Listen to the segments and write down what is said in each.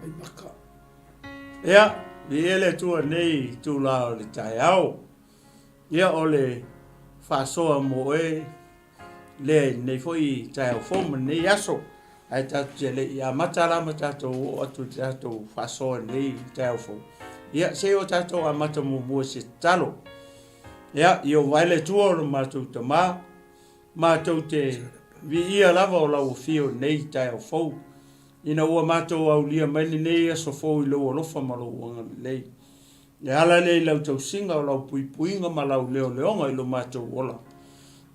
Vaimaka. Ia, viia le Atua i lenei itula o le taeao. Ia, o le faasoa mo oe lea i lenei foi taeao fou ma lenei aso. Ae tatou te le i amata la ma tatou oo atu i le tatou faasoa i lenei taeao fou. Ia, se i o tatou amata muamua i se tatalo. Ia, Ieova e le Atua o lo matou Tama, matou te viia lava o lau afio i lenei taeao fou, ina ua matou aulia mai lenei aso fou i lou alofa ma lou agalelei. E ala lea i lau tausiga o lau puipuiga ma lau leoleoga i lo matou ola,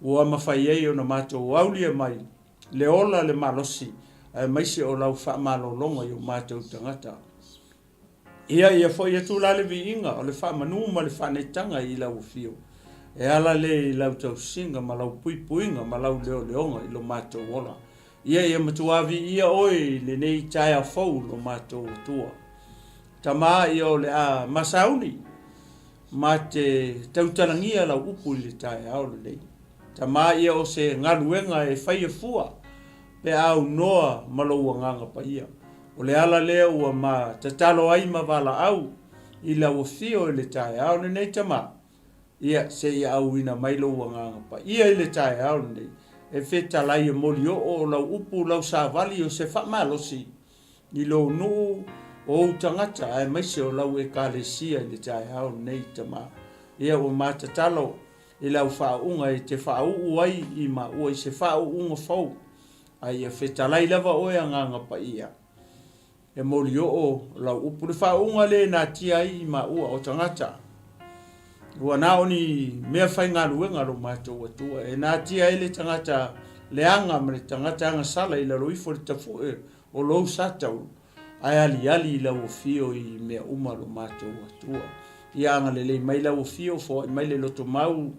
ua mafai ai ona matou aulia mai le ola le malosi aemaise o lau faamalologa i o matou tagata. Ia, ia foi atu la le viiga o le faamanu ma le faaneetaga i lau afio, e ala lea i lau tausiga ma lau puipuiga ma lau leoleoga i lo matou ola. Ia, ia matua viia oe i lenei taeao fou lo matou Atua. Tama, ia o le a masauni ma te tautalagia lau upu i le taeao lenei. Tama, ia o se galuega e faia fua pe a aunoa ma lou Agaga Paia. O le ala lea ua ma tatalo ai ma valaau i lau afio i le taeao lenei, Tama, ia seia auina mai lou Agaga Paia i le taeao lenei, e fetalai e molioo lau upu, lau savali o se faamalosi i lou nuu, o ou tagata aemaise o lau Ekalesia i le taeao lenei, Tama. Ia ua ma tatalo i lau faauuga e te faauu ai i maua i se faauuga fou, a ia fetalai lava oe Agaga Paia e molioo lau upu. Le faauuga lea e natia ai i maua o tagata, ua na o ni mea faigaluega lo matou Atua, e natia ai le tagata leaga ma le tagata agasala i lalo ifo le tafue o lou sa taulu, ae aliali i lau afio i mea uma lo matou Atua. Ia agalelei mai lau afio, foai mai le loto mau,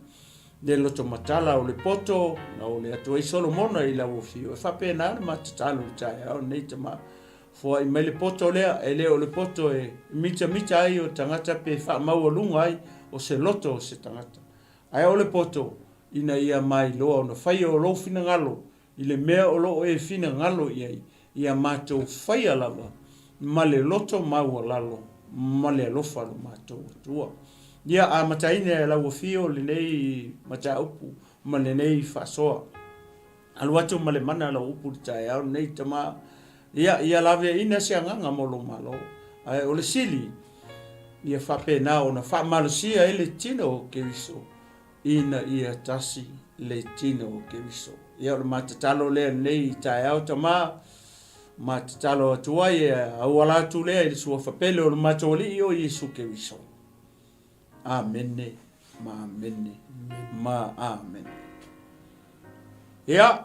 le loto matala o le poto, na ole atu ai Solomona i lau afio. E faapena le ma tatalo i le taeao lenei, Tama. Foai mai le poto lea, e le o le poto e mitamita ai o tagata pe faamaualuga ai o se loto o se tagata. Ae o le poto, ina ia mailoa ona faia o lou finagalo i le mea o lo o e finagalo i ai, ia matou faia lava ma le loto maualalo ma le alofa lo matou Atua. Ia amataina e lau Afio lenei mataupu ma lenei faasoa. Alu atu ma le mana lau upu i le taeao lenei, Tama. Ia, ia laveaiina se agaga mo lou Malo. Ae o le sili, ia faapena ona faamalosia ai le tino o Keriso ina ia tasi le tino o Keriso. Ia, o le ma tatalo lea i lenei taeao, Tama, ma tatalo atu ai e auala atu lea i le suafa pele o le matou Alii o Iesu Keriso. Amene ma amene ma amene. Ia,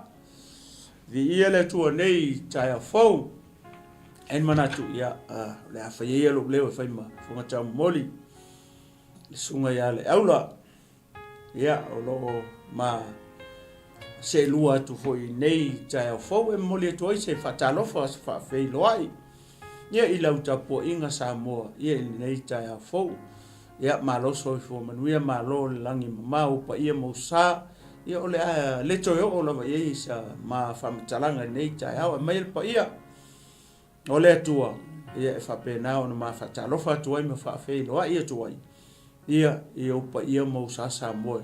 viia le Atua nei taeao fou. E ni manatu, ia, o le a fai ia lou leo e fai ma fofoga taumomoli. Le susuga ia Leaula, ia, o lo o ma seelua atu foi i nei taeao fou e momoli atu ai se faatalofa, se faafeiloai, ia, i lau tapuaiga Samoa, ia, i lenei taeao fou. Ia, malo soifua manuia, malo le lagi mamao, paia ma usa, ia, o le a le toe oo lava i ai sa ma faamatalaga i lenei taeao. Aumai le paia o le Atua, ia, e faapena ona ma faatalofa atu ai ma faafeiloai atu ai, ia, i ou paia ma ou sa Samoa,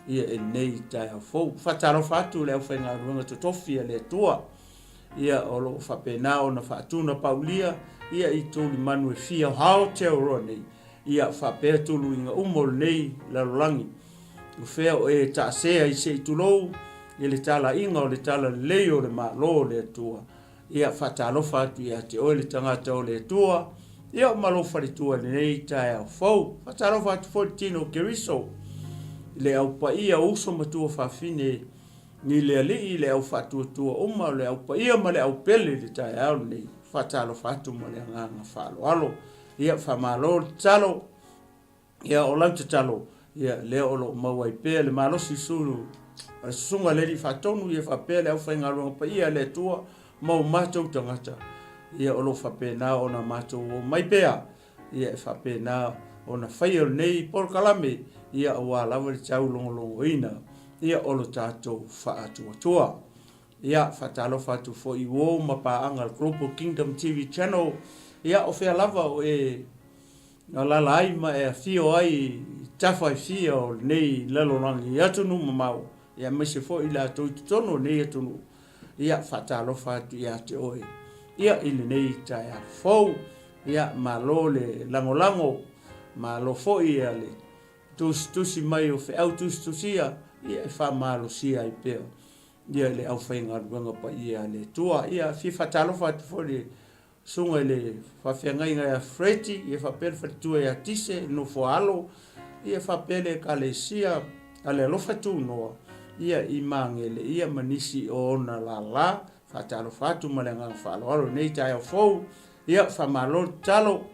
ia, i lenei taeao fou. Faatalofa atu i le aufaigaluega totofi a le Atua, ia, o lo o faapena ona faatunapaulia, ia, i tulimanu e fia o Aotearoa nei, ia, faapea tuluiga uma o lenei lalolagi. O fea o e taasea i se i tulou i le talaiga o le talalelei o le Malo o le Atua. Ia, faatalofa atu ia te oe le tagata o le Atua, ia, ma lou faletua i lenei taeao fou. Faatalofa atu foi i le tino o Keriso, i le au paia o uso ma tuafafine i le Alii, le au faatuatua uma, le au paia ma le au pele i le taeao lenei. Faatalofa atu ma le agaga faaaloalo. Ia, faamalo le tatalo. Ia, o lau tatalo, ia, lea o lo o maua ai pea le malosi sulu a le susuga a le Alii Faatonu, ia faapea le aufaigaluega paia a le Atua ma o matou tagata, ia, o lo o faapena ona matou omai pea, ia, e faapena ona faia lenei polokalame, ia, aua lava le taulogologoina, ia, o lo tatou faatuatua. Ia, faatalofa atu foi i uo ma paaga a le Global Kingdom TV Channel. Ia, o fea lava o e alaala ai ma e afio ai i tafa e fia o lenei lalolagi i atunuu mamao, ia aemaise foi i latou i totonu o lenei atunuu, ia faatalofa atu ia te oe ia i lenei taeao fou. Ia malo le lagolago, malo foi ia le tusitusi mai o feau tusitusia, ia e faamalosia ai pea ia le aufaigaluega paia a le Atua. Ia fia faatalofa atu foi i le susuga i le faafeagaiga ia Freti, ia faapea le faletua ia Tise, le nofo a alo, ia faapea le ekalesia a le Alofa Tunoa, ia i Magele, ia ma nisi o ona lala. Faatalofa atu ma le agaga faaaloalo i lenei taeao fou. Ia, faamalo le tatalo,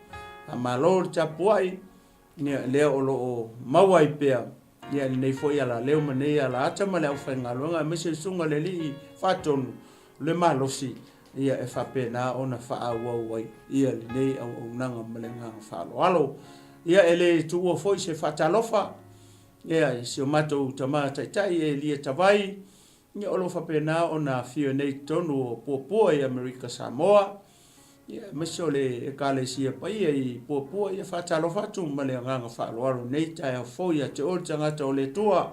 faamalo le tapuai, ia, lea o lo o maua ai pea ia lenei foi alaleo ma nei alaata ma le aufaigaluega aemaise le susuga i le Alii Faatonu le malosi ia e faapena ona faaauau ai ia lenei auaunaga ma le agaga faaaloalo. Ia e le tuua foi se faatalofa ia i si o matou tama taitai Elia Tavai, ia o lo o faapena ona afio nei i totonu o Puapua i Amerika Samoa, ia aemaise o le Ekalesia Paia i Puapua, ia faatalofa atu ma le agaga faaaloalo i lenei taeao fou ia te oe le tagata o le Atua.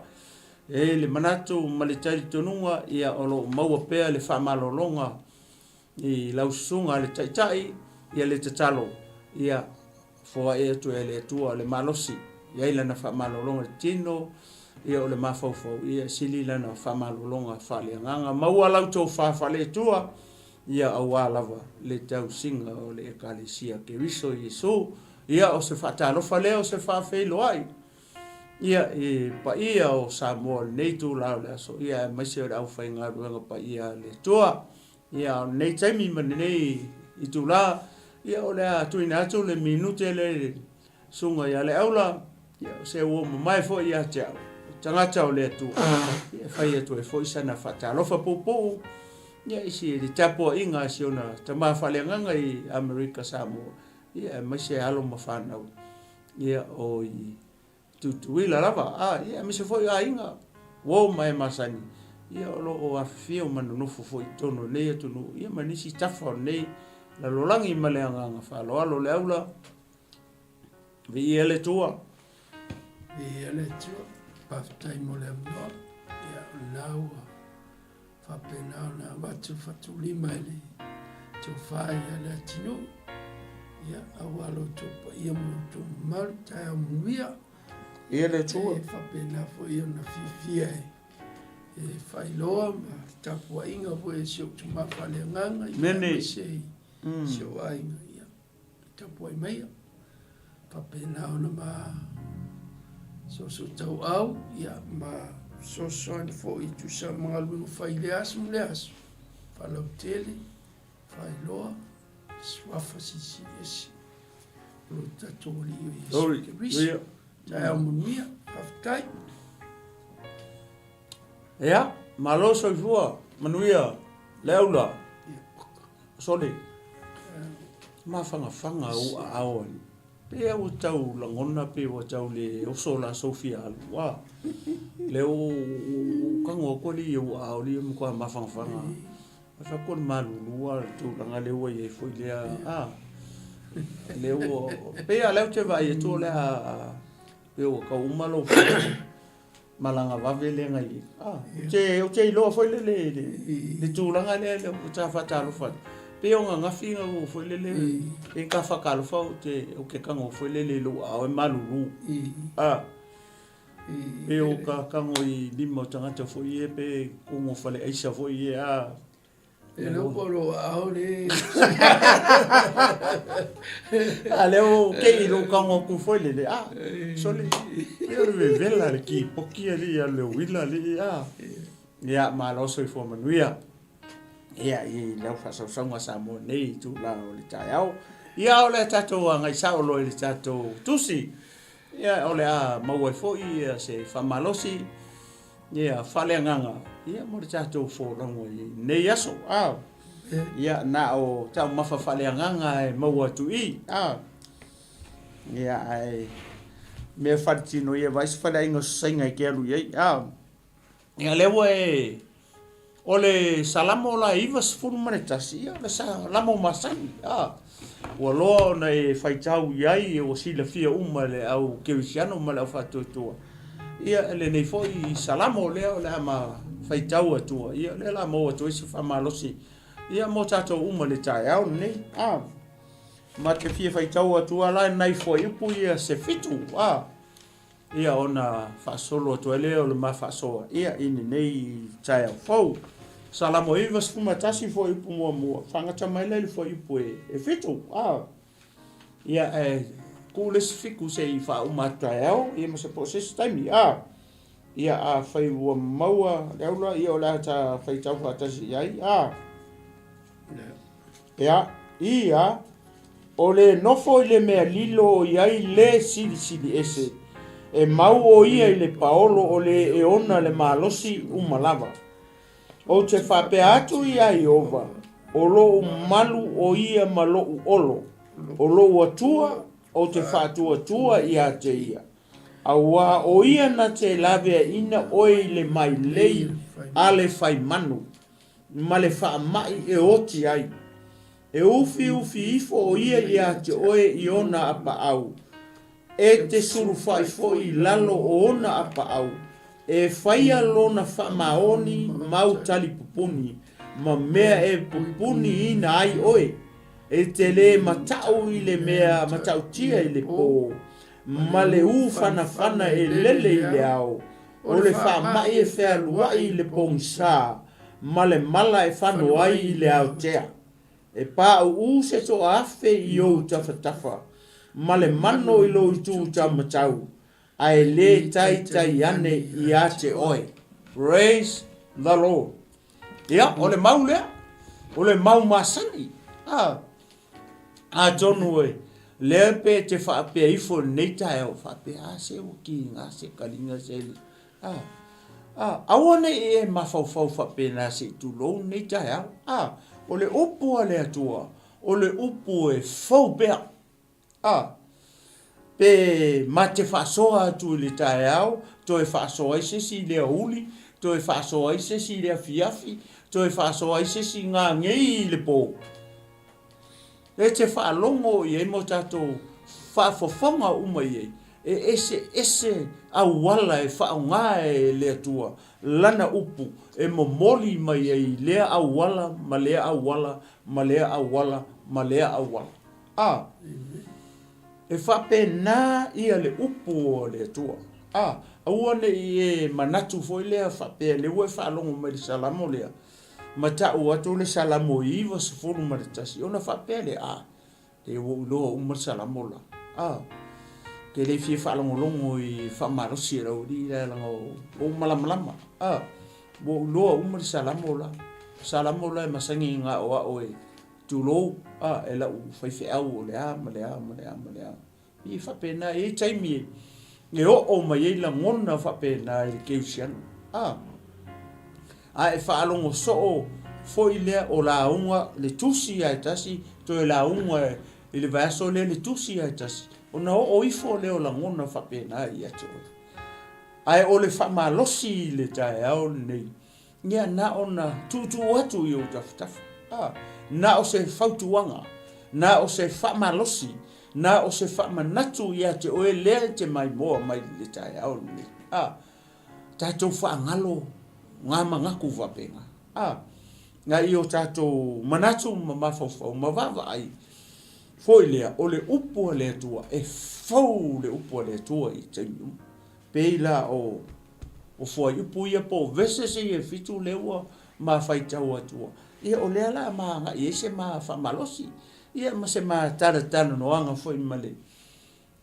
E i ai le manatu ma le talitonuga, ia o lo o maua pea le faamalologa i lau susuga a le Taitai, ia le tatalo, ia foai atu e le Atua le malosi, i ai lana faamalologa i le tino, ia o le mafaufau, ia sili lana faamalologa faaleagaga. Maua lau tofa faale-Atua, ia aua lava le tausiga o le Ekalesia Keriso Iesu. Ia o se faatalofa lea, o se faafeiloai, ia i paia o Samoa i lenei itula o le aso, ia aemaise o le aufaigaluega paia a le Atua. Ia o lenei taimi ma lenei itula, ia o le a tuuina atu le minute lea i le susuga ia Leaula, ia o se uo mamae foi ia te au, tagata o le Atua, ia e fai atu ai foi sana faatalofa puupuu, ia i si le tapuaiga a si ona tama faaleagaga i Amerika Samoa, ia aemaise alo ma fanau, ia o i Tutuila lava, a, ia aemaise foi aiga, uo ma e masani, ia o lo o afifio ma nonofo foi i totonu o lenei atunuu, ia ma nisi tafa o lenei lalolagi ma le agaga faaaloalo. Leaula, viia le Atua. Viia le Atua, faafetai mo le avanoa. Ia, o lena ua faapena ona avatu le fatulima i le tofa ia Leatinuu. Ia, aua lo outou paia ma lo outou mamalu, taeao manuia. Ia le Atua. E faapena foi ona fiafia e e faailoa ma tapuaiga foi a si ou tama faaleagaga aemaise i si ou aiga. Ia, tapuai maia. Faapena ona ma soosootaua ia ma fesoasoani foi e tusa ma galuega fai i lea aso ma lea aso, faalautele, faailoa suafa silisili ese o lo tatou Alii o Iesu Keriso. Taeao manuia, faafetai. Ia, malo soifua, manuia, Leaula. Sole, mafangafaga ou aao ai. Pe ua tau lagona pe ua tau le oso la Sofia alu. Wa. Le o kago atu alii i ou aao alii e matua mafangafaga. Ae fai atu o le malulu lava le tulaga lea ua i ai foi lea. A. Lea ua pei lava o lea ou te vaai atu o le a pei ua tau uma lou malaga vave lea na i ai. Ah, ou te iloa foi lele i le tulaga lea lea ou te faatalofa atu. Pei o ananafi na ou foi lele, e ta faatalofa ou te, ou te tago foi lele i lou aao e malulu. Ah, pei o ta tago i lima o tagata foi ia pe totonu o faleaisa foi ia, ah. E le po lo aao le. A lea ua kei i lou tago atu foi lele, a, sole, pei o le vevela le kipoki alii a le uila alii, a. Ia, malo soifua manuia. Ia, i lau faasausauga Samoa nei i itula o le taeao. Ia, o le a tatou agai sao loa i le tatou tusi. Ia, o le a maua ai foi se faamalosi. Ia, faaleagaga, ia, mo le tatou folauga i lenei aso, a. Ia, na o taumafa faaleagaga e maua atu i, a. Ia, ae mea faletino ia, vaai se faleaiga o se Saina e te alu i ai, a. Ia, lea ua e, o le Salamo la e 91, ia, o le Salamo masani, a. Ua loa ona e faitau i ai, ua silafia uma e le au kerisiano ma le au faatuatua, ia lenei foi Salamo lea o le a ma faitau atua, ia lea o le a maua atu ai se faamalosi ia mo tatou uma i le taeao lenei. A ma te fia faitau atu la nai fuaiupu ia se fitu, a ia ona faasolo atu ai lea o le ma faasoa ia i lenei taeao fou. Salamo 91 fuaiupu muamua, faagata mai lea i le fuaiupu e fitu. A ia ae tuu le isi fitu se i faauma atu taeao ia ma se po o se isi taimi. A ia afai ua maua le aula ia o le a ta faitau faatasi i ai. A Ia, ia, o le nofo i le mea lilo o i ai le silisili ese, e mau o ia i le paolo o le e ona le malosi uma lava. Ou te faapea atu iā Ieova, O lou malu o ia ma lou olo, o lou Atua ou te faatuatua iā te ia. Auā o ia na te laveaiina oe i le mailei a le faimanu. ma le faamai e oti ai. E ufiufi ifo o ia ia te oe i ona apaau, e te sulufai foi i lalo o ona apaau, e faia lona faamaoni mau talipupuni, ma mea e pupuniina ai oe. E te lē mataʻu i le mea matautia i le pō, ma le ūfanafana e lele i le ao, O le faamai e fealuai i le pogisa ma le mala e fano ai i le aotea. E paʻuʻu se toaafe i ou tafatafa ma le mano i lou itu taumatau, ae lē taitai ane ia te oe. Praise the Lord. Ia, o le mau lea, o le mau masani. Ah, atonu e lea pe te faapea ifo i lenei taeao, faapea, a se ua kiga se kaliga se li. A, a, aua ne i e mafaufau faapena se i tulou lenei taeao. A, o le upu a le Atua, o le upu e fou pea. A, pe ma te faasoa atu i le taeao, toe faasoa ai se isi i le aoauli, toe faasoa ai se isi i le afiafi, toe faasoa ai se isi gagei i le po. E te faalogo i ai ma o tatou faafofoga uma i ai, e eseese auala e faaaoga e le Atua Lana upu e momoli mai ai i lea auala ma lea auala ma lea auala ma lea auala. A. E faapena ia le upu a le Atua. A. Aua ne i e manatu foi lea faapea lea ua e faalogo mai i le Salamo lea, ma tau atu le Salamo 91, ona faapea lea, a, lea ua ou iloa uma le Salamo la. A. Ou te le fia faalogologo i faamalosi e lau alii la leaga ua ou malamalama. A. Ua ou iloa uma le Salamo la. Salamo la e masani na o au e Tulou, a, e lau faifeau o le a ma le a ma le a ma le a. E faapena, e i ai taimi e oo mai ai lagona faapena i le kerisiano. A, a e faalogo soo foi lea o lauga le tusi ia e tasi, toe lauga i le vaiaso lea le tusi ia e tasi, ona oo ifo lea o lagona faapena ia te oe. Ae o le faamalosi i le taeao lenei, Ia, na ona tuutuu atu i ou tafatafa. A, na o se fautuaga, na o se faamalosi, na o se faamanatu ia te oe lea e te maimoa mai i le taeao lenei. A, tatou faagalo ngā manatu faapena. A, na i o tatou manatu ma mafaufau ma vaavaai foi lea, o le upu a le Atua, e fou le upu a le Atua i taimi uma. Pei la o o fuaiupu ia po o verses ia e fitu lea ua ma faitau atua, ia o lea la ma agai ai se ma faamalosi, ia ma se ma talatalanoaga foi ma le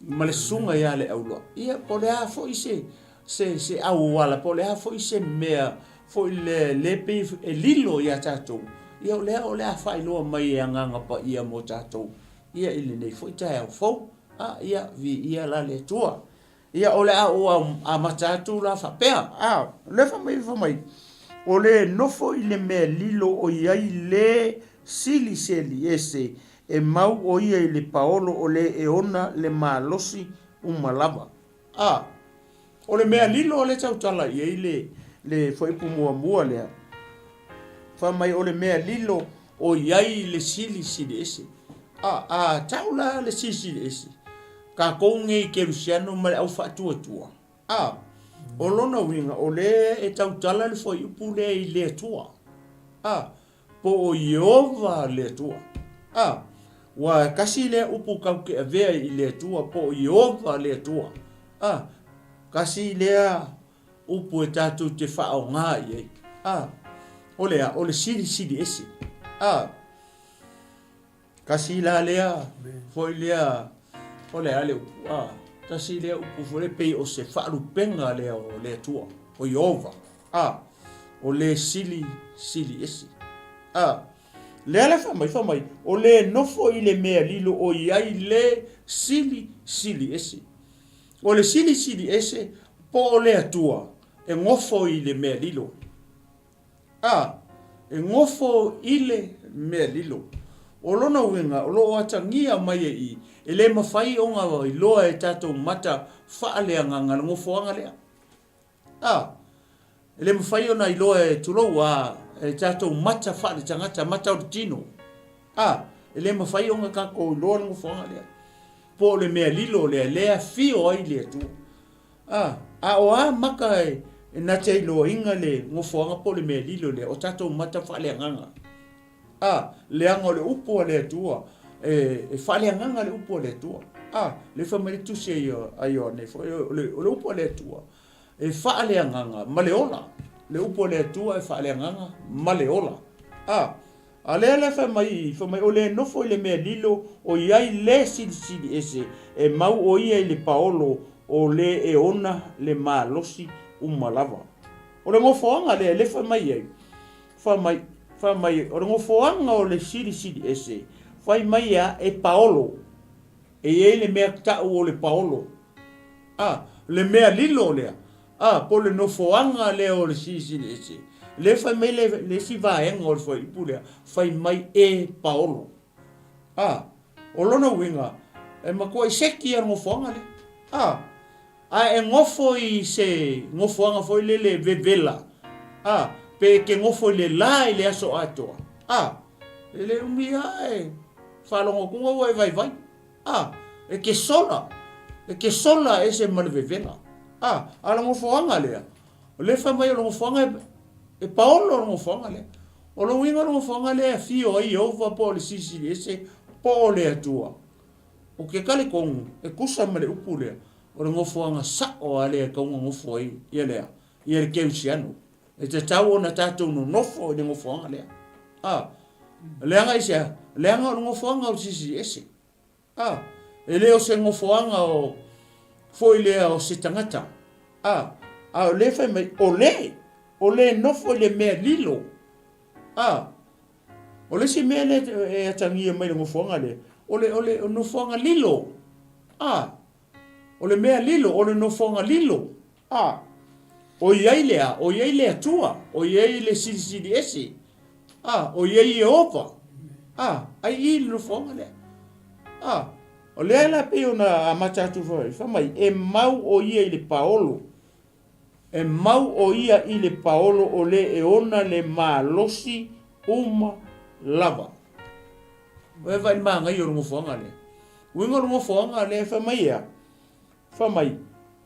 ma le susuga ia Leaula, ia po o le a foi se se se auala, po o le a foi se mea foi lea le pei e lilo ia tatou, ia o lea o le a faailoa mai e Agaga Paia mo tatou, ia i lenei foi taeao fou. A, ia, viia la le Atua. Ia, o le a ou amata atu la faapea, a, o lea fai mai, fai mai, o le nofo i le mea lilo o i ai le siliseli ese, e mau o ia i le paolo o le e ona le malosi uma lava. A, o le mea lilo lea tautala i ai le, le fuaiupu muamua lea, fai mai o le mea lilo o i ai le silisili ese. A, a tau la le Silisili Ese, tatou nei Kerisiano ma le au faatuatua, a, o lona uiga o lea e tautala le fuaiupu lea i le Atua, a, po o Ieova le Atua. A, ua tasi lea upu tatou te avea i le Atua po o Ieova le Atua. A, tasi lea upu e tatou te faaaoga i ai. A, o le a? O le Silisili Ese. A, Tasi la lea foi lea o le a le upu a tasi lea upu foi lea pei o se faalupega lea o le Atua o Ieova a o le sili sili ese a lea la fai mai fai mai o le nofo i le mea lilo o i ai le sili sili ese o le sili sili ese po o le Atua e nofo i le mea lilo. A. E gofo i le mea lilo. O lona uiga, o lo o atagia mai e i, e le mafai ona iloa e tatou mata faaleagaga le gofoaga lea. A. E le mafai ona iloa e, tulou a, e tatou mata faaletagata, mata o le tino. A. E le mafai ona tatou iloa le gofoaga lea. Po o le mea lilo lea, lea afio ai le Atua. A, a o a maka e na te iloaina le nofoaga po o le mea lilo lea, o tatou mata faaleagaga. A, leaga o le upu a le Atua, e, e faaleagaga le upu a le Atua. A, le fai mai le tusi a Ioane foi, o le, o le upu a le Atua, e faaleagaga ma le ola. Le upu a le Atua e faaleagaga ma le ola. A, A lea la fai mai, fai mai, o le nofo i le mea lilo, o i ai le silisili ese, e mau o ia i le paolo, o le e ona le malosi uma lava. O le nofoaga lea, le fai mai ai, fai mai, fai mai, o le nofoaga o le silisili ese, fai mai a e paolo, e i ai le mea tau o le paolo. A, le mea lilo lea, a, po o le nofoaga lea o le Silisili Ese, lea fai mai le, le isi vaega o le fuaiupu lea, fai mai e paolo. A, o lona uiga, e matuai seki lava le nofoaga lea. A, a e nofo i se nofoaga foi lele vevela, a, pe e te nofo i le la i le aso atoa, a, e le umi lava e faalogo atu ua e vaivai. A, e te sola, e te sola ese ma le vevela. A, a o le nofoaga lea, o lea e fai mai o le nofoaga e, e paolo le nofoaga lea. O le uiga o le nofoaga lea e afio ai Ieova po o le Silisili Ese po o le Atua. Ou te talitonu, e tusa ma le upu lea, o le nofoaga sao lava lea e tatau ona nofo ai ia le a? Ia le kerisiano. E tatau ona tatou nonofo i le nofoaga lea. A, leaga i se a? Leaga o le nofoaga o le Silisili Ese. A, e le o se nofoaga o, foi lea o se tagata. A, a o lea fai mai, o le, o le nofo i le mea lilo. A, o le isi mea lea e atagia mai i le nofoaga lea, o le, o le nofoaga lilo. A, o le mea lilo, o le nofoaga lilo. A, o i ai le a? O i ai le Atua, o i ai le Silisili Ese, a, o i ai Ieova, a, ai i le nofoaga lea. A, o lea la pei ona amata atu foi, fai mai, e mau o ia i le paolo, e mau o ia i le paolo o le e ona le malosi uma lava. Ua e vaai i le manaia o le nofoaga lea. Uiga o le nofoaga lea, fai mai e a? Fai mai,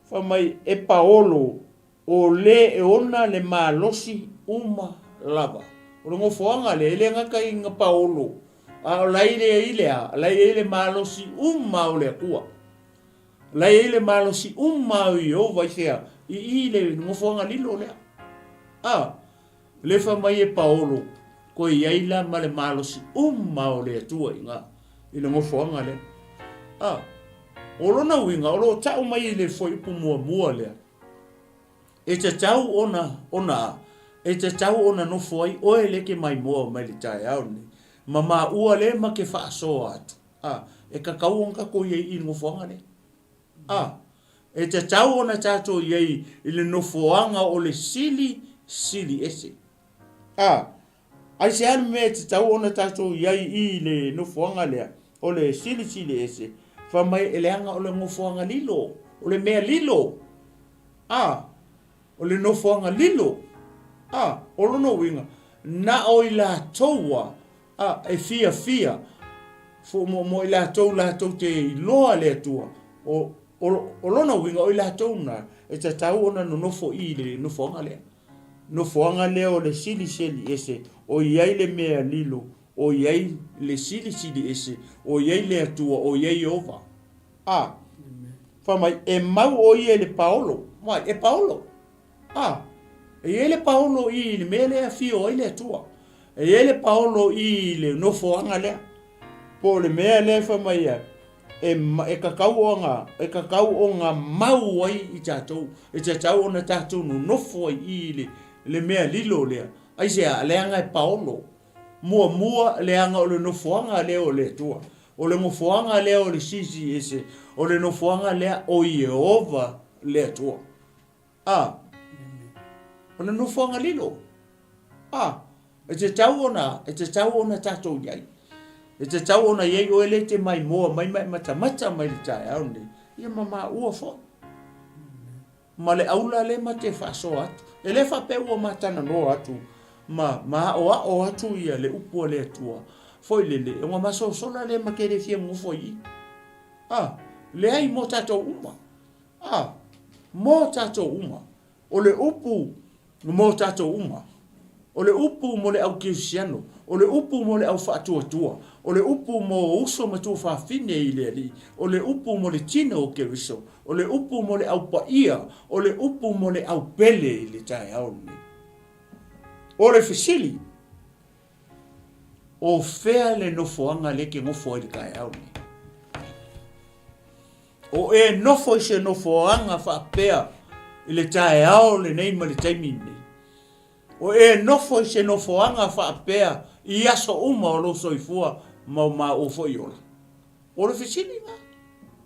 fai mai, e paolo, o le e ona le malosi uma lava. O le nofoaga lea, e le gata i na paolo, a o la e i ai le a? La e i ai le malosi uma o le Atua. La e i ai le malosi uma o Ieova i fea? I i le nofoaga lilo lea. A, le fai mai e paolo, koe i ai la ma le malosi uma o le Atua i ina, i le nofoaga lea. A, o lona uiga, o lo o tau mai i le fuaiupu muamua lea, e tatau ona, ona a? E tatau ona nofo ai oe lea e te maimoa mai le taeao lenei, ma maua lea ma te faasoa atu. A, e tatau ona tatou i ai i le nofoaga lea. A, e tatau ona tatou i ai i le nofoaga o le Sili, Sili ese. A, aisea le mea e tatau ona tatou i ai i le nofoaga lea o le Sili, Sili ese? Fai mai e leaga o le nofoaga lilo, o le mea lilo. A, o le nofoaga lilo. A, o lona uiga, na o i latou a A, e fiafia. Foomoomoo'i latou latou te iloa le Atua, o, o, o lona uiga o i latou na e tatau ona nonofo i le nofoaga lea. Nofoaga lea o le silisili ese, o i ai le mea lilo, o i ai le silisili ese, o i ai le Atua, o i ai Ieova. A. Fai mai, e mau o ia i le paolo. Mai, e paolo. A. E i ai le paolo i le mea lea e afio ai le Atua. E i ai le paolo i le nofoaga lea. Po o le mea lea e fai mai ai, e, e tatau ona, e tatau ona mau ai i tatou, e tatau ona tatou nonofo ai i le, le mea lilo lea. Aisea? Leaga e paolo. Muamua, leaga o le nofoaga lea o le Atua. O le nofoaga lea o le Silisili Ese. O le nofoaga lea o Ieova le Atua. A. O le nofoaga lilo. A. E tatau ona, e tatau ona tatou i ai. E tatau ona i ai oe lea e te maimoa mai ma e matamata mai le taeao lenei, ia ma maua foi. Ma le aula lea ma te faasoa atu. E le faapea ua matalanoa atu ma, ma aoao atu ia le upu a le Atua. Foi lele, ona masosola lea ma te le fia nonofo i i. A, leai mo tatou uma. A, mo tatou uma. O le upu mo tatou uma. O le upu mo le au kerisiano. O le upu mo le au faatuatua. O le upu mo uso ma tuafafine i le Alii. O le upu mo le tino o Keriso. O le upu mo le au paia. O le upu mo le au pele i le taeao lenei. O le fesili, o fea le nofoaga lea e te nofo ai i le taeao lenei? O e nofo i se nofoaga faapea i le taeao lenei ma le taimi lenei. O e nofo i se nofoaga faapea i aso uma o lou soifua ma o maua foi ola. O le fesili lena.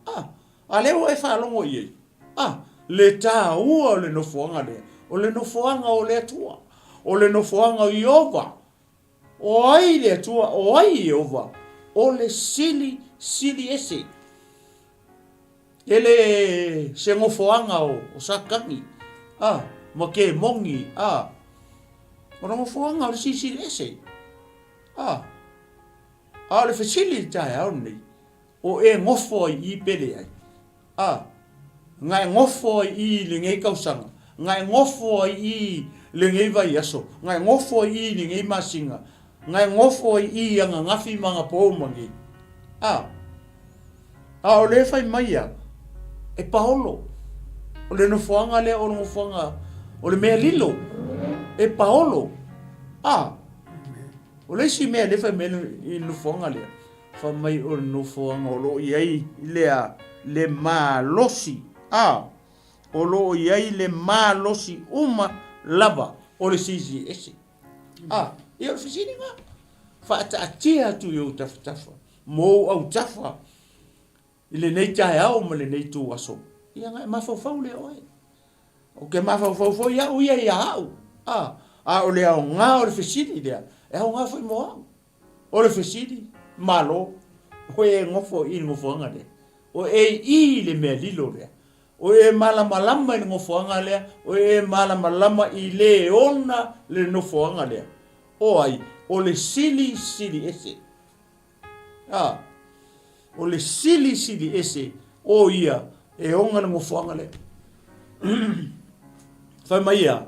A, a lea ua e faalogo i ai. A, le taua o le nofoaga lea, o le nofoaga o le Atua, o le nofoaga o Ieova. O ai le Atua? O ai Ieova? O le Sili, Sili ese. E le se nofoaga o, o Satani, a, ma kemoni, a. O le nofoaga o le Silisili ese. A. A o le fesili i le taeao lenei, O e nofo ai i pe leai. A, na e nofo ai i lenei tausaga, na e nofo ai i lenei vaiaso, na e nofo ai i lenei masina, na e nofo ai i ananafi ma anapo ma nei. A, a o lea e fai mai ia, e paolo. O le nofoaga lea o le nofoaga o le mea lilo, e paolo. A, o le isi mea lea e fai mai i le nofoaga lea, Fai mai o le nofoaga o lo o i ai lea le malosi, a, o lo o i ai le malosi uma lava o le Silisili Ese. A, ia o le fesili lena. Faataatia atu i ou tafatafa ma ou autafa i lenei taeao ma lenei ituaso, ia ona e mafaufau lea oe. Ou te mafaufau foi au ia ia au, a, a o le aoga o le fesili lea, e aoga foi mo au. O le fesili, Malo, o e nofo i le nofoaga lea? O e i le mea lilo lea? O e malamalama i le nofoaga lea? O e malamalama i le ona le nofoaga lea? O ai? O le Sili Sili Ese. A, o le Sili Sili Ese, o ia e ona le nofoaga lea. Fai mai ia,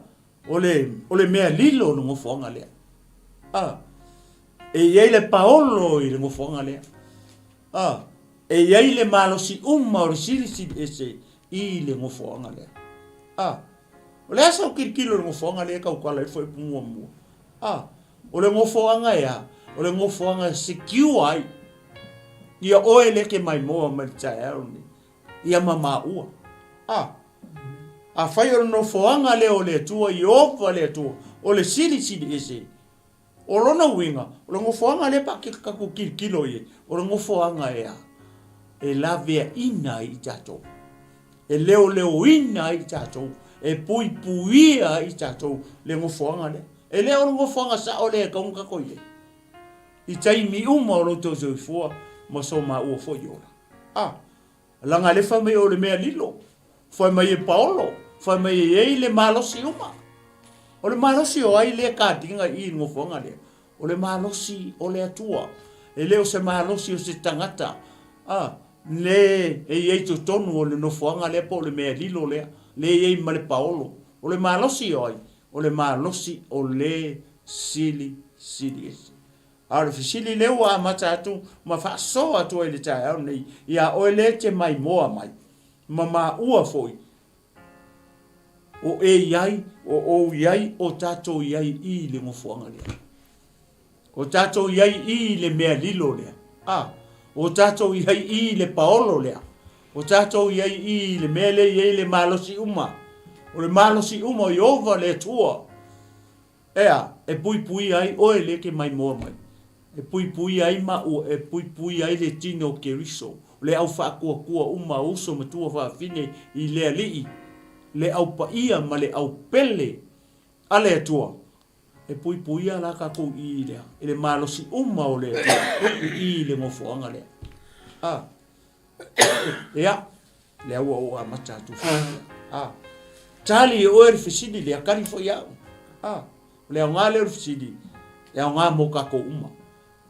O le, o le mea lilo o le nofoaga lea. A, e i ai le paolo i le nofoaga lea. A, e i ai le malosi uma o le Silisili Ese i le nofoaga lea. A, o le a sau tilotilo i le nofoaga lea e tautala ai le fuaiupu muamua? A, o le nofoaga e a? O le nofoaga e secure ai ia oe lea e te maimoa mai le taeao lenei. Ia ma maua. A. Afai o le nofoaga lea o le Atua, Ieova le Atua, o le Silisili Ese, o lona uiga, o le nofoaga lea pe a tatou tilotilo i ai, o le nofoaga e a? E laveaina ai i tatou, e leoleoina ai i tatou, e puipuia ai i tatou le nofoaga lea. E le o le nofoaga sao lea e tatau ona tatou i ai i taimi uma o lo outou soifua ma so maua foi ola. A, laga le fai mai o le mea lilo, fai mai e paolo, fai mai e iai le malosi uma. O le malosi o ai lea kadiga i i le nofoaga lea? O le malosi o le Atua. E le o se malosi o se tagata, a, le e i ai totonu o le nofoaga lea po o le mea lilo lea, le i ai ma le paolo. O le malosi o ai? O le malosi o le Silisili Ese. A o le fesili lea ua amata atu ma faasoa atu ai i le taeao lenei iā oe lea e te maimoa mai, ma maua foi, o e i ai, o ou i ai, o tatou i ai i le nofoaga lea. O tatou i ai i le mea lilo lea. A, o tatou i ai i le paolo lea. O tatou i ai i le mea lea i ai le malosi uma. O le malosi uma o Ieova le Atua. Ea, e puipuia ai oe lea e te maimoa mai. E puipuia ai maua, e puipuia ai le tino o Keriso, le au faatuatua uma a uso ma tuafafine i le Alii, le au paia ma le au pele a le Atua. E puipuia la tatou i i lea, i le malosi uma o le Atua i i i le nofoaga lea. A. Ia, lea ua ou amata atu foi. A. Tali e oe le fesili lea, tali foi au. A. O le aoga lea o le fesili, e aoga mo tatou uma.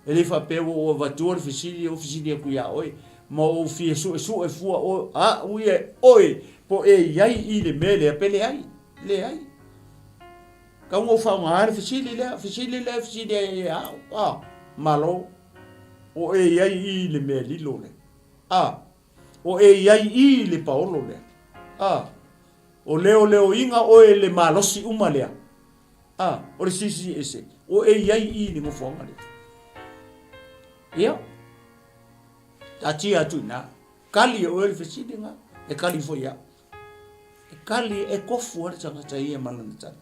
E le faapea ua ou avatua le fesili, ou fesili atu ia oe, ma ou fia suesue fua o au ia e oe, po e i ai i le mea lea, pe leai. Leai. Tau na ou faaaoga le fesili lea, fesili lea, fesili ai ia au. A. Malo. O e i ai i le mea lilo lea. A. O e i ai i le paolo lea. A. O leoleoina oe le malosi uma lea. A. O le Silisili Ese. O e i ai i le nofoaga lea. Ia. Taatia atu i ina. Kali e oe le fesili lena. E kali foi ia au. E kali, e kofu lava le tagata ia ma lana tali.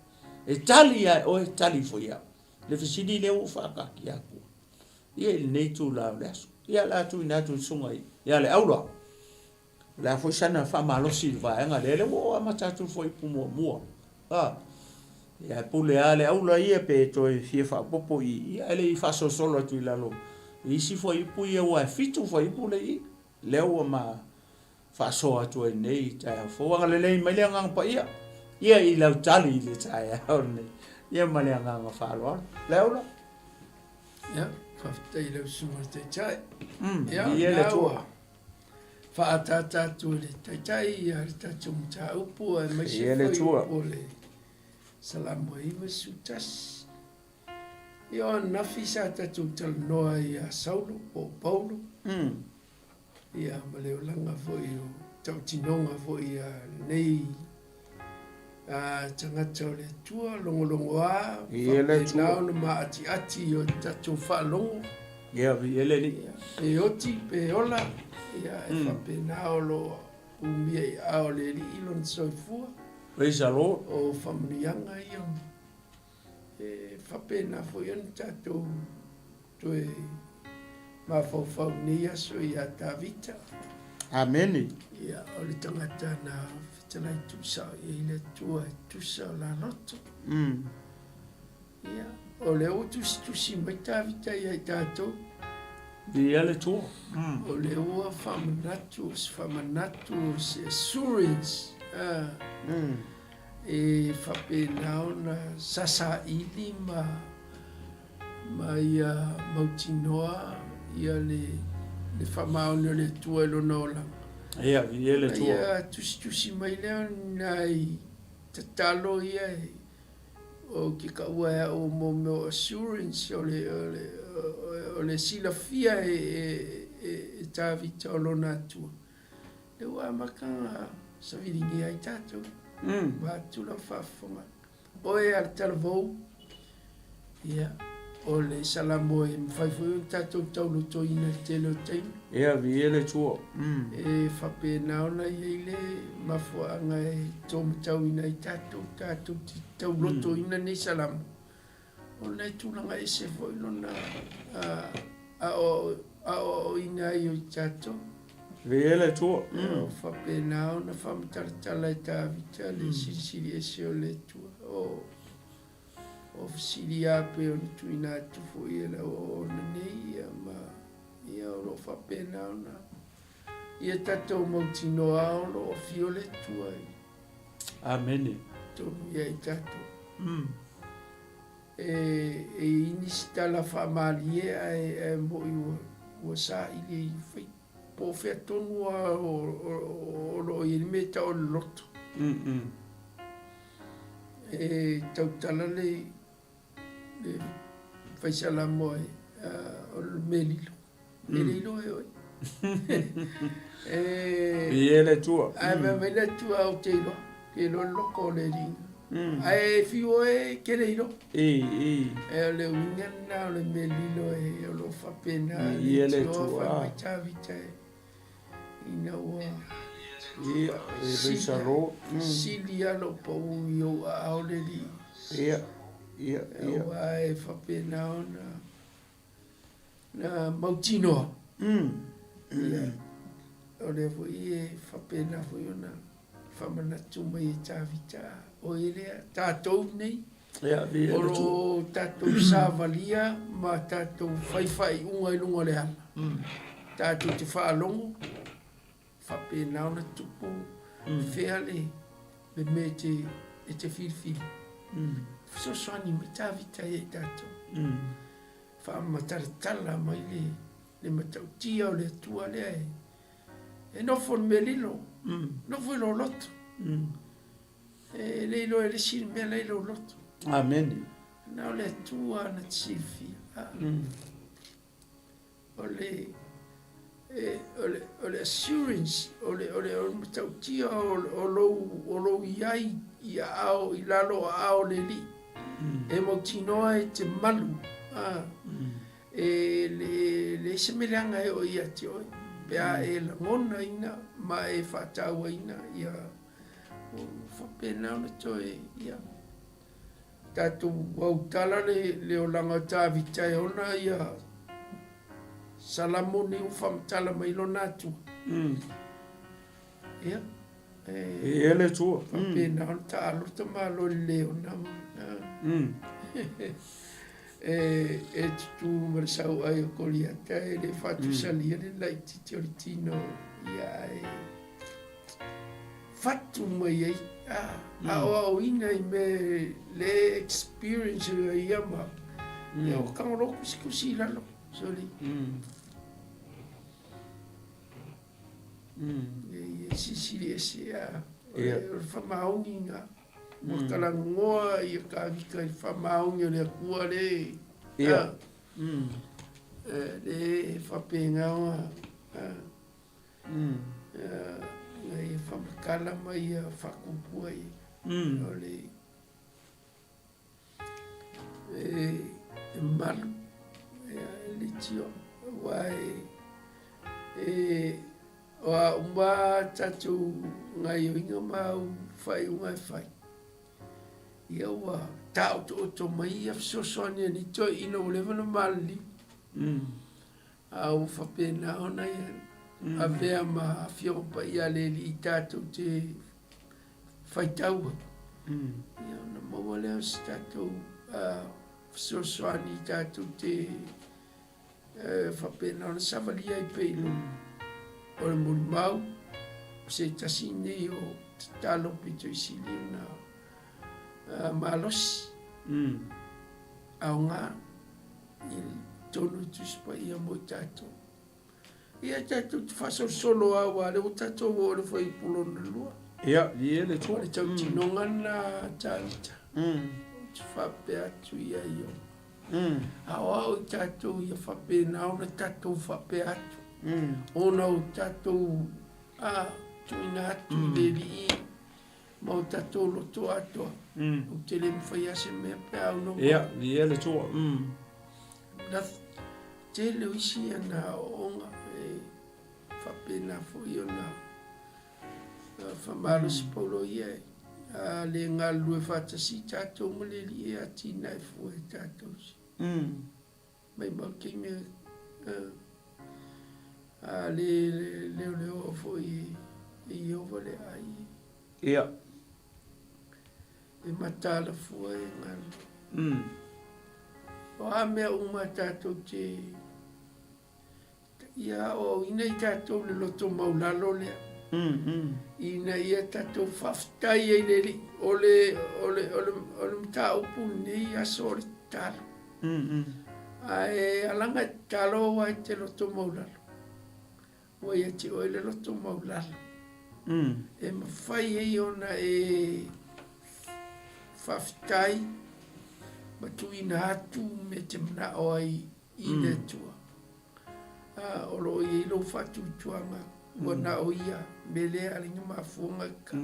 E tali lava e oe, tali foi ia au. Le fesili lea ua ou faataatia atu ia i lenei itula o le aso. Ia o le a tuuina atu i le susuga ia Leaula. O le a foi sana faamalosi i le vaega lea, lea ua ou amata atu le fuaiupu muamua. A, ia e pule lava Leaula ia pe toe fia faaopoopo i i, ae le i faasolosolo atu i lalo i isi fuaiupu ia aua e fitu fuaiupu lea i i. Lea ua ma faasoa atu ai nei i taeao fou. Agalelei mai le Agaga Paia ia i lau tali i le taeao lenei. Ia ma le agaga faaaloalo. Leaula. Ia, faafetai i lau Susuga i le Taitai. Ia, Viia le Atua. Faaataata atu e le Taitai ia le tatou mataupu aemaise foi o le Salamo 91. Ia o ananafi sa tatou talanoa ai ia Saulo po o Paulo. Ia ma le olaga foi o tautinoga foi a lenei tagata o le Atua, logologoa, faapena ona maatiati i o tatou faalogo. Ia, viia le Alii. Pe oti, pe ola, ia e faapena o lo o umia i aao o le Alii lona soifua. Praise the Lord. O faamanuiaga ia e faapena foi ona tatou Toe mafaufau i lenei aso ia Tavita. Amene. Ia, o le tagata na fetalai tuusao i ai le Atua e tusa o la loto. Ia, o lea ua tusitusi mai Tavita ia i tatou. Viia le Atua. O lea ua faamanatu, o se faamanatu, o se assurance. E faapena ona sasaili ma ma ia mautinoa ia le le faamaoni o le Atua i lona olaga. Ia, viia le Atua. Ia tusitusi mai lea nai tatalo ia e ou te taua e au mo mea o assurance o le o le o le silafia e e e Tavita o lona Atua. Lea ua amata ona saviligia ai tatou. Vaeatu lau faafofoga. Oe a le talavou, ia, o le Salamo e mafai foi ona tatou taulotoina i le tele o taimi. Ia, viia le Atua. E faapena ona i ai le mafuaaga e taumatauina ai tatou, tatou te taulotoina nei Salamo, ona e tulaga ese foi lona aoaoina ai o i tatou. Viia le Atua. E faapena ona faamatalatala e Tavita le silisili ese o le Atua. O, o fesili lava pei ona tuuina atu foi e le auauna nei, ia, ma ia o lo o faapena ona ia tatou mautinoa o lo o afio le Atua i Amene. totonu ia i tatou. E i ai nisi tala faamalie ae moni ua saili ai fai po o fea tonu lava o lo o i ai le mea e tau o le loto. E tautala le fai Salamo o le mea lilo. E le iloa e oe. Viia le Atua. Ae fai mai le Atua ou te iloa, ke iloa le loko o le Alii. Ae fiu oe e ke le iloa. E o le uiga lena o le mea lilo e o lo o faapena Viia le Atua. Fai mai Tavita ina ua sili lava lou pau i ou aao le Alii. Aua e faapena ona na mautinoa, ia, o lea foi e faapena foi ona faamanatu mai e Tavita, o e lea, tatou nei, o lo o tatou savalia ma tatou fai faaiuga i luga o le ala, tatou te faalogo, faapena ona tupu fea le mea e te filifili. Fesoasoani mai Tavita ia i tatou. Faamatalatala mai le matautia o le Atua lea e nofo i le mea lilo, nofo i lou loto. E le iloa e le isi le mea la i lou loto. Amene. Na o le Atua na te silafia. O le o le assurance, o le o le matautia o lou i ai i aao i lalo o aao o le Alii. E mautinoa e te malu, e leai se mea leaga e oo ia te oe pe a e lagonaina ma e faatauaina ia faapena ona toe ia. Tatou autala le olaga o Tavita e ona ia Salamo nei ua faamatala mai lona Atua. Ia. E ia le Atua. Faapena ona taalota malo i le le ona. E tutū ma le sauai o Koliata e le faatusalia le laitiiti o le tino ia ae fatu mai ai aoaoina i mea le experience ai ia ma ia o tago loa kusikusi i lalo soli. E sisili ese a o le faamaoniga ua talanoa ia Tavita i le faamaoni o le Atua le le faapena ona Ina ia faamatala ma ia faatupu ai o le e malu e leitio aua e o a uma tatou gaioiga ma au faaiuga e fai ia ua taotooto mai ia fesoasoani a ni toeaina ua leva ona maliliu. A ua faapena ona ia avea ma Afioga Paia a le Alii tatou te faitau ai, ia ona maua lea o se tatou fesoasoani tatou te faapena ona savalia ai pea i luga o le molimau o se tasi nei o tatalo pito i sili ona malosi aoga i totonu o Tusi Paia mo i tatou. Ia tatou te faasolosolo lava aua o lea ua tatou oo i le fuaiupu lona lua. Ia, i le O le tautinoga lena a Tavita. Ou te faapea atu ia Ioba. Aoao i tatou ia faapena ona tatou faapea atu. Ona o tatou a tuuina atu i le Alii Ma o tatou loto atoa. Ou te le mafai lava se mea pe a ono. Ia, ia le Atua. Nothing. Tele o isi ana aoaoga e faapena foi ona faamalosi Paulo ia e a le galulue faatasi tatou ma le Alii e atinae fua e tatou. Maimau taimi a le leoleoa foi e Ieova le ai. Ia. E mataala fua e galu. O a mea uma tatou te ia aoaoina i tatou le loto maulalo lea. Ina ia tatou faafetai ai i le Alii. O le, o le, o le, o le mataupu i lenei aso o le. tatalo. Ae alaga e tatalo aua e te loto maulalo. Ua ia te oe le loto maulalo. E mafai ai ona e faafetai ma tuuina atu mea e te manao ai i le Atua. O lo o i ai lou faatuatuaga ua na o ia mea lea a le mafuaaga ka.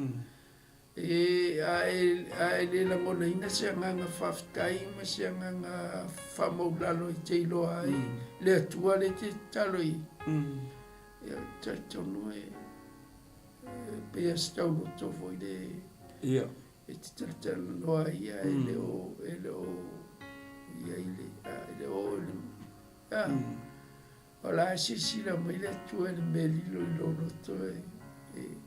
E, a e, a e le lagonaina se agaga faafetai ma se agaga faamaulalo e te iloa ai le Atua lea e te tatalo i ai, ia, ou te talitonu e, e pei lava se tauloto foi le, Ia. e te talatalanoa ai, ae le o, e le o i ai le, a, e le o oo i le, a, o la e silasila mai le Atua i le mea lilo i lou loto e, e,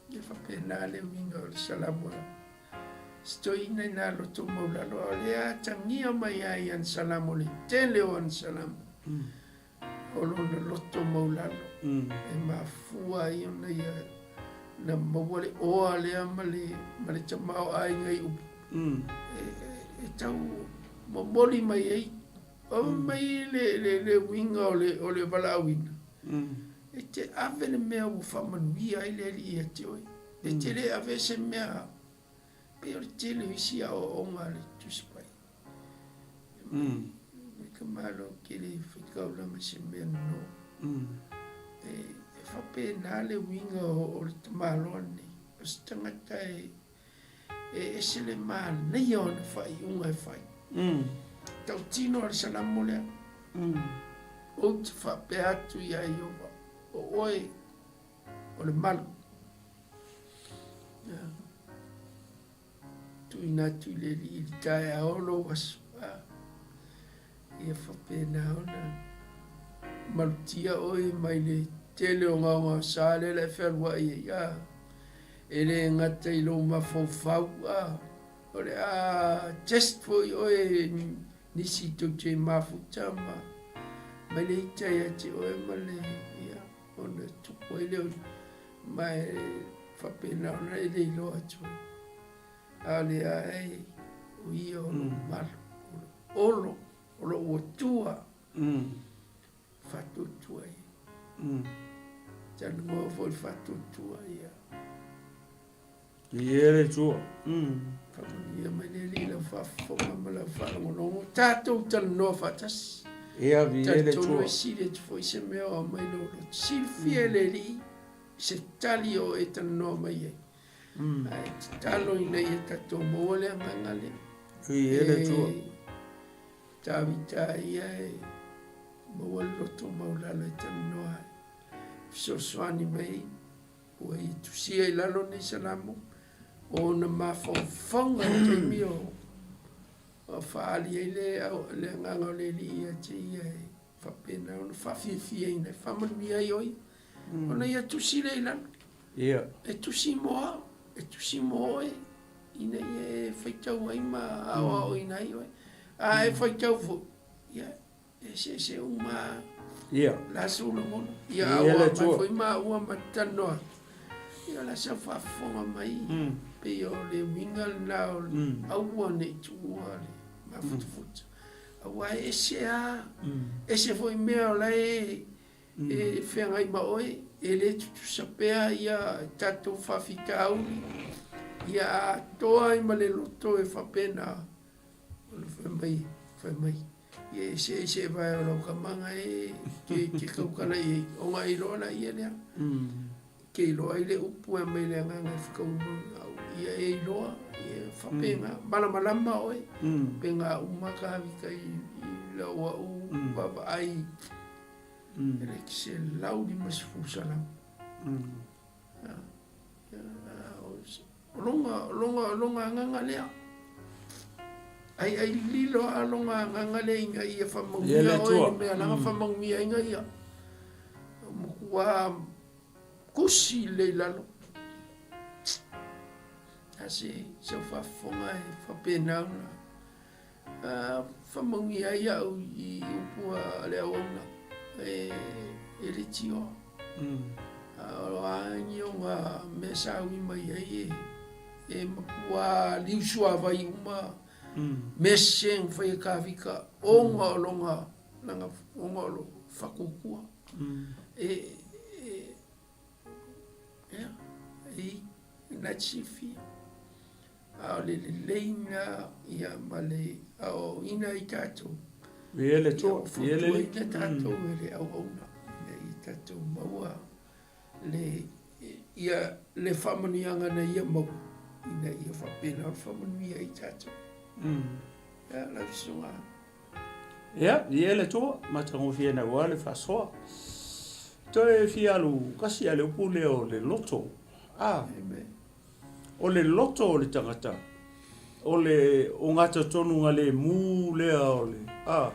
E faapena le uiga o le Salamo a si toeaina i nā loto maulalo, a o lea atagia mai ai i ana Salamo le tele o ana Salamo o lona loto maulalo e mafua ai ona ia na maua le oa lea ma le ma le tamaoaiga i upu e tau momoli mai ai o mai le le le uiga o le o le valaauina. E te ave le mea ua faamanuia ai le Alii ia te oe. E te le ave se mea, pei o le tele o isi aoaoga a le Tusi Paia. E ka malo ke le faitaulaga se mea no. E, e faapena le uiga o, o le tamaloa lenei. O se tagata e, e ese le manaia o ana faaiuga e fai. Tautino a le Salamo lea. Ou te faapea atu iā Ieova, o oe o le malu. Ia. Tuuina atu i le Alii i le taeao o lou aso. Ia faapena ona malutia oe mai le tele o gaogaosa lea la e fealuai ai. A, e le gata i lou mafaufau, a, o le a test foi oe e nisi tou te mafuta ma mai le ita ia te oe ma le, ia, ona tupu ai lea o, ma e faapena ona e le iloa atu ai. A o lea e, o ia o lou malu, o le olo, o lou Atua, faatuatua ia. Talanoa foi le faatuatua ia. Ia le Atua. Faamanuia mai le Alii i lau faafofoga ma lau faalogologo. Tatou talanoa faatasi. Ia, viia le Talitonu Atua. e sili atu foi se mea o aumai lou loto. Silafia e le Alii se tali o e talanoa mai ai. Ae tatalo ina ia tatou maua le agaga lea. Viia le Atua. E Tavita ia e maua le loto maulalo e talanoa ai. Fesoasoani mai ua ia tusia i lalo nei Salamo o ona mafaufauga i taimi o o faaali ai le le agaga o le Alii ia te ia e faapena ona faafiafiaina e faamanuia ai o ia. Ona ia tusi lea i lalo. Ia. E tusi mo au, e tusi mo oe, ina ia e faitau ai ma aoaoina ai oe. A e faitau foi, ia, e eseese uma lava. Ia. O le a sou lagona? Ia, a ua mai foi maua ma te talanoa atu, ia o le a sau faafofoga mai, pei o le uiga lena o le aua ne i tuua le mafutafuta. Aua e ese lava, ese foi mea o la e E feagai ma oe, e le tutusa pea ia tatou faafitauli, ia atoa ai ma le loto e faapena ona fai mai, fai mai, ia eseese e vae o lau kamaga e ke, ke kaukala i ai, ona e iloa laia lea. Ke iloa ai le upu e aumai le agaga e whakaumau au, ia e iloa, ia faapena, malamalama oe, pena uma ka vika i, i lau au vaavaai, E le 150 salamo. O lona, lona, lona agaga lea. Ai, ai lilo a lona agaga lea ina ia whamanuia oe le mea langa whamanuia ina ia. O matua kusi le i lalo. A se, se o whafonga e whapena ona. Faamanuia ai au i upu a le auauna e le tioa. O a ni ona mea sa ui mai ai e matua liusuavai uma. Mea sese na fai e Kāwika ona o lona lana ona o lo faakukua. E, e, ia, e, na te silafia. A o le lelei lena ia ma le aoaoina i tatou. Ia le Atua, ia le Alii. Fautuaina tatou e le auauna ina ia tatou maua le ia le faamanuiaga na ia maua ina ia faapena ona faamanuia ai tatou. Ia lau susuga. Ia, ia le Atua, matagofie naua le faasoa. Toe fia alu kasi a le upu lea o le loto. Ah. Amen. O le loto o le tagata, o le ogatotonu lemu lea o le, a,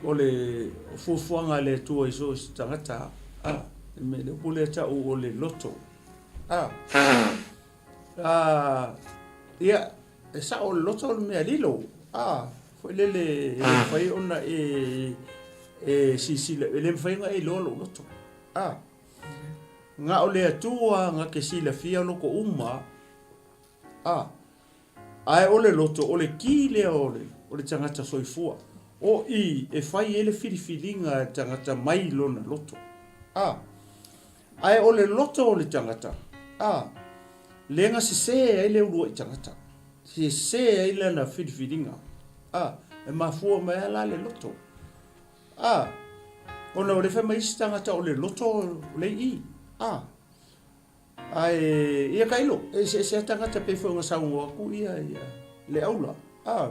o le fuafuaga a le Atua i so o se tagata, a, le mea, le upu lea ta'u o le loto, a, a, ia, e sa'o o le loto o le mea lilo, a, foi lele e le mafai ona e, e silasila, e le mafai ona e iloa lou loto, a. Na o le Atua na te silafia loko uma, a, ae o le loto, o le ki lea o le, o le tagata soifua, o i e fai ai le filifiliga a le tagata mai lona loto, a, ae o le loto o le tagata, a, lea na sese ai le uluai tagata, sese ai lana filifiliga, a, e mafua mai lava la le loto. A, ona o lea fai mai isi tagata o le loto o le i. A, ae ia tailo, e eseese lava tagata pei foi ona saunoa atu ia ia le aula. A,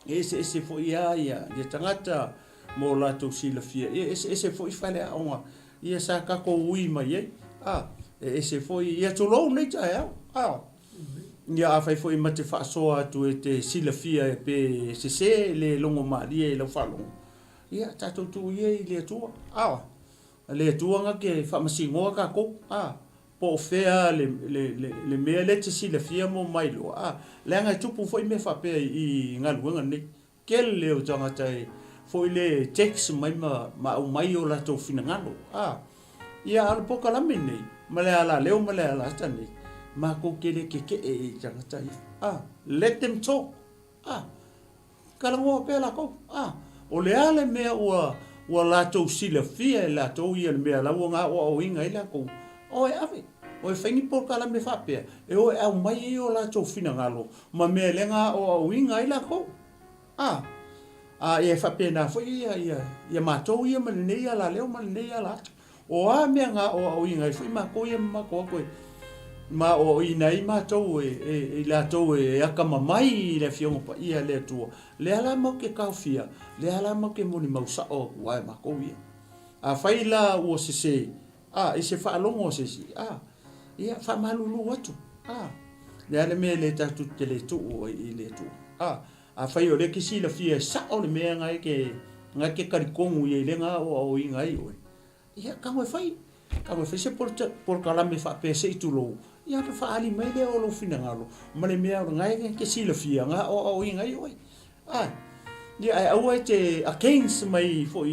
e eseese foi lava ia ia tagata ma o latou silafia, ia e eseese foi faleaoga ia sa tatou ui mai ai. A, e ese foi ia tulou nei taeao. A, Ia afai foi ma te faasoa atu e te silafia pe sese le logo malie i lau faalogo, ia tatou tuu ia i le Atua. A, le Atua na te faamasinoa tatou, a, po o fea le, le, le, le mea lea e te silafia mo mailoa, a, leaga e tupu foi mea faapea i galuega nei. Tele o tagata e foi le text mai ma ma aumai o latou finagalo a ia a o le polokalame nei ma le alaleo ma le alata nei matou te le keke'e i tagata ia a let them talk a talanoa pea latou a o le a le mea ua ua latou silafia e latou ia le mea la ua gaoaoina ai latou o e ave o e fai ni polokalame faapea e o e aumai ai o latou finagalo Ma mea lea na aoaoina ai lakou. A, a ia e faapena foi ia, ia, ia matou ia ma lenei alaleo ma lenei ala atu. O a mea na aoaoina ai foi matou ia ma matou atu e, ma aoaoina ai matou e, e, e i latou e akamamai i le Afioga Paia a le Atua, lea la matou te taofia, lea la matou te molimau sao atu ai matou ia. Afai la ua sese, A, i se faalogo a se isi, a, ia, faamalulu atu, a, le a le mea le tatou te le tuu ai i le Atua? A, afai o lea e te silafia e sao le mea na e te, na e te talitonu i ai lea na aoaoina ai oe, ia, tago e fai, tago e fai se polokalame faapea se i tulou, ia ona faaali mai lea o lou finagalo ma le mea o lena e te silafia na aoaoina ai oe. A'e, ia ae aua e te against mai foi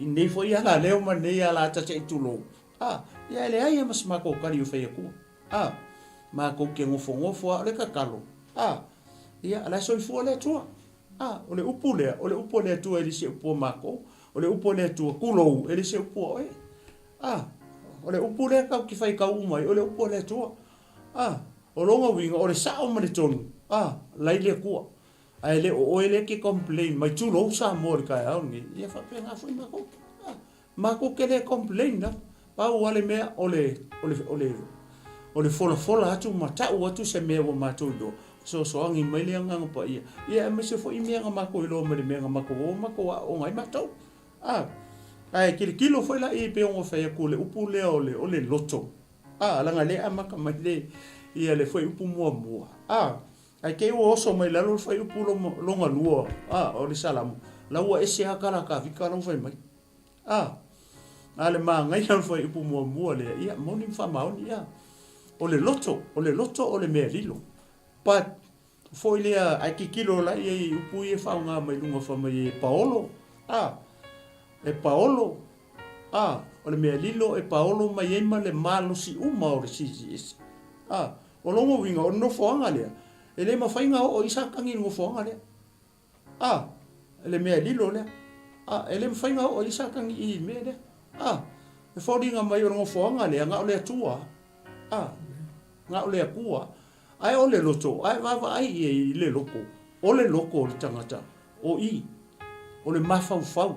i nei foi alaleo ma nei alata se i tulou, a, ia e leai a ma se matou tali o fai atua, a, matou te nofonofo a o le tatalo, a, ia o la e soifua le Atua, a, o le upu lea, o le upu a le Atua e le se upu a matou, o le upu a le Atua, tulou, e le se upu a oe, a, o le upu lea tatou te faitau uma ai, o le upu a le Atua, a, o lona uiga o le sao ma le tonu, a, la i le Atua. Ae le o oe lea e te complain mai tulou Samoa i le taeao lenei, ia faapena foi matou. Matou te le complain lava. Pau lava le mea o le, o le, o le, o le folafola atu ma tau atu se mea ua matou iloa, fesoasoani mai le Agaga Paia, ia aemaise foi mea na matou iloa mai le mea na matou o matou aooga ai matou. A, ae tilotilo foi la i pei ona fai atu le upu lea o le, o le loto. A, leaga lea e amata mai le, ia le fuaiupu muamua. A, Ae te i ua oso mai lalo le fuaiupu lona lua, a, o le Salamo, la ua ese lava tala a Tavita la ua fai mai. A, a le manaia o le fuaiupu muamua lea, ia, moni ma faamaoni, ia. O le loto, o le loto o le mea lilo. But, foi lea, ae tilotilo la i ai i upu ia e faaaoga mai luga fai mai e paolo, a, e paolo, a, o le mea lilo e paolo mai ai ma le malosi uma o le Silisili Ese. A, O lona uiga, o le nofoaga lea, E le mafai ona oo i Satani i le nofoaga lea. A, le mea lilo lea. A, e le mafai ona oo i Satani i le mea lea. A, e foliga mai o le nofoaga lea, na o le Atua. A, na o le Atua. Ae o le loto, a e vaavaai i ai i le loko, o le loko o le tagata, o i, o le mafaufau.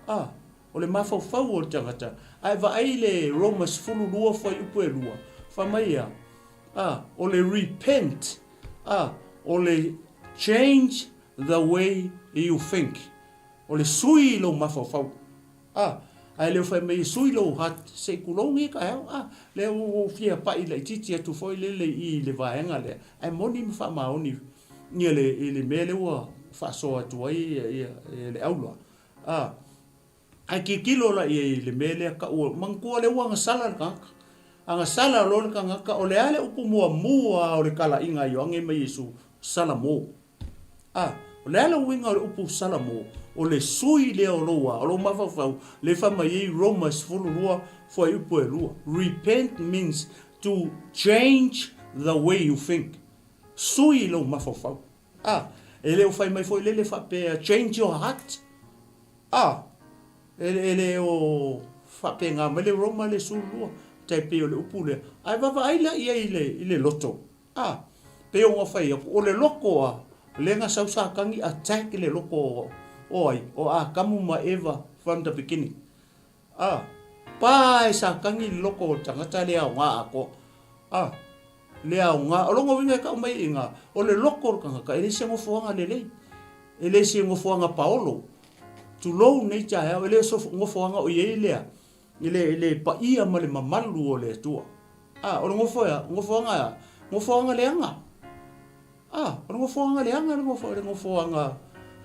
A, o le mafaufau o le tagata. A e vaai i le Roma 12 fuaiupu e 2, fai mai a, a, o le repent, a, o le change the way you think. O le sui i lou mafaufau. A, ae le o fai mai e sui lou heart, se i tulou nei taeao. A, lea ua ou fia pai laitiiti atu foi lele i i le vaega lea, ae moni ma faamaoni ia le, i le mea lea ua faasoa atu ai ia, ia, ia le aula. A, ae tilotilo la i ai i le mea lea taua, manatua lea ua agasala le tagata. Agasala loa le tagata, o le a le upu muamua o le talaiga a Ioane ma Iesu? Salamo. A, o le a le uiga o le upu Salamo? O le sui lea o lou a, o lou mafaufau, lea e fai mai ai Roma 12 fuaiupu e 2. Repent means to change the way you think. Sui lou mafaufau. A, e le o fai mai foi lele faapea change your heart. A, e le o faapena mai le Roma le 12, tai pei o le upu lea. Ae vaavaai la i ai i le loto. A, pei ona fai atu, o le loko a, lea na sau Satani attack le loko o ai? O Atamu ma Eva from the beginning. A, pa e Satani le loko o le tagata le aoga atoa. A, le aoga, o lona uiga e tau mai i ina, o le loko o le tagata, e le se nofoaga lelei, e le se nofoaga paolo. Tulou nei taeao, e le o se nofoaga o i ai lea, I le, i le paia ma le mamalu o le Atua. A, o le nofo ea, nofoaga ea, nofoaga leaga. A, o le nofoaga leaga le nofo, le nofoaga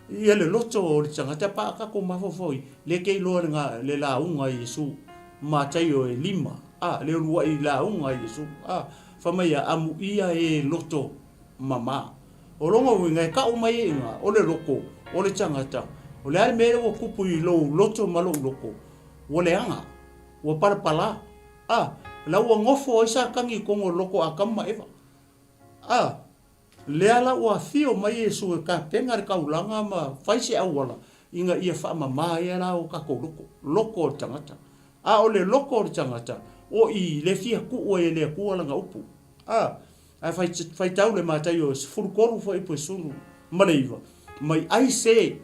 ia le loto o le tagata pa a tatou mafaufau i, le te iloa le, le lauga a Iesu, Mataio e 5, a, le uluai lauga a Iesu, a, fai mai a, amuia e loto mama. O lona uiga e tau mai ai iga, o le loto o le tagata, o le a le mea lea ua tupu i lou loto ma lou loto, Ua leaga, ua palapala, a, la ua nofo ai Satani i totonu o le loto o Atamu ma Eva. A, lea la ua afio mai Iesu e tapena le taulaga ma fai se auala ina ia faamama ai la o tatou loto, loto o le tagata. A o le loto o le tagata, o i le fia tuu ai e le Atua lana upu. A, ae faitau le Mataio 13 fuaiupu 19, mai ai se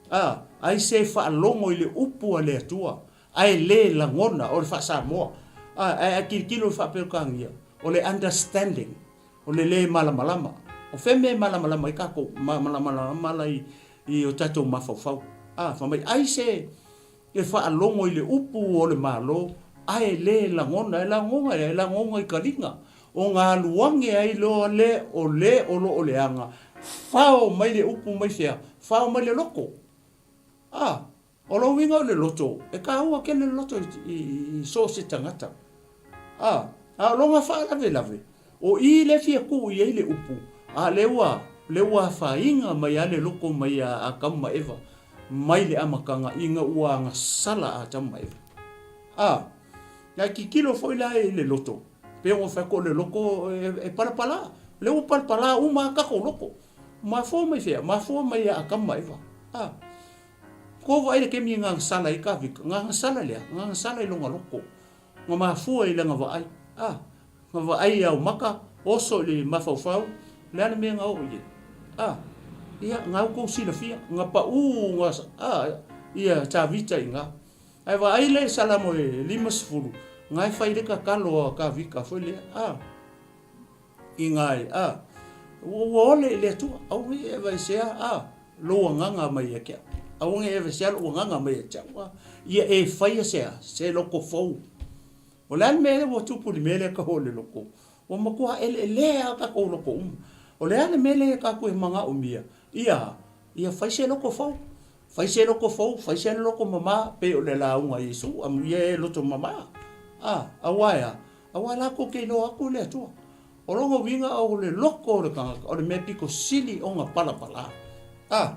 A, ai se faalogo i le upu a le Atua, ae le lagona, o le faa-Samoa. A, ae a tilotilo i le faa-Peretania, o le understanding, o le le malamalama. O fea mea e malamalama ai tatou? Malamalama la i, i o tatou mafaufau. A, fai mai, ai se e faalogo i le upu o le Malo, ae le lagona. E lagona e a? E lagona i taliga. O na alu ane ai loa le o le o lo o leaga, fao mai le upu mai fea? Fao mai le loto. A, o lou uiga o le loto, e kāua tele le loto i so o se tagata. A, a o lona faalavelave, o i lea fia tuu i ai le upu, a lea ua, lea ua afaina mai a le loto mai a Atamu ma Eva, mai le amataga ina ua agasala a Atamu ma Eva. A, ae tilotilo foi la i le loto, Pei ona fai atu o le loto e palapala. O lea ua palapala uma a tatou loto. Mafua mai fea? Mafua mai ia Atamu ma Eva. A. Kou vaai le kemi e gagasala ai Kavika. Gagasala lea, gagasala i lona loto. Na mafua i lana vaai. A. Na vaai i aomaka, oso i le mafaufau, le a le mea na oo i ai? A. Ia, na outou silafia, na pau, na, a, ia Tavita i ina. Ae vaai le Salamo e 50, nga e fai le tatalo a Kavika foi lea, a, i nga e, a, ua ole i le Atua, aua ne i e aveesea, a, lou agaga mai ia te au, aua ne i e aveesea lou agaga mai ia te au, a, ia e faia se a, se loko fou. O le a le mea lea ua tupu i le mea lea tau o le loko? Ua matua eleelea a tatou loko uma. O le a le mea lea tatou e manaomia? Ia, ia fai se loko fou. Fai se loko fou, fai se loko mama, pei o le lauga a Iesu, amuia e loto mama. A, aua e a? Aua latou te iloa atu le Atua. O lona uiga o le loko o le tagata, o le mea pito sili ona palapala. A,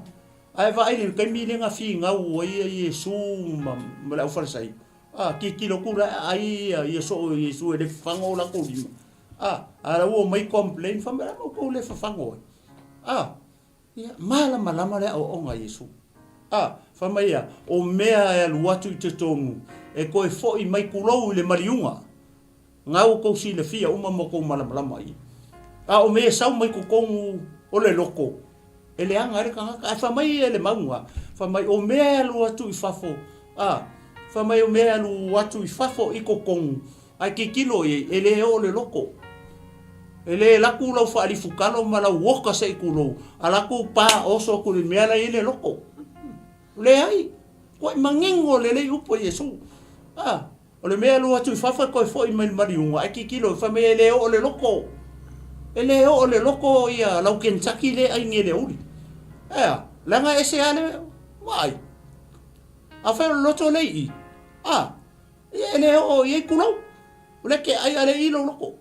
ae vaai i le taimi lea na finau ai ia Iesu ma, ma le aufalesaio. A, tilotilo atu la, ai ia, ia soo Iesu e le fafaga o latou lima. A, a la ua omai complain, fai mai, o le a le mea ua tou le fafago ai? A, ia, malamalama le aoaoga a Iesu. A, fai mai ia, o mea e alu atu i totonu, e toe foi mai tulou i le maliuga. Nga ua tou silafia uma ma tou malamalama i ai. A o mea e sau mai totonu o le loto, e leaga ai le tagata. Ae fai mai ia le mauga, fai mai o mea e alu atu i fafo, a, fai mai o mea e alu atu i fafo i totonu, ae tilotilo i ai, e le oo le loto. E le alu atu lau faalifutalo ma lau oka se i tulou, alu atu pa oso atu i le mea la e i ai le loto. Leai, ua manino lelei upu a Iesu. A. O le mea e alu atu i fafo e toe foi mai i le maliuga, ae tilotilo fai mai e le oo le loto. E le oo le loto ia lau Kentucky lea e ai nei i le aoauli. Ea, leaga e ese lava le vaai. Afai o le loto lea i i, a, ia e le oo i ai tulou. O lea e te ai a lea e i i lou loto.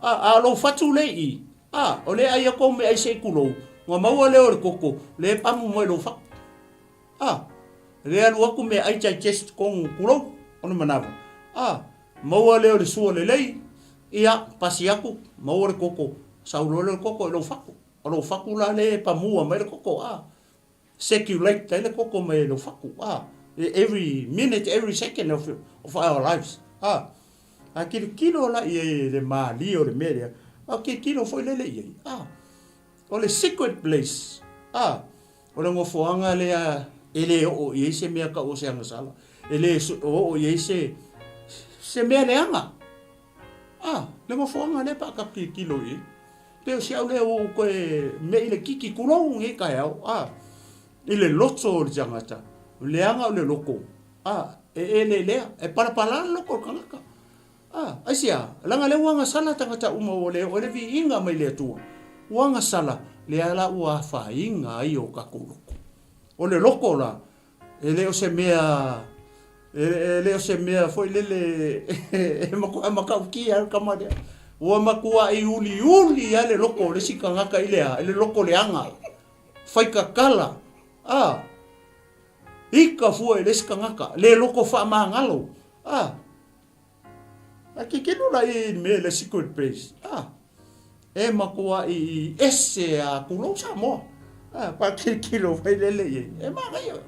A, a o lou fatu lea i i, a, o lea e ai atu au meaai se i tulou, ona maua lea o le toto, lea e pamu mai i lou fatu. A, le alu atu meaai digest totonu tulou, ona manawa. A, maua lea o le sua lelei, ia, pasi atu, maua le koko, sau loa lea o le koko i lou fatu. O lou fatu la lea e pamua mai le koko, a, circulate ai le koko mai lou fatu, a, every minute, every second of, of our lives, a. A tilotilo la i ai i le malie o le mea lea, a tilotilo foi lele i ai, a. O le secret place, a. O le nofoaga lea e le oo i ai se mea tau o se agasala, e le oo i ai se, se mea leaga. A, le nofoaga lea pe a tatou tilotilo i ai. Pei o si au lea ua ou toe mei le titi tulou lenei taeao, a, i le loto o le tagata, leaga o le loto, a, e elelea, e palapala le loto o le tagata. A, aisea? Leaga lea ua agasala tagata uma ua le oo ai le viiga mai le Atua. Ua agasala, lea la ua afaina ai o tatou loto. O le loto la, e le o se mea, e le o se mea foi lele e matua matautia le tama lea. Ua matuai uliuli lava le loto o le isi tagata i le a? I le loto leaga, faikatala, a, ika fua i le isi tagata, le loto faamagalo, a. A tilotilo la i le mea le secret place, a, e matuai ese a tulou Samoa. A, pa tilotilo mai lele i ai, e manaia.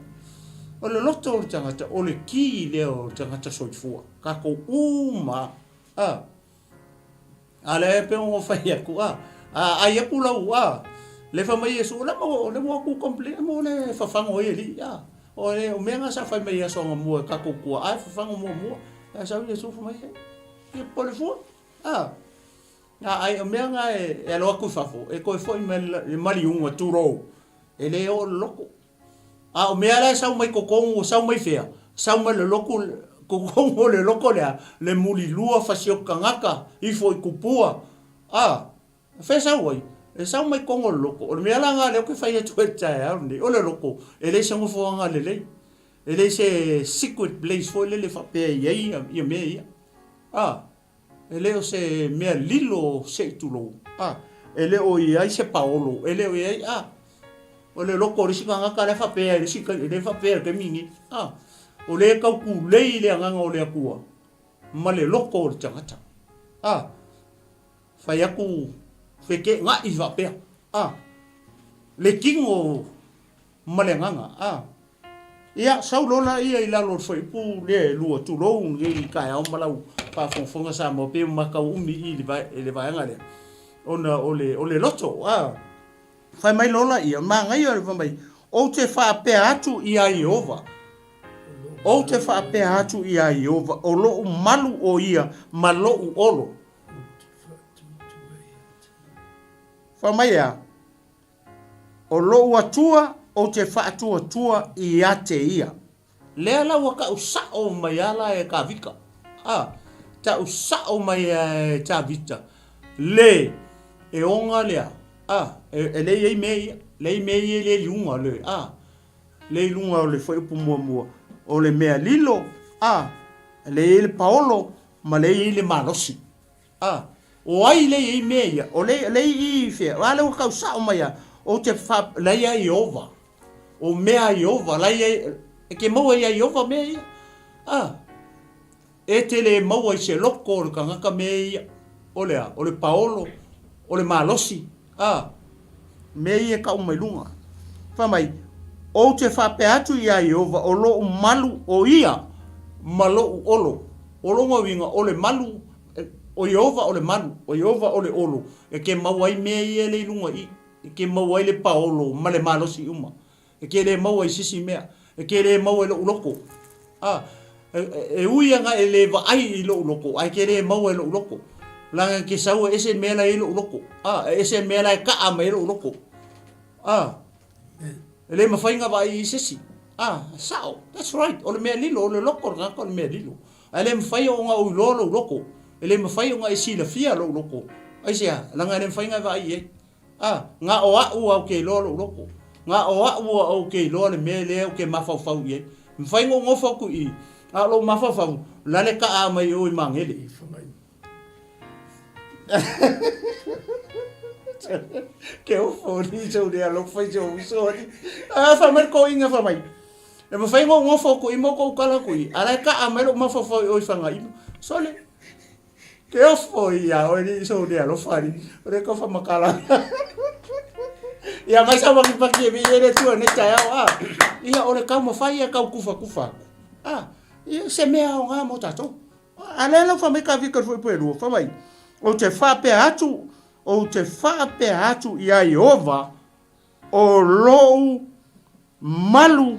O le loto o le tagata, o le ki lea o le tagata soifua, tatou uma a. A lea e pei ona fai atu, a, a ai atu lau, a, le fai mai Iesu, o le a o le ua atu complain, mo le fafago ai e alii, a, o le o mea na sa fai mai i aso anamua e tatou tuaa e fafago muamua, ae sau Iesu fai mai, ia popole fua, a, a ai o mea na e alo atu i fafo, e toe foi mai le maliuga tulou, e le oo i le loto. A o mea la e sau mai totonu, ua sau mai fea? Sau mai le lotu, totonu o le loko lea, le mulilua fasioti tagata, ifo i tupua, a, fea e sau ai? E sau mai totonu o le loko. O le mea la lena lea ou te fai atu ai i le taeao lenei, o le loko, e leai se nofoaga lelei, e leai se secret place foi lele faapea e i ai ia mea ia. A. E le o se mea lilo se i tulou, a. E le o i ai se paolo, e le o i ai, a. O le loto o le isi tagata lea e faapea i le isi taimi, e le faapea i le taimi lenei, a. O lea e tau tulei le agaga o le Atua ma le loto o le tagata, a. Fai atu feteenai faapea, a. Le tino ma le agaga, a. Ia, sau loa laia i lalo o le fuaiupu lea e lua, tulou lenei taeao ma lau faafogafoga Samoa, pei ua matau umi i i le vaega lea, ona o le, o le loto, a. Fai mai loa laia, manaia le fai mai, Ou te faapea atu iā Ieova, ou te faapea atu iā Ieova, o loʻu malu ʻo ia ma loʻu olo. Fai mai e a? O lou Atua ou te faatuatua ia te ia. Lea la ua tau sao mai a la e Tavita. A, tau sao mai a e Tavita, le e oga lea, a, e, e le i ai mea ia, le i mea ia le liuga le, a, le i luga o le fuaiupu muamua, o le mea lilo, a, le i ai le paolo, ma le i ai le malosi. A, o ai lea e i ai mea ia? O lea, lea i i fea? A lea ua tau sao mai a, ou te fa, la ia Ieova. O mea a Ieova, la ia, e ke maua ia Ieova mea ia. A, e te le maua i se loko o le tagata mea ia. O le a? O le paolo, o le malosi, a, mea ia e kau mai luga. Fai mai, Ou te faapea atu iā Ieova, o loʻu malu ʻo ia ma loʻu olo. O lona uiga, o le malu, ʻo Ieova o le malu, ʻo Ieova o le olo, e ke maua ai mea ia le i luga i, e ke maua ai le paolo ma le malosi uma. E ke lē maua i se isi mea. E ke lē maua i loʻu loko. A, e ui ana e lē vaai i loʻu loko, ae ke lē maua i loʻu loko. Leaga e ke sau e ese mea la i loʻu loko. A, e ese mea la e kaʻa mai ai loʻu loko. A, e lē mafai na vaai i se isi. A, sao, that's right, o le mea lilo, o le loko o le tagata o le mea lilo. Ae le mafai ona ou iloa lou loko. E le mafai ona e silafia lou loko. Aisea? Leaga e le mafai ona e vaai i ai. A, na o aʻu a ou ke iloa loʻu loko. Na o aʻu a ou ke iloa le mea lea ou ke mafaufau i ai. Mafai na ou nofo aku i i, a o loʻu mafaufau, lale kaʻa mai o i Magele. Ke ofo ni sou le alofa i sou uso ali. A, fai mai le toeaina fai mai, E mafai na ou nofo aku i i ma ou kala aku i i, a la e kaʻa mai loʻu mafaufau i o i Fagailo. Sole! Ke ofo ia oe ni sou le alofa ni. O le kofa makala. Ia mai sa waki paki e mi ele tua ne taeao a. Ia o le kau mawhai ia kau kufa kufa aku. A, ia se mea o ngā mō tātou. A lea lau whamai ka vika fo i pue lua, whamai. O te whapea atu, o te whapea atu i a Iova, o lou Malu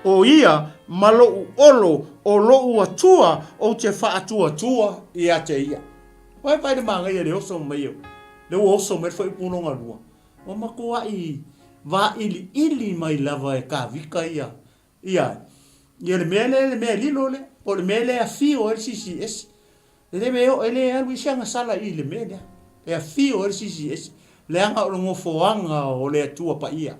ʻo ia ma loʻu olo o loʻu Atua ou te faatuatua ia te ia. Wae pai le māngaia le oso mai o le ua oso mai le fuaiupu lona lua. Ua matuaʻi wāʻiliʻili mai lava e Kāwika ia ia ia le mea lea le mea lilo lea po o le mea lea e afio ai le CCS. E le mea e le alu i se agasala i le mea lea. E afio ai le CCS leaga o le nofoaga o le Atua Paia.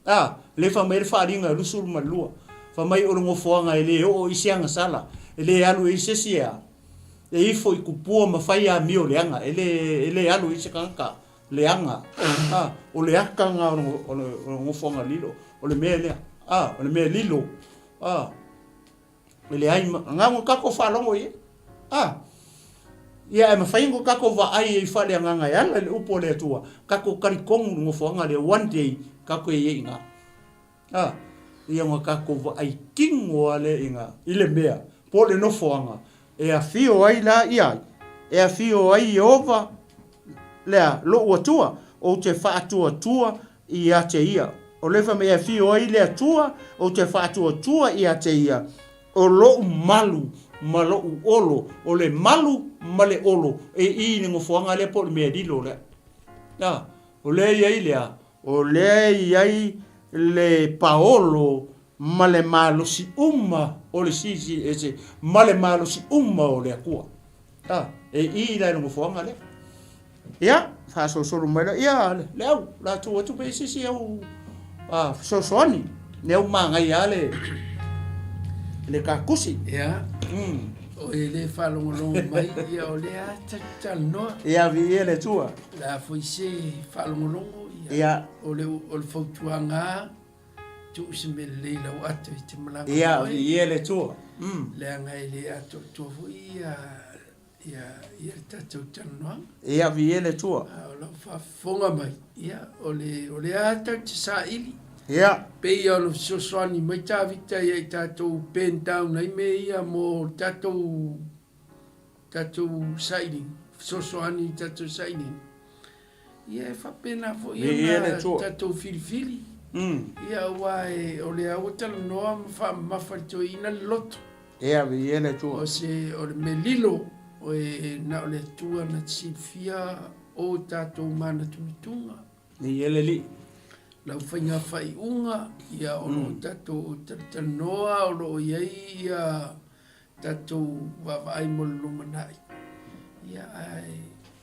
A, lea fai mai le faaaliga e 22, fai mai o le nofoaga e le oo i se agasala, e le alu ai se isi e a, e ifo i kupua ma fai amio leaga, e le, e le alu ai se tagata leaga. A, o le aka lena o le, o le, o le nofoaga lilo, o le mea lea. A, o le mea lilo. A. E leai ma, na ona tatou faalogo i ai. A, ia e mafai ona tatou vaai ai faaleagaga e ala i le upu a le Atua, tatou talitonu i le nofoaga lea, one day, tatou i ai i ina. A, ia ona tatou vaai kino lava lea i ina, i le mea, po o le nofoaga, e afio ai la ia ai, e afio ai Ieova, lea, lou Atua, ou te faatuatua ia te ia. O le fai mai e afio ai le Atua, ou te faatuatua ia te ia, o loʻu malu ma loʻu olo, o le malu ma le olo e i le nofoaga lea po o le mea lilo lea. A, o lea e i ai le a? O lea e i ai le paolo ma le malosi uma o le Silisili Ese ma le malosi uma o le Atua. A, e i la i le nofoaga lea. Ia, faasolosolo mai la, ia, le au, la tuu atu pe isi isi au a, fesoasoani, le au manaia lava le, le kakusi. Ia, o e le faalogologo mai, ia o lea lava ta te talanoa. Ia, viia le Atua. O le a foi se faalogologo, ia, ia. O le, o le fautuaga lava, tuu se mea lelei i lau ato i te malaga Ia, viia le Atua. Leaga e le atoatoa foi ia Ia, ia le tatou talanoaga. Ia, viia le Atua. A o lau faafofoga mai, ia, o le, o lea lava tatou te saili. Ia. Pei ona fesoasoani mai Tavita ia i tatou pen down ai mea ia mo le tatou, tatou sailiga, fesoasoani i tatou sailiga. Ia, e faapena foi ona tatou filifili. Ia, aua e, o lea ua talanoa ma faamamafa i le toeaina le loto. Ia, viia le Atua. O se, o le mea lilo, o e na o le Atua na te silafia o tatou manatunatuga. Viia le Alii. Lau faiga faaiuga, ia o lo o tatou talatalanoa, o lo o i ai ia tatou vaavaai mo le lumanai. Ia, ae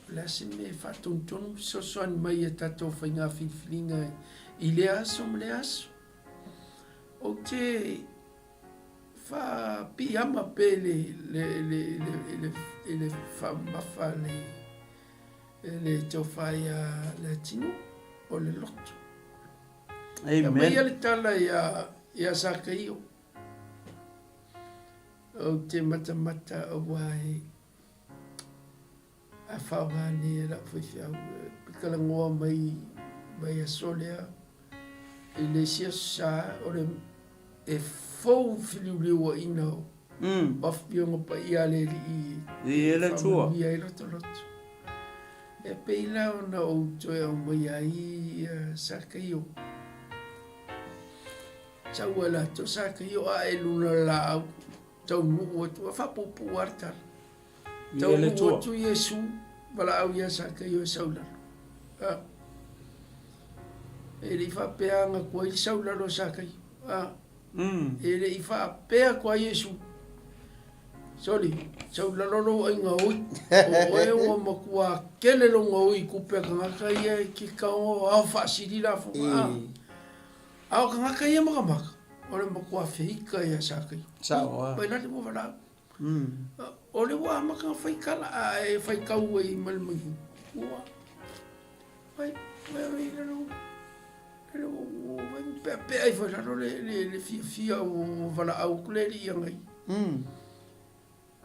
o le a se mea e faatonutonu fesoasoani mai i a tatou faiga filifiliga i lea aso ma lea aso. Ou te faapiiama pea i le faamamafa a le tofa ia Leatinuu, o le loto. Amen. Aumaia le tala ia Sakaio. Ou te matamata aua e. A faaaoga nei e lau faifeau e pikalagoa mai mai aso lea i le isi aso sa o le e fou filiuliuaina o mm. afioga paia a le Alii e le Atua ia i lotoloto. E pei la ona ou toe aumaia ai ia Sakaio. Sau ai latou Sakaio ae luna laau taunuu atu a faapuupuu lava le tala. Taunuu atu Iesu, valaau ia Sakaio e sau i lalo. A. E le i faapea aga atu ai le sau i lalo a Sakaio. A. Mm. E le i faapea atu ai Iesu. Soli, sau i lalo lou aiga oi. O oe ua matua kele lou gaoi i kupe a tagata ia e ke kaogo ao faasili lafoga. A. A o tagata ia makamaka, o le matua feika ia Sakaio. Sao a. Mai lale ua valaau. O le ua amata ona fai tala a e faitau ai ma le manu, ua fai mai i lalo, ua fai ma peapea ifo i lalo le fiafia ua valaau atu le alii ia nai.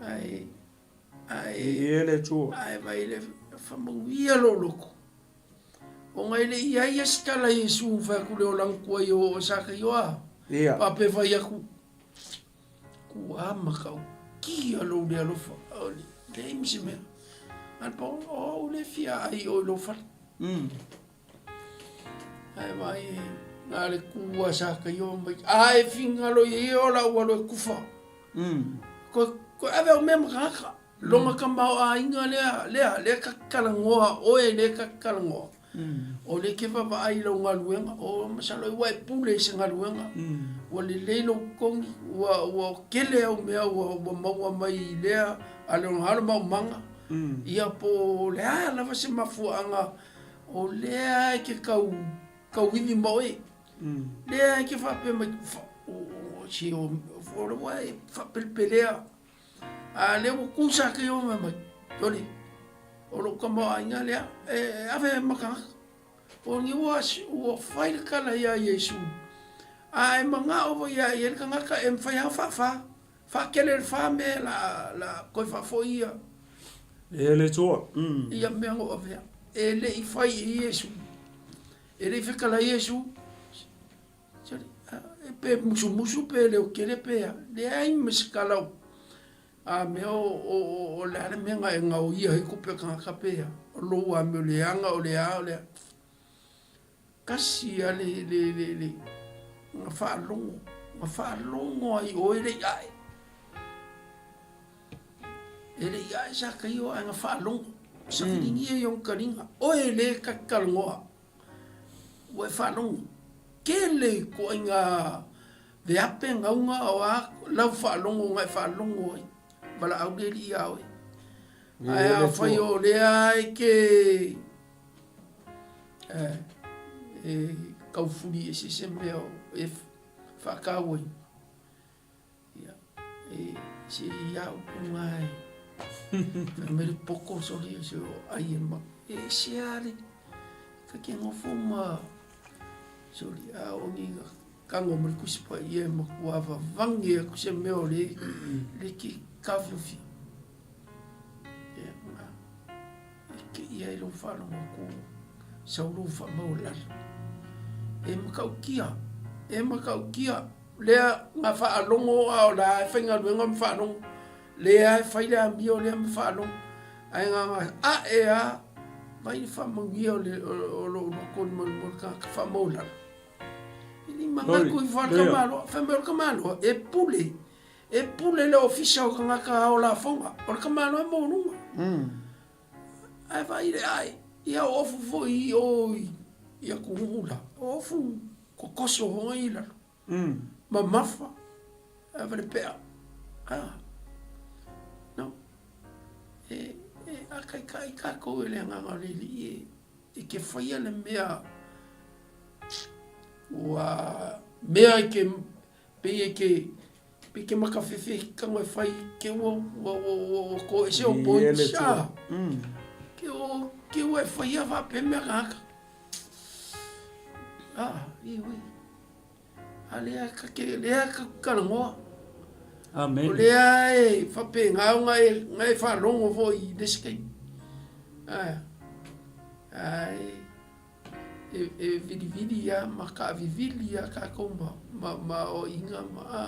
Ae, ae, Viia le Atua. Ae vai le faamanuia lou loto. Ona e le i ai ia se tala Iesu fai atu le olaga tuai o Sakaio a. Ia. Faapea fai atu, Kua matautia lou le alofa, o le leai ma se mea. A o au le fia ai o i lou fale. Mm. Ae vai e na le kua sa ka io mai. A e fingalo i o la ua lo kufa. Mm. Ko ko ave o mea makaka. Longa ka mao aiga lea lea lea ka kalangoa oe lea ka kalangoa. O le ke vaavaai i lau galuega, o masalo ai ua e pule i se galuega, ua lelei lou totogi, ua, ua tele au mea ua, ua maua mai i lea a le ogaalo maumaga, ia po o le a lava se mafuaaga, o lea e ke kau, tauivi ma oe. Lea e ke faapea mai, fa, o, o, se o, o le ua e faapelepelea. A lea ua ku sa ke o mai, soli, o lou tamaoaiga lea, e ave ma tagata. O ni ua, ua fai le tala iā Iesu, a e manao foi ia i ai le tagata e mafai lava ona faafa, faatele le fa mea la, la toe faafoi ia. E le Atua. Ia mea na ou avea. E le i fai i Iesu. E le i fetalai Iesu. Pe musumusu pe leotele pe a, leai ma se tala o a mea o le a le mea na e gaoia ai tupe a tagata pe a, o lou amio leaga o le a o le a. Tasi a le le le le na faalogo, na faalogo ai oe le i ae. E le i ae sa kaio ae na faalogo. Safiligia i ona taliga, oe le tatalanoa. Ua e faalogo tele i ituaiga veape, gauga, o a lau faalogo na e faalogo ai, valaau le alii ia oe. Ae afai o lea e te e taufuli ese se mea e faatauaina, Ia, e se i a upu ngā e. Whai mai le poko sori o se o ai e ma. E se a le. Ka ke ngofo ma. Sori a o ni kango ma le kusi pa ia e makua vavangi aku se mea o le le ki kawhiowhi. Ia, ngā. E ke ia i lou whalongo ko sau lou whamau lalo. E makaukia, e makaukia. Lea nga faalogo a o la e faigaluega ma faalogo, lea e fai le amio lea ma faalogo, ae nga nga ae a vai le faamanuia o le o lou loto i le tagata faamaulalo. E le i manatu ifo lava le tamaloa, fai mai o le tamaloa e pule, e pule le ofisa o tagata ao lafoga, o le tamaloa e maualuga. Ae vaai le ae, ia o ofu foi i o i atunuu la, o ofu kokoso foi i lalo. Mamafa a falepea. Ah. No. E, e ākaikai kākou e le agaga o le Alii e, e ke whaia le mea ua mea i ke pei e ke pei ke makawhewhe ki kango e whai ke ua ua ua ua ua ko ese o points ah. Ke o ke ua e whaia whapea mea kāka. Ah, i ui. A lea ka ke, lea ka kalagoa. Amen. O lea e whapengā o ngai, ngai whalongo fo i le se taimi. Ae, ae e, e vilivili lava ma kaavivili lava tatou ma, ma, ma aoaiga ma a.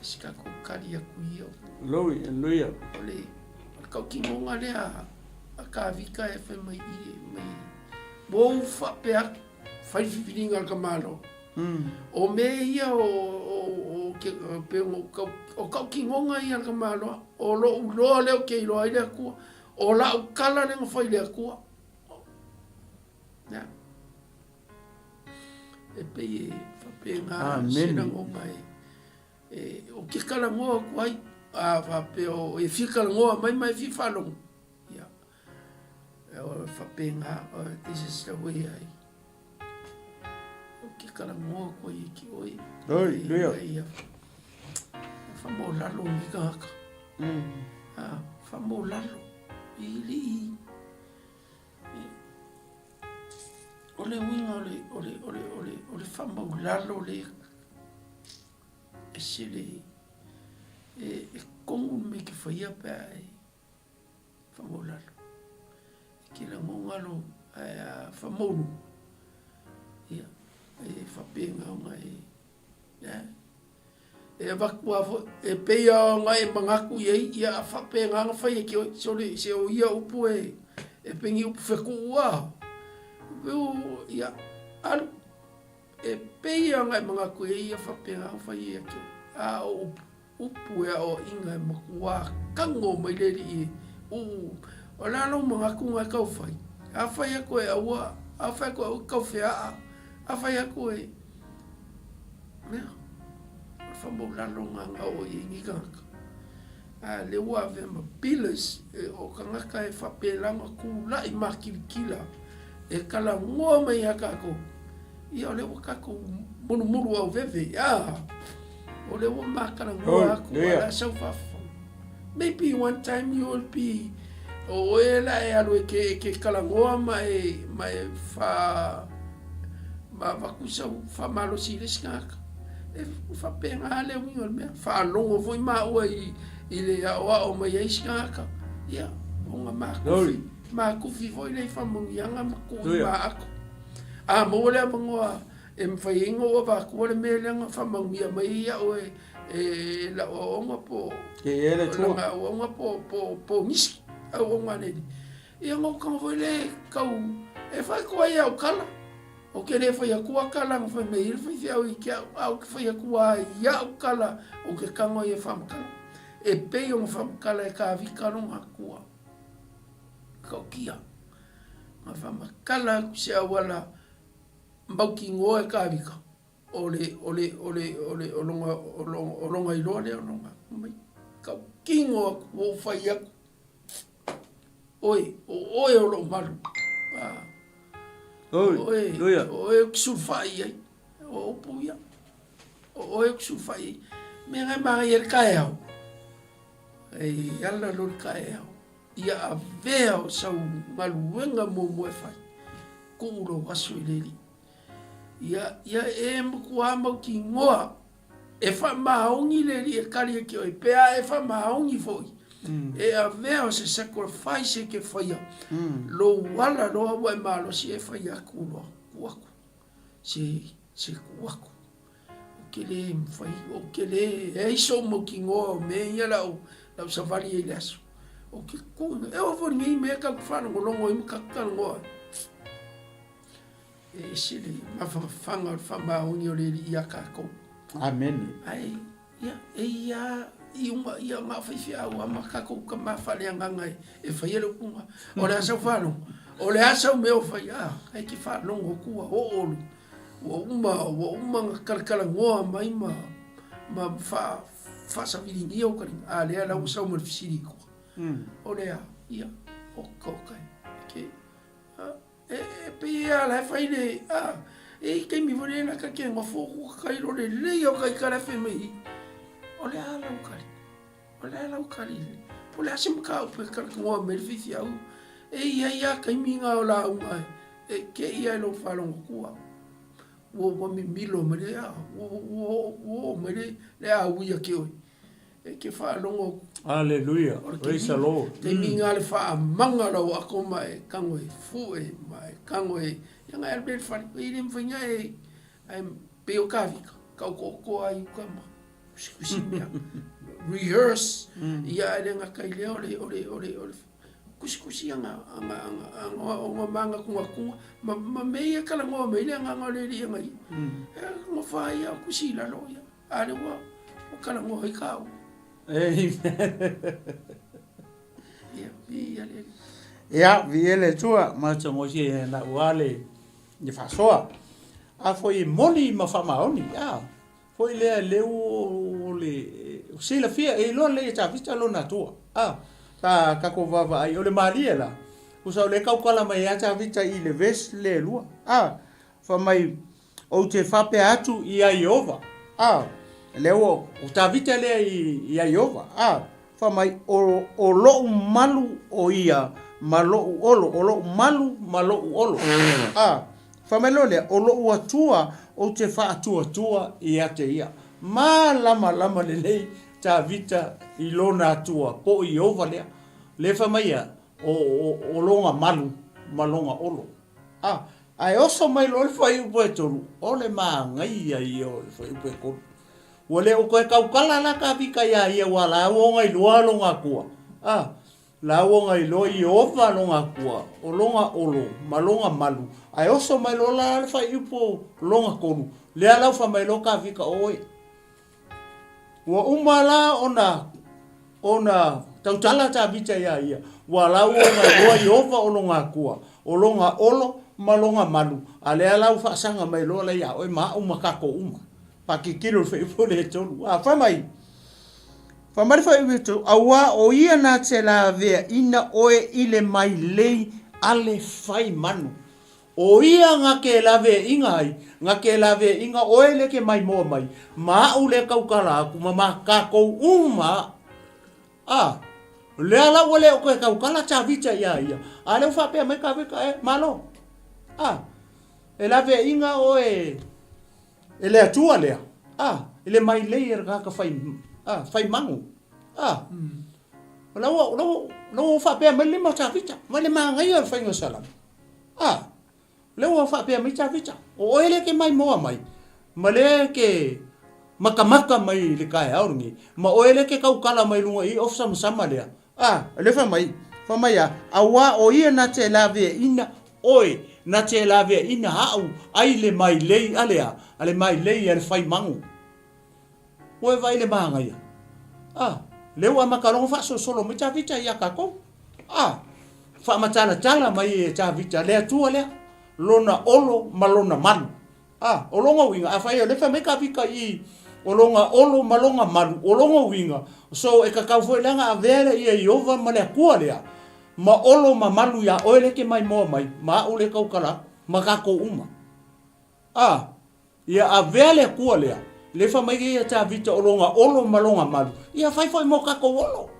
Si tatou kali atu ia. Glory, hallelujah. O le, o le tautinoga lea a Kavika e fai mai i mai ua ou faapea atu, fai le filifiliga a le tamaloa. O mea ia o, o, o, ke, o, pe ona ou tau, o tautinoga ia a le tamaloa, o lou iloa lea ou te iloa ai le Atua, o lau tala lea na fai i le Atua. Ia. E pei e faapena se lagona e, e, ou te talanoa atu ai, a faapea o e fia talanoa mai ma e fia faalogo, ia, e faapena, this is the way I, ou te talanoa atu ai ia te oe. Oi, ia, faamaulalo i tagata. Faamaulalo i alii. O le uiga o le, o le, o le, o le, o le faamaulalo lea e se le, e, e kogu le mea e te faia pe a e faamaulalo. E te lagona lou, ae a faamaulu, ia, e faapena ona e, e, E avatu lava foi, e pei lava ona e manatu i ai, ia a faapena ona fai e ke oe, sole, se o ia upu e, e pei ni upu fetuu a, ia, alu, e pei lava ona e manatu i ai, ia faapena ona fai e ke oe. A o upu, upu e aoaiga e matua tago mai le alii e uu, o le a lou manatu na e tau fai? A fai atu e aua, a fai atu e aua e tau feaa, a fai atu e, Mea, o le faamaulalo lena na oo i ai nei tagata. A lea ua avea ma pillars e, o tagata e faapela ona tulai makilikila e talanoa mai ia tatou. Ia o lea ua tatou mulumulu auveve, a, o lea ua matalanoa atu, a o le a sau faafofoga. Maybe one time you will be o oe la e alu e ke, e ke talanoa ma e, ma e fa, ma avatu sau faamalosi i le isi tagata. E faapena le uiga o le mea. Faalogo foi maua i, i le aoao mai ai isi tagata. Ia, ona makufi, makufi foi le i faamanuiaga ma tuu i maato. A maua le avanoa e mafai ai ona ou avatua le mea lea na faamanuia mai ai au e, e lau aoaoga po o aoaoga po po po nisi aoaoga a le alii. Ia ona ou tago foi lea e tau e fai atu ai au tala. Ou te le fai atua tala na fai mai ai le faifeau ia te au, a ou te fai atu lava i au tala ou te tago ai e faamatala. E pei ona faamatala e Kavika lona atua. Tautia. Na faamatala atu se auala mautinoa e Kavika. O le, o le, o le, o le, o lona, o lona, o lona iloa lea o lona mai. Tautino atu, ua ou fai atu. Oe, o oe o lou malu. Ah. Oi, O oe, Luia. o oe ou te sulufai i ai. O upu ia. O oe ou te sulufai i ai. Mea ngai manaia ai le taeao. E ala loa le taeao. Ia avea o sau galuega muamua e fai. Tuu lou aso i le alii. Ia, ia e matua mautinoa e faamaoni le Alii e kali e ke oe, pe a e faamaoni foi, e avea o se sacrifice e ke faia, lou ala loa ua e malosi e fai atu loa, tuu atu, se, se tuu atu. Ou te le mafai, ou te le, e ai sou mautinoa o mea ia la ou, la ou savali ai i le aso. Ou te tuu, e oo foi i lenei mea tatou te faalogologo ai ma tatou talanoa ai. E ese le mafanafana o le faamaoni o le Alii ia tatou. Amene. Ae, ia, e ia i uma, ia na o faifeau lava ma tatou tama faaleagaga e, e faia le upuga. O le a sau faalogo? O le a sau mea o fai? A, e te faalogo atu ua oo le, ua uma, ua uma ona talatalanoa mai ma, ma faa, faasaviligia ou taliga. A lea la ua sau ma le fesili i tua. O le a? Ia, oka oka e, ke, a. E pei e ala e fai le, a, e i taimi foi le laka ke nofo ku kai lo le lei o kai kala fe mai. O le ala o kali. O le ala o kali. Po le ase maka upe kala ngoa me le fifi au. E ia ia kaimi ngā o la unga e ke ia e lo whalongo kua. Ua ua mimilo me le a, ua ua ua me le le a uia ke oi. E ke faalogo atu. Aleluia. Praise the Lord. Taimi nga le faamaga lau ako ma e kago e fue ma e kago e ia nga e alu le fale i le mawhai nga e ai pe o kawika ka o ko ai uka ma kusi mea rehearse ia ai le nga kai lea o le o le o le o le kusikusi anga anga anga anga o nga manga kunga kunga ma ma me ia kala ngoa mai le anga anga o le li anga ia e nga wha ia kusi lalo ia A le ua ua kalagoa ai ka au. Amen. Ia, viia le Alii. Ia, viia le Atua, matagofie ia na ua le le faasoa. A foi e moni ma faamaoni, a foi lea leu o le silafia e iloa lelei e Tavita lona Atua. A sa tatou vaavaai o le malie la, tusa o lea e tautala mai ia Tavita i le verse le lua. A fai mai Ou te faapea atu ia Ieova, a, lea ua, o Tavita lea ia Ieova, a, fai mai, o, o loʻu malu o ia ma loʻu olo, o loʻu malu ma loʻu olo. A, fai mai loa lea, o loʻu Atua ou te faatuatua ia te ia. Malamalama lelei Tavita i lona Atua, po o Ieova lea. Lea fai mai ia, o, o, o lona malu ma lona olo. A, Ae oso mai loa le fuaiupu e tolu, o le manaia ia o le fuaiupu e tolu. Ua le o toe tautala la Tavita iā ia ua lāua ona iloa lona Atua. A, lāua ona iloa Ieova lona Atua, o lona olo ma lona malu. Ae oso mai loa la le fuaiupu lona tolu, lea la ua fai mai loa Tavita o oe. Ua uma la ona ona tautala Tavita iā ia, ua lau ona iloa Ieova o lona Akua, o lona olo ma lona malu, a lea la ua faasaga mai loa la iā oe ma aʻu ma kākou uma. Paakikilo le fuaiupu le tolu. A, fai mai, fai mai le fuaiupu le tolu, auā o ia na te laveaina oe i le mailei a le fai manu. O ia nga ke laveaiga ai, nga ke laveaiga oe le ke maimoa mai, ma aʻu le kaukala aku ma ma kakou uma a. Lea la ua le o ke kaukala Tavita ia ia, a lea ua faapea mai Kaveka, e, malo, a, e laveaiga oe e le Atua lea, a, i le mailei e le tagata fai, a, fai magu, a. O la ua, o la ua, la ua faapea mai le lima o Tavita, mai le manaia o le faiga o Salamo. A, lea ua faapea mai Tavita, o oe lea e ke maimoa mai, ma lea e ke makamaka mai i le kaeao lenei, ma oe lea e ke taukala mai luga i o samasama lea. A, lea fai mai, fai mai a, auā o ia na te laveaina oe, na te laveaina aʻu ai le mailei a le a, a le mailei a le fai magu. Ua e vaai i le manaia? A, lea ua amata loa ona faasolosolo mai Tavita ia tatou. A, faamatalatala mai e Tavita le Atua lea, lona olo ma lona malu. A, o lona uiga, afai o lea e fai mai Tavita i i, o lona olo ma lona malu, o lona uiga, so e tatau foi la ona avea le ia Ieova ma le Atua lea, ma olo ma malu iā oe lea e te maimoa mai, ma aʻu lea e tautala atu, ma tatou uma. A, Ia avea le Atua lea, le fai mai ia Tavita o lona olo ma lona malu, ia fai foi mo kakou olo,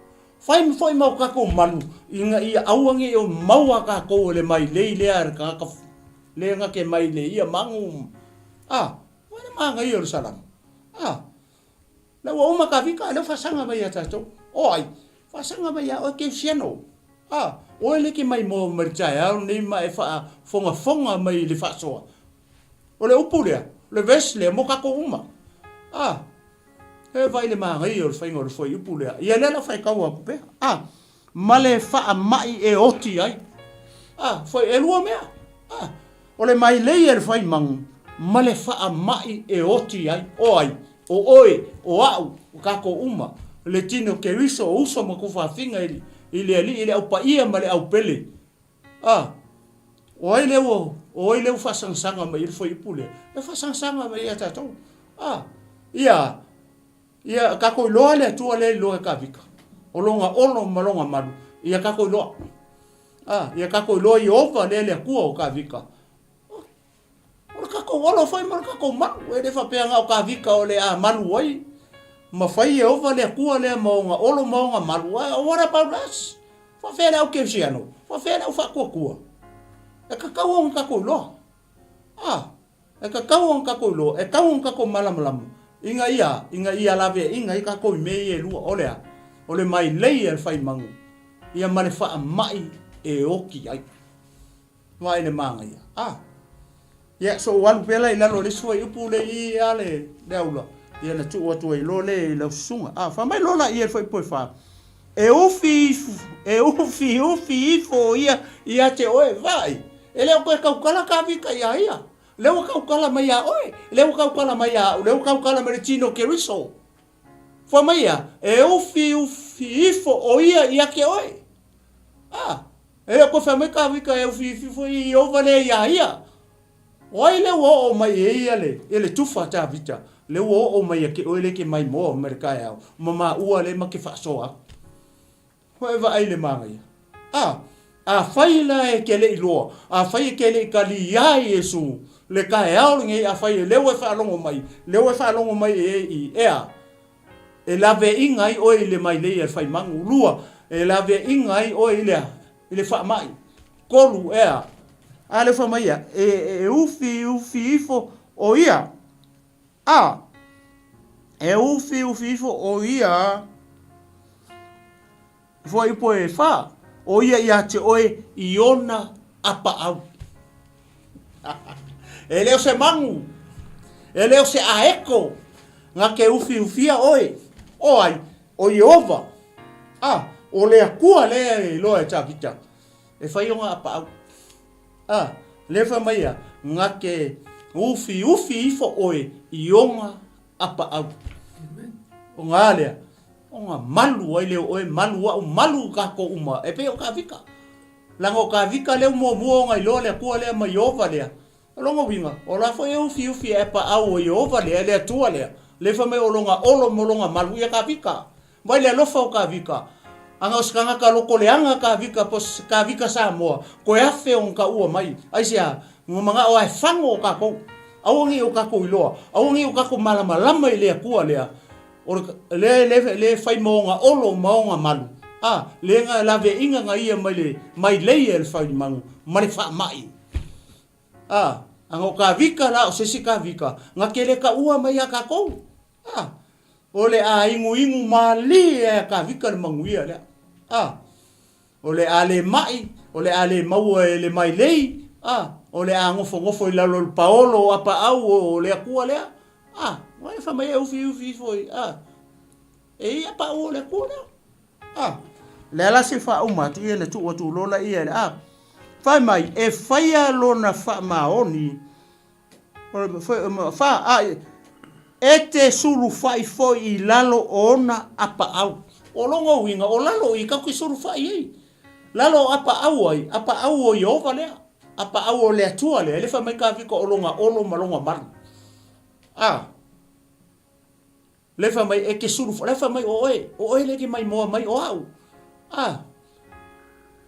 fai foi mo kakou malu, ina ia aua ne i o maua kakou e le mailei lea a le tagata le na ke mailei ia magu. A, ua le manaia o le Salamo. A, lea ua uma Tavita, lea ua faasaga mai ia tatou. O ai? Faasaga mai ia oe Keusiano. A, oe le ke maimoa mai le taeao lenei ma e faafogafoga mai i le faasoa. O le upu lea, o le verse lea mo tatou uma. A, e vaai le manaia o le faiga o le fuaiupu lea. Ia lea la faitau atu pea. A, ma le faamai e oti ai. A, foi e lua mea. A, o le mailei e le fai magu ma le faamai e oti ai. O ai? O oe, o au, o tatou uma. Le tino Keriso, o uso ma tufafiga i le Alii, le au paia ma le au pele. A, o ai lea ua, o ai lea ua faasagasaga mai ai le fuaiupu lea? E faasagasaga mai ia tatou. A, ia, ia tatou iloa le Atua lea e iloa e Tavita, o lona olo ma lona malu, ia tatou iloa. A, ia tatou iloa Ieova lea le Atua o Tavita. O le tatou olo foi ma le tatou malu, e le faapea na o Tavita o le a malu ai, ma fai Ieova le Atua lea ma ona olo ma ona malu. What about us? Faafefea le au kerisiano? Faafefea le au faatuatua? E tatau ona tatou iloa. A, e tatau ona tatou iloa, e tatau ona tatou malamalama. Ina ia, ina ia laveaiina ai tatou i mea ia e lua, o le a? O le mailei a le faimagu, ia ma le faamai e oti ai. Vaai i le manaia. A! Ia, so ou alu pea la i lalo o le isi fuaiupu lea i i a le, le aula, ia na tuu atu ai loa lea i lau susuga. A, fai mai loa la i le fuaiupu e fa, E ufi, e ufi, ufi ifo ia ia te oe, vaai, e le o toe tautala Tavita iā ia. Lea ua tautala mai iā oe, lea ua tautala mai iā au, lea ua tautala mai le tino o Keriso. Fai mai ia, e ufi, ufi ifo o ia ia te oe. A, e le o toe fai mai Tavita e ufi ufi ifo i Ieova lea iā ia. O ai lea ua oo mai e ia le, e le tufa a Tavita, lea ua oo mai ia te oe lea e te maimoa mai le taeao, ma maua lea ma te faasoa atu. Ua e vaai i le manaia? A, afai la e te le i loa, afai e te le i kaliā Iesu le taeao lenei, afai lea ua e faalogo mai, lea ua e faalogo mai e i, ea, e laveaiina ai oe i le mailei a le faimagu. Lua, e laveaiina ai oe i le a? I le faamai. Tolu, ea, a lea fai mai ia, e, e ufi ufi ifo o ia. A, e ufi ufi ifo o ia fuaiupu e fa, o ia ia te oe i ona apaau. E le o se magu, e le o se aeko, na ke ufiufia oe, o ai, o Ieova, a, o le Akua lea e iloa e Tavita, e fai ona apaau. A, lea fai mai ia, na ke ufiufi ifo oe i ona apaau. O nga lea, ona malu ai lea o oe, malu au, malu kakou uma, e pei o Tavita. Leaga o Tavita lea ua muamua ona iloa le Atua lea ma Ieova lea. O lona uiga, o la foi e ufiufi e apaau o Ieova lea, le Atua lea, lea fai mai o lona olo ma lona malu ia Tavita. Mai le alofa o Tavita, ana o se tagata loto leaga Tavita po o se Tavita Samoa, toe afe ona taua mai. Aisea? Ua manao lava e fago o tatou. Aua ne i o tatou iloa, aua ne i o tatou malamalama i le Atua lea. O le lea e fai ma ona olo ma ona malu, a, lea na laveaiina na ia mai le mailei a le faimanu ma le faamai. A, ana o Tavita la o se isi Tavita, na te le taua mai ia tatou. A, o le a inuinu malie lava e Tavita le manuia lea. A, o le a le mai, o le a le maua e le mailei, a, o le a nofonofo i lalo o le paolo o apaau o le Atua lea. A, ua fai mai e ufiufi ifo i, a, e ia paʻu o le Atua lea. A, le a la se faauma atu ia na tuu atu loa laia i le a. Fai mai, e faia lona faamaoni, fa, a, e te sulufai foi i lalo o ona apaau. O lona uiga, o lalo i tatou te sulufai ai. Lalo o apaau ai, apaau o Ieova lea, apaau o le Atua lea, e le fai mai Tavita o lona olo ma lona malu. A. Lea fai mai, e te sulu, lea fai mai, o oe, o oe lea e te maimoa mai, o au. A,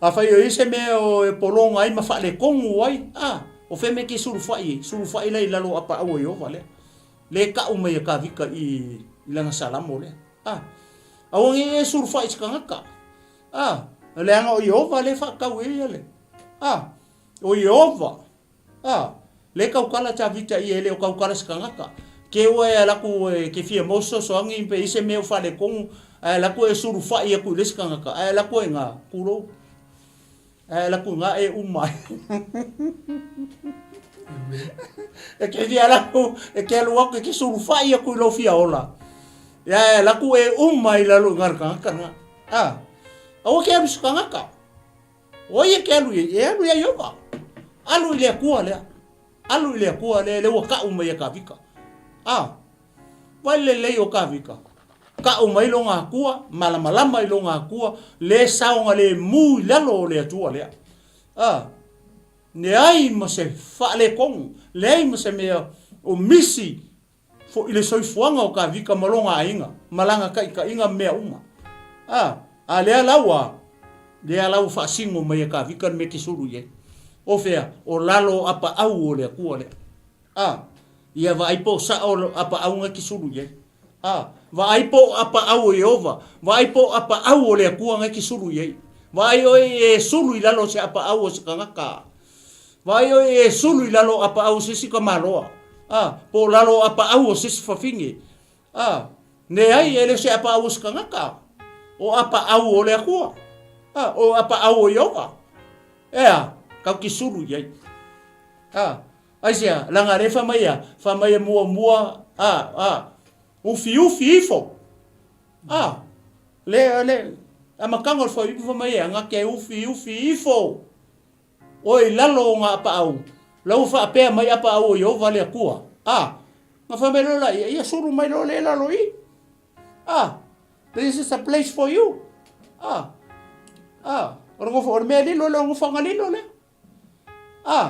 afai o i ai se mea o e pologa ai ma faaletonu ai, a, o fea mea e te sulufai ai? Sulufai la i lalo o apaau o Ieova lea. Lea e tau mai e Tavita i, i lana Salamo lea. A, aua ne i e sulufai i se tagata. A, leaga o Ieova lea e faatau ai ia le, a, o Ieova. A, le tautala Tavita ia e le o tautala se tagata. Ke ua e ala atu e ke fia mau fesoasoani pe i ai se mea ua faaletonu, ae ala atu e sulufai atu i le isi tagata, ae ala atu e na, tulou, ae ala atu i na e uma ai. E ke fia ala atu, e ke alu atu e ke sulufai atu i lou fia ola, ia ae ala atu e uma i lalo i na le tagata na. A, aua ke alu i se tagata. O ai e ke alu i ai? E alu iā Ieova. Alu i le Akua lea. Alu i le Akua lea, lea ua kaʻu mai e Kavika. A, wai le lelei o Kavika. Kaʻu mai lona Akua, malamalama i lona Akua, le saogalemu i lalo o le Atua lea. A, leai ma se faaletonu, leai ma se mea o misi Foi i le soifuaga o Kavika ma lona aiga, ma lana taitaiga ma mea uma. A, a lea la ua, lea la ua faasino mai e Kavika le mea e te sulu i ai. O fea? O lalo o apaau o le Atua lea. A, ia vaai po o sao le apaau na e te sulu i ai. A, vaai po o apaau o Ieova, vaai po o apaau o le Atua na e te sulu i ai. Vaai oe e sulu i lalo o se apaau o se tagata. Vaai oe e sulu i lalo o apaau o se isi tamaloa, a, po o lalo o apaau o se isi fafine. A, leai, e le o se apaau o se tagata, o apaau o le Atua, a, o apaau o Ieova. E a, tatou te sulu i ai. A, aisea, leaga lea e fai mai a, fai mai e muamua, a, a, ufiufi ifo. A, le, le, amataga o le fuaiupu fai mai e a, na te ufiufi ifo. Oe i lalo o ngā apaau, la ua faapea mai apaau o Ieova le Atua, a, na fai mai loa laia, ia sulu mai loa lea i lalo i i. A, this is a place for you. A, a, o le nofo, o le mea lilo lea, o le nofoaga lilo lea. A,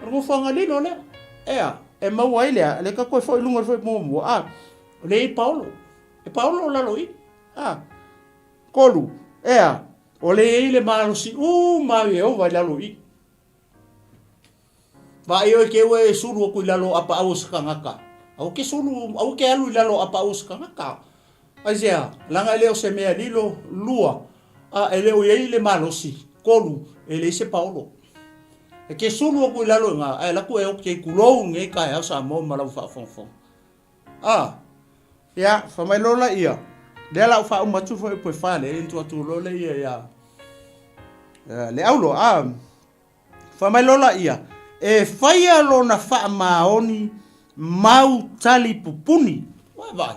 o le nofoaga lilo lea. Ea, e maua ai lea, le ka toe foi i luga o le foi muamua. A, o lea e i paolo. E paolo o lalo i i. A, kolu, ea, O lea e i ai le malosi uma o Ieova i lalo i i. Vaai oe ke ua e sulu aku i lalo o apaau o se tagata. Aua ke sulu, aua ke alu i lalo o apaau o se tagata. Aisea, leaga e le o se mea lilo, lua, a e le o i ai le malosi, kolu, e leai se paolo. E ke sulu aku i lalo i nga, ae alu atu e oki ai tulou lenei taeao Samoa ma lau faafogafoga. A, ia, fai mai loa laia, lea la ua faauma atu foi upu e fa lea, ina tuu atu loa laia ia le aulo, a, fai mai loa laia, e faia lona faamaoni mau tali pupuni. Ua vaai,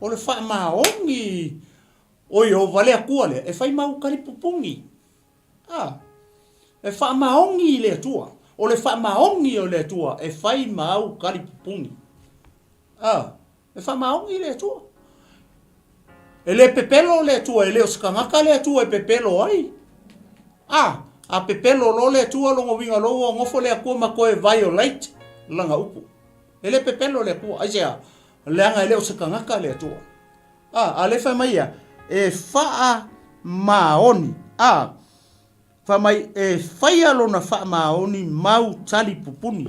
o le faamaoni o Ieova le Atua lea, e fai mau tali pupuni. A, e faamaoni i le Atua. O le faamaoni o le Atua e fai ma au tali pupuni. A, e faamaoni i le Atua. E le pepelo le Atua, e le o se tagata le Atua e pepelo ai. A, a pepelo loa le Atua, lona uiga loa ua nofo le Atua ma toe violate lana upu. E le pepelo le Atua. Aisea? Leaga e le o se tagata le Atua. A, a lea fai mai ia, e faamaoni. A, fai mai, e faia lona faamaoni mau tali pupuni.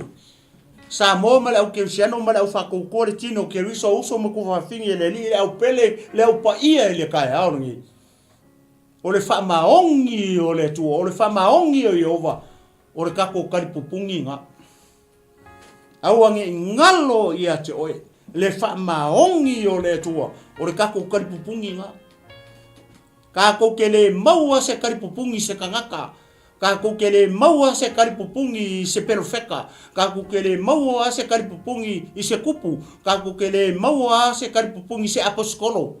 Samoa ma le au Kerisiano ma le au faatautoa le tino o Keriso, uso ma tuafafine e le Alii, le au pele, le au paia i le taeao lenei. O le faamaoni o le Atua, o le faamaoni o Ieova, o le tatou tali pupuni na. Aua ne i galo ia te oe le faamaoni o le Atua, o le tatou talipupuni lena. Tatou te le maua se talipupuni i se tagata, tatou te le maua se talipupuni i se perofeta, tatou te le maua se talipupuni i se tupu, tatou te le maua se talipupuni i se aposetolo.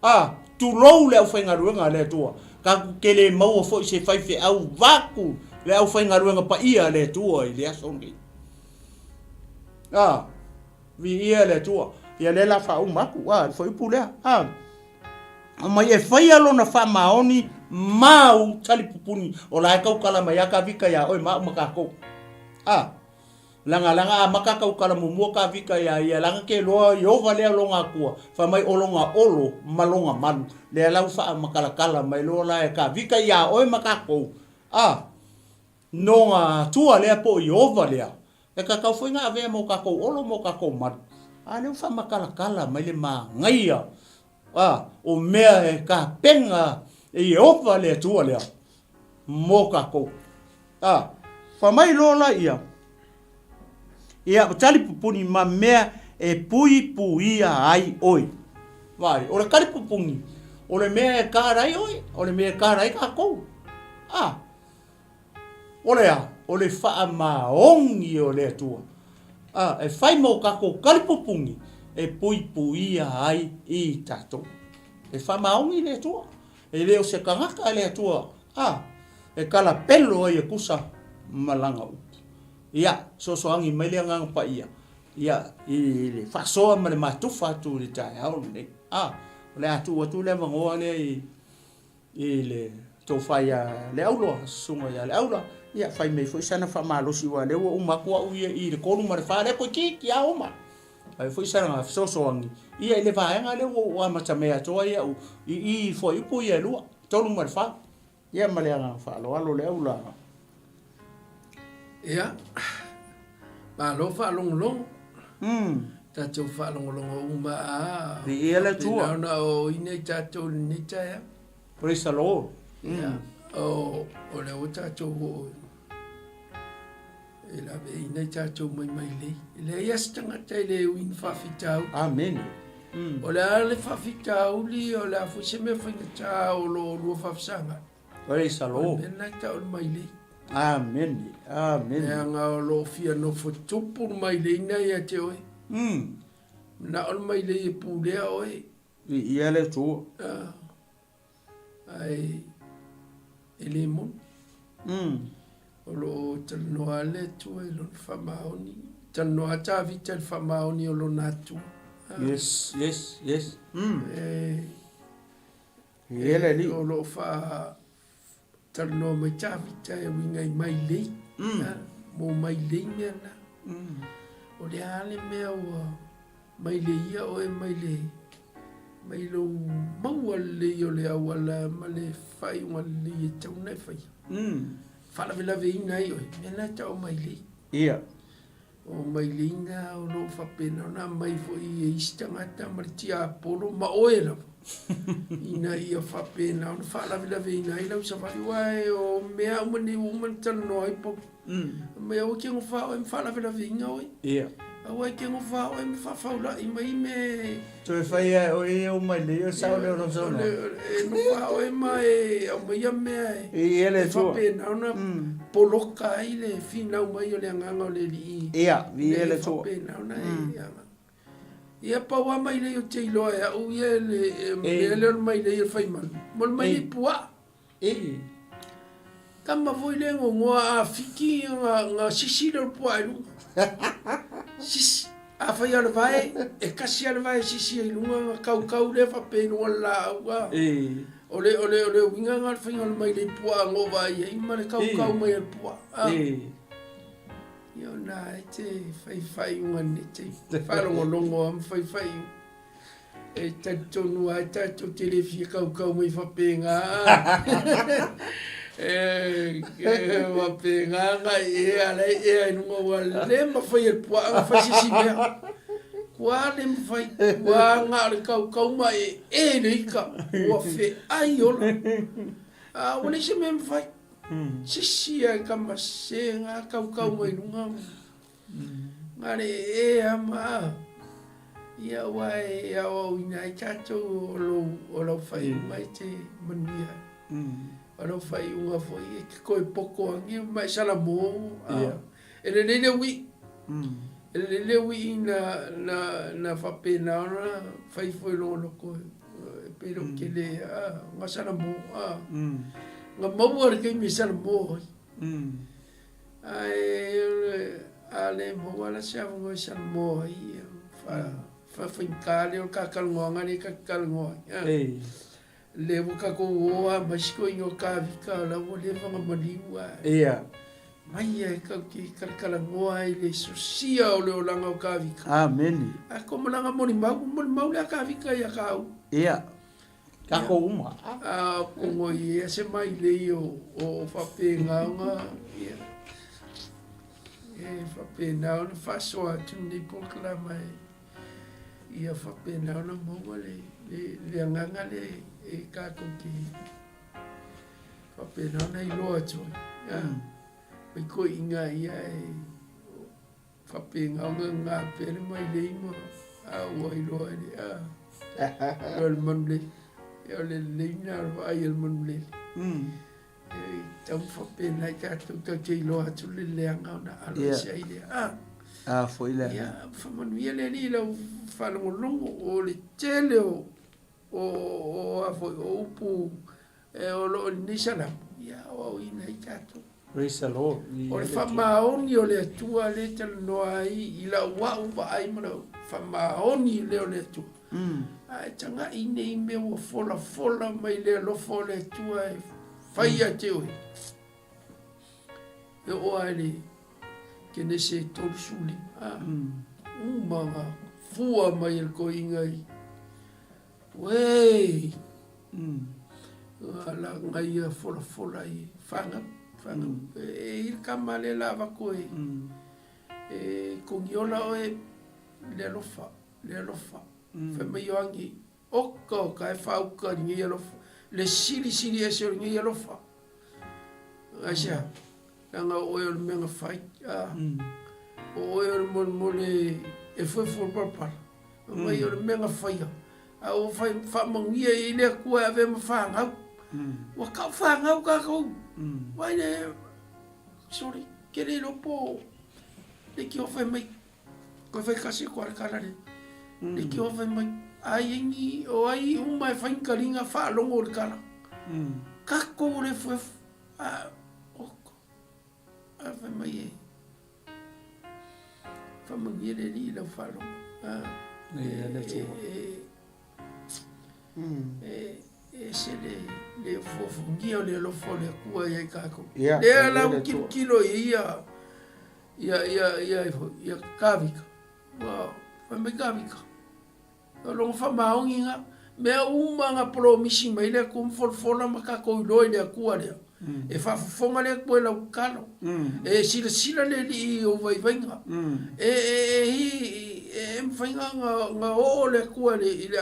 A, tulou le aufaigaluega a le Atua, tatou te le maua foi se faifeau vaku le aufaigaluega paia a le Atua i le aso lenei. A, viia le Atua. Ia lea la faauma atu, a, le fuaiupu lea. A, aumai e faia lona faamaoni mau talipupuni, o la e tautala mai a Kavika iā oe ma au ma tatou. A. Leaga leaga a maka ka ukala muamua ka vika ia ia leaga ke loa Iova lea longa atua fai mai o longa olo ma longa malu lea la ua faamakalakala mai loa la e ka vika ia oe ma kakou a nonga atua lea po o Iova lea e kakau foi na avea mo kakou olo mo kakou malu a lea ua faamakalakala mai le manaia a o mea e kapena e Iova le Atua lea mo kakou. A, fa mai loa la ia, ia ua tali pupuni ma mea e puipuia ai oe. Vaai, o le tali pupuni, o le mea e kara ai oe, o le mea e kara ai kakou. A, o le a? O le faamaoni o le Atua. A, e fai mo kakou tali pupuni e puipuia ai i tatou. E faamaoni le Atua. E le o se tagata le Atua, a, e kalapelo ai e tusa ma lana upu. Ia, sosoagi mai le Agaga Paia, ia, i le faasoa ma le matufa atu i le taeao lenei. A, o le a tuu atu le avanoa lea i, i le tofa ia Leauloa, susuga ia Leaula, ia, fai mai foi sana faamalosi, aua o lea ua uma atu au ia i le 3 ma le 4, lea toeitiiti lava uma. Ai foi sana fesoasoani ia i le vaega lea ua ou amatamea atu ai au i i i fuaiupu ia e lua, 3 ma le 4. Ia ma le agaga faaaloalo le aula. Ia, malo faalogologo. Tatou faalogologo uma a. Viia le Atua. Faapena ona aoaoina i tatou i lenei taeao. Praise the Lord. Ia, o lea ua tatou oo i. E laveaiina ai tatou mai mailei. E leai lava se tagata e le ui i ni faafitauli. Amene. O le a le faafitauli, o le a foi se mea faigata o lo o lua faafesagai. Praise the Lord. O le mea lena e tau o le mailei. Amene. Amene. Leaga o lo o fia nofo tupu le mailei na ia te oe. Manao le mailei e pulea oe. Viia le Atua. Ae e le moni. O lo o talanoa lava le Atua i lona faamaoni. Talanoa lava Tavita i le faamaoni o lona Atua. Yes, yes, yes. E, Viia le Alii. O lo o faa talanoa mai Tavita e uiga i mailei. Mo mailei mea na. O le a le mea ua maileia oe mai le mai lou maua lelei o le auala ma le faaiuga lelei e tatau ona e faia. Faalavelaveina ai oe, mea na e tau o mailei. Ia. O mailei na o lo o faapena ona aumai foi e isi tagata ma le tiapolo ma oe lava ina ia faapena ona faalavelaveina ai lau savali. Aua o mea uma nei ua uma ona talanoa ai Pauli. Mai aua e te gofā oe ma faalavelaveina oe. Ia. Aua e te gofā oe ma faafaula'i mai mea e. Toe fai lava e oe ia ua mai nei o le sao lea o lau saunoaga. E gofā oe ma e aumaia mea e. Viia le E Atua. faapena ona poloka ai le finau mai o le Agaga o le Alii. Ia, viia le Atua. E faapena ona e aga. Ia pau lava mailei ou te iloa e au ia le mea lea o le mailei o le faimanu, mo le mailei puaa. E. Tama foi le gogoa a fiki nga sisi lea o le puaa i luga. Sisi. A fai a le vae, e kasi a le vae sisi ai i luga nga kaukau lea faapea i luga o le laau a. E. O le, o le, o le uiga nga o le faiga o le mailei puaa nga o vaai ai ma le kaukau mai a le puaa. A. E. Ia ona e te fai faaiuga nei te faalogologo lava ma fai faaiuga. E talitonu lava tatou te le fia kaukau mai faapena. E faapena agai ea la e ea i luga ua le mafai e le puaa ona fai se isi mea. Ua le mafai, ua na o le kaukau ma e e le ika, ua feai ola. A ua leai se mea e mafai. Sisi lava i tama sese na kaukau mai luga. Na le ee lava ma a. Ia aua e aoaoina ai tatou o lou, o lau faaiuga e te manuia ai. O lau faaiuga foi e te toe poto ane ma e salamo. A. E lelei le ui'i. E lelei le ui'i na, na, na faapena ona fai foi i lona loto e pei lou tele, a, na salamo, a. Na maua le taimi e salamo ai. Ae a le maua la se avanoa e salamo ai, faafaigata lea o le ta talanoaga lea ta te talanoa ai. Lea ua tatou o lava ma isi toeaiina o Tavita o la ua leva ona maliu ae. Mai lava tatou te talatalanoa ai i le sosia o le olaga o Tavita. Amene. Ae ko malaga molimau, molimau le a Tavita ia kāu. Ia. Tatou uma. A kogo i ea se mailei o faapena ona ia. E faapena ona faasoa atu lenei polokalama e ia faapena ona maua le le agaga lea e tatou te faapena ona iloa atu ai. Mai toeaiina ia e Faapena ona gā pea le mailei ma a ua iloa e le a o le manulele. Ia o le lelei lena o le vaai a le manulele. E tatau ona faapena i tatou tatou te iloa atu le leaga ona alo ese ai lea. A. A foi le Ia faamanuia le Alii i lau faalogologo o le tele o o a foi o upu e o lo o i lenei Salamo, ia aoaoina ai tatou. Praise the Lord. O le faamaoni o le Atua lea e talanoa ai i lau au vaai ma lau faamaoni lea o le Atua. Ae tagai nei mea ua folafola mai le alofa o le Atua e fai ia te oe. E oo lava i le Kenese 35, a, uma na fua mai e le toeaina i, uē! Na ia folafola i fanau, fanau. E i ai le tama lea la avatu e, e togiola oe le alofa, le alofa. Fai mai Ioane, oka oka e faauka i lenei alofa, le silisili ese o lenei alofa. Aisea? Leaga o oe o le mea na fai, a. O oe o le molemole e fuefu o le palapala. Fai mai o le mea na faia, a ua fai faamanuia i ai le Atua e avea ma fanau. Ua tau fanau tatou. Vaai le, sorry, ke le iloa po o leitioa fai mai, koe fai kasi koa le kala lea. Leitioa fai mai, ai ai ni, o ai uma e fai ni taliga faalogo i le kala. Tatou o le efuefu. A, oko, a fai mai e, faamanuia le Alii i lau faalogo. A, e, e ese le, le ofuofugia o le alofa o le Atua ia i tatou. Lea la ua tilotilo i ia, ia, ia, ia, ia Kavika. Ua fai mai Kavika. O lona faamaoniga, mea uma na polomisi mai le Atua ma folafola ma tatou iloa i le Atua lea, e faafofoga le Atua i lau tatalo, e silasila le Alii i ou vaivaiga, e, e, e, e mafai ona oo le Atua i le, i le,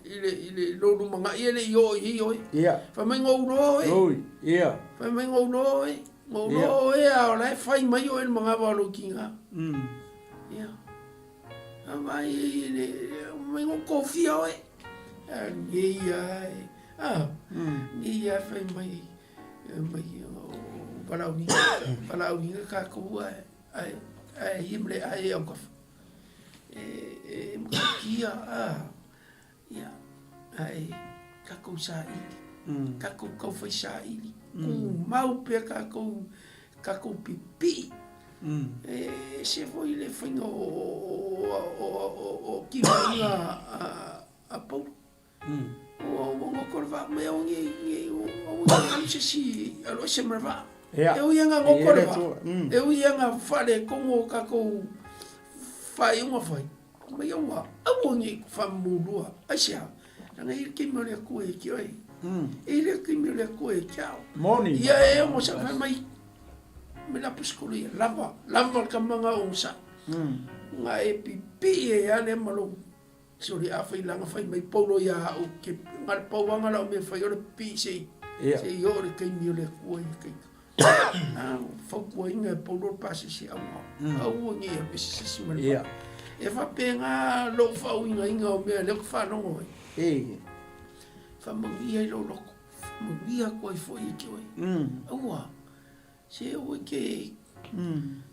i le, i le, lou lumanai e le i oo i ai oe. Fai mai na ou iloa oe. Fai mai na ou iloa oe. Na ou iloa oe a o la e fai mai oe i le manava o lou tiga. Ia. Vai le mai ngo kofia oe. Nei ia e. Ah. Nei ia fai mai mai o valaauina valaauina tatou ae ae ae ia ma le ae au kafa. E e matautia ah ia ae tatou saili. Tatou taufai saili. Tumau pea tatou tatou pipii. E ese foi le faiga o timaiga a Paulo. Ua goto le vaa mai aua ne i alu se isi alu ese ma le vaa. E ui lava ina goto le vaa, e ui lava ina faaletonu o tatou faaiuga fai, mai aua, aua ne i faamamulua. Aisea? Leaga e i ai le taimi o le Atua ia te oe. E i ai le taimi o le Atua ia te au. Ia e onosai fai mai, me le aposetolo ia, lava, lava le tama na onosai. Na e pipii ai lava lea ma lou, sorry, afai leaga fai mai Paulo ia au, ke, na o le pau lava na o lau mea e fai o le pipii se i, se i oo le taimi o le Atua ia te ita. A fautuaina e Paulo le pasese, aua, aua ne i alu ese se isi ma le vaa. E faapena lou faauigaina o mea lea ou te faalogo ai. Faamanuia i lou loto, faamanuia atu ai foi ia te oe. Aua, se aua e te,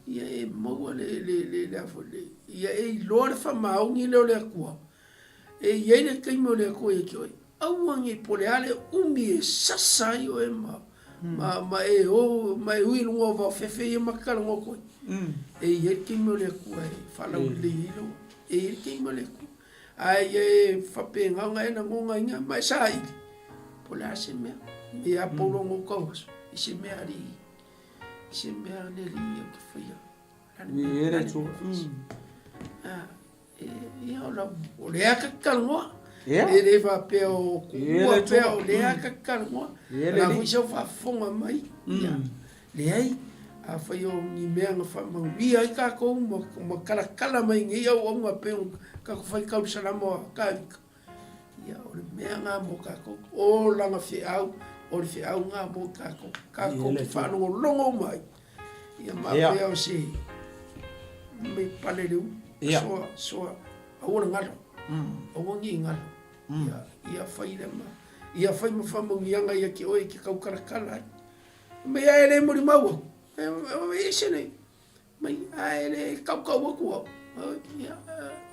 ia e maua le, le, le, le, a foi le, ia e iloa le faamaoni lea o le Atua, e i ai le taimi o le Atua ia te oe. Aua ne i po o le a le umi e sasa ai oe ma, ma, ma e o, ma e ui i luga o vaofefe ia ma te talanoa atu ai. E i ai le taimi o le Atua e faalaulelei ai lou, e i ai le taimi o le Atua. Ae ia e faapena ona e lagonaina ma e saili, po o le a se mea. Me a Paulo no kau aso, i se mea alii, i se mea le alii ou te faia. I e le Atua. Ia, o lau, o lea ka te talanoa. E le faapea o kuua pea, o lea ka te talanoa. La foi sau faafofoga mai. Ia, leai, afai o ni mea na faamanuia ai tatou ma, ma kalakala mai nei auauna pei ona tatou fai tausalama o Kavika. Ia, o le mea na mo tatou, o lana feau, o le feau na mo tatou. Tatou te faalogologo uma ai. Ia ma pea o se me pale le ulu. Soa, soa, aua le galo. Aua ne i galo. Ia, ia fai le ma, ia fai ma faamanuiaga ia te oe e te taukalakala ai. Mai a e le molimau au. E ese nei. Mai a e le kaukau atu au. Ia,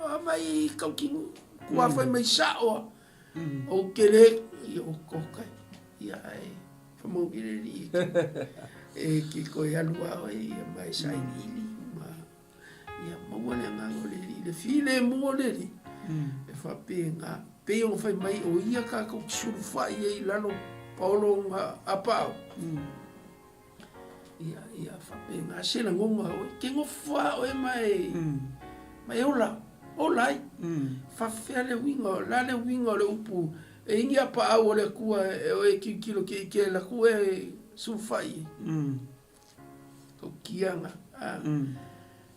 a vai kautinu. Kua fai mai sao a. Ou te le, ia o kokai. Ia e whamau i le li. E ki koe alu a oe, ia mai sailiili. Ma, ia maua le agaga o le Alii, le filemu o le Alii, e faapena, pei ona fai mai o ia tatou te sulufai ai i lalo paolo ona apaau. Ia, ia faapena se lagona o oe, ke nofo lava oe ma e, ma e ola, ola ai. Faafefea le uiga, o le a le uiga o le upu, e i ai ni apaau o le Atua e oe e tilotilo ke i te alu atu e sulufai ai. Taukiaga, a.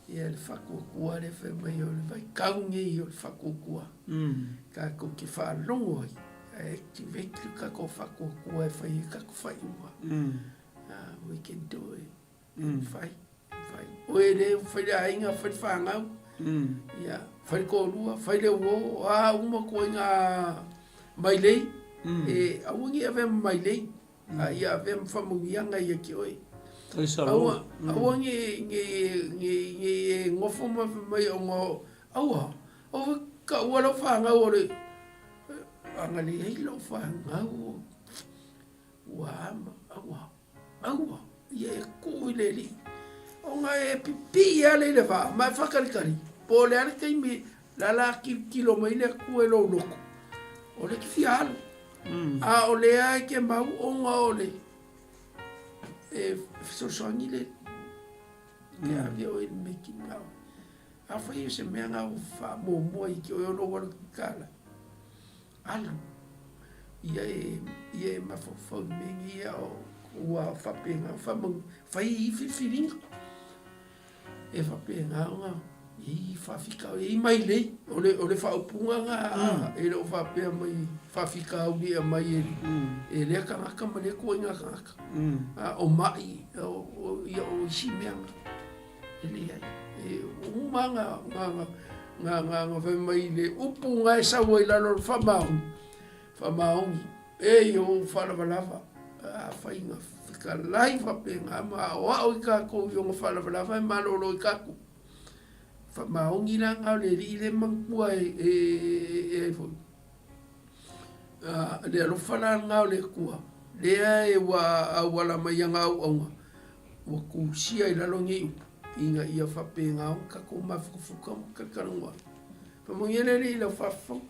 Ia le faatuatua lea fai mai o le vaitau nei o le faatuatua. Tatou te faalogo ai, ae activate le tatou faatuatua e fai ai tatou faaiuga. We can do it. Mafai, mafai. Oe le fai le aiga, fai le fanau, ia, fai le toalua, fai le uo, o a uma ituaiga mailei, e aua ne i avea ma mailei, a ia avea ma faamanuiaga ia te oe. Aua, aua ne i e nofo ma fai mai ona aua, aua taua lau fanau o le, a na leai lau fanau ua ama, aua. Aua, ia e tuu i le Alii, ona e pipii lava i le vaa ma e faatalitali, po o le a le taimi la la tilotilo mai le Atua i lou loto, o lea e te fia alu. A o lea e te mau ona o le e fesoasoani le Alii, e ave oe i le mea e te manao ai. Afai o se mea na ua faamuamua ia te oe o lou alu tatala, Alu, ia e, ia e mafaufau i mea nei ia o ua faapena ona faamanu, fai i filifiliga. E faapena ona i ai faafitauli, e i ai mailei, o le, o le faaupuga na e le o faapea mai faafitauli e aumai e, e lea tagata ma lea ituaiga tagata. A o mai, o, o, ia o isi mea na. E leai, e uma na, na, na, na, na, na fai mai le upu na e sau ai lalo o le faamaoni, faamaoni, e i ou faalavalava, afai na fetalai faapena ma aoao i tatou i ona faalavalava e malolo ai tatou. Faamaoni la na o le Alii lea e manatua e, e, e, e, foi. Le alofa la lena o le Atua, lea e ua auala mai ana auauna, ua tusia i lalo nei upu, ina ia faapena ona tatou mafukafuka ma talatalanoa ai. Faamanuia le Alii i lau faafofoga.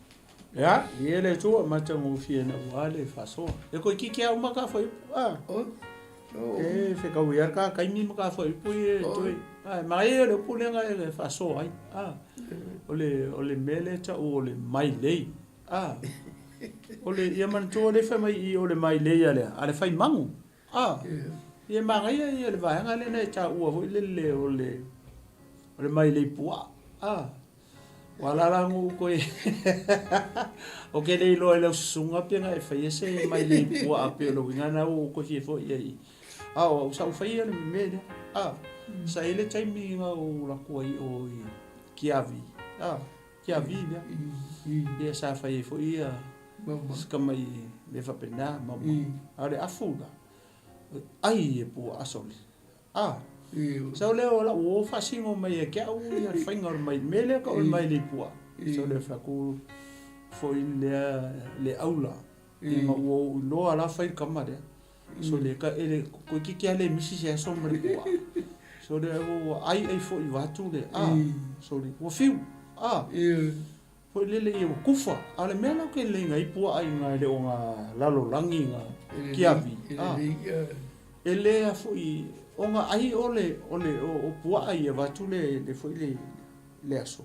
Ia, i le Atua matagofie na ua le faasoa. E toeitiiti lava uma ka fuaiupu, a. Oi. E fetaui lava ka taimi ma ka fuaiupu ia e toe. A, e manaia le upu lea na e faasoa ai, a. O le, o le mea lea e tau o le mailei. A, o le, ia manatua lea fai mai i o le mailei a lea, a le fai magu. A, ia manaia ia le vaega lea na e taua foi lele o le, o le mailei puaa. A, ua la la nuu koe, o ke le iloa i lau susuga pe na e faia se mailei puaa pe o le uiga na ua ou toe fia foi i ai. A o au sa ou faia le mea lea. A, sa i ai le taimi na ou alu atu ai i o i Kiavi. A. Kiavi lea. Ia sa fai ai foi ia si tamai mea faapena maumau. A o le afu la, ai e puaa sole. A, sau lea o lau uo faasino mai ia te au ia le faiga o le mai, mea lea tau o le mailei puaa. Sau lea fai atu foi lea le aula ina ua ou iloa la fai le tama lea. Sole ka ele toeitiiti lava le misi se aso ma le puaa. Sole ua ai ai foi vaeatu le a sole ua fiu a foi lele ia ua kufa. A o le mea la ou te lelei ai puaa i na e le o na lalolagi na kiavi a e le a foi ona ai o le o le o puaa ia vaeatu le le foi le le aso.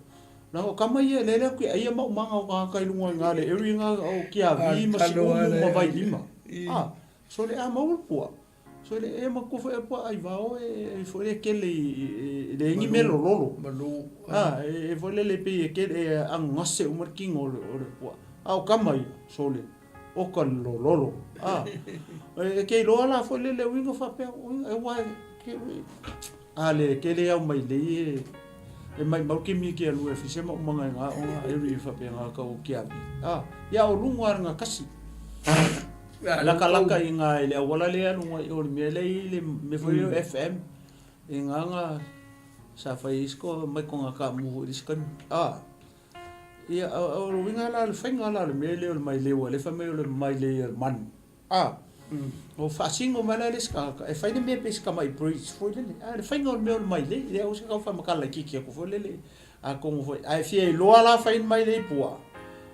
Leaga o tama ia e lele atu e aia maumaga o tagata i luga i na le area na o Kiavi ma Siumu ma Vailima. A, sole a maua le puaa. Sole e matua foi a puaa i vao e foi le kele i leai ni mea lololo. A, e foi lele pei e kele e agase uma le kino o le puaa. A o tama ia, sole, oka le lololo. A, e ke iloa la foi lele uiga faapea, e ua e, A le tele au mai lei e e maimau ke mi ke alu e fise ma umanga e nga onga e ri faapea nga kau ki avi. A, ia o lunga ar nga kasi. Laka laka i nga i le awala le alu nga i o le mea le i le me foi o FM i nga nga sa fai isko mai ko nga ka mu i skan. A, ia o le winga la le fainga la le mea le o le mai le ua le fa mai o le mai le i manu. A, o faasino mai la le isi tagata, e fai le mea pei se tamai bridge foi lele, a le faiga o le mea o le mailei, lea ua se tau faamatala laitiiti atu foi lele, atonu foi, a e fia iloa la fai le mailei puaa,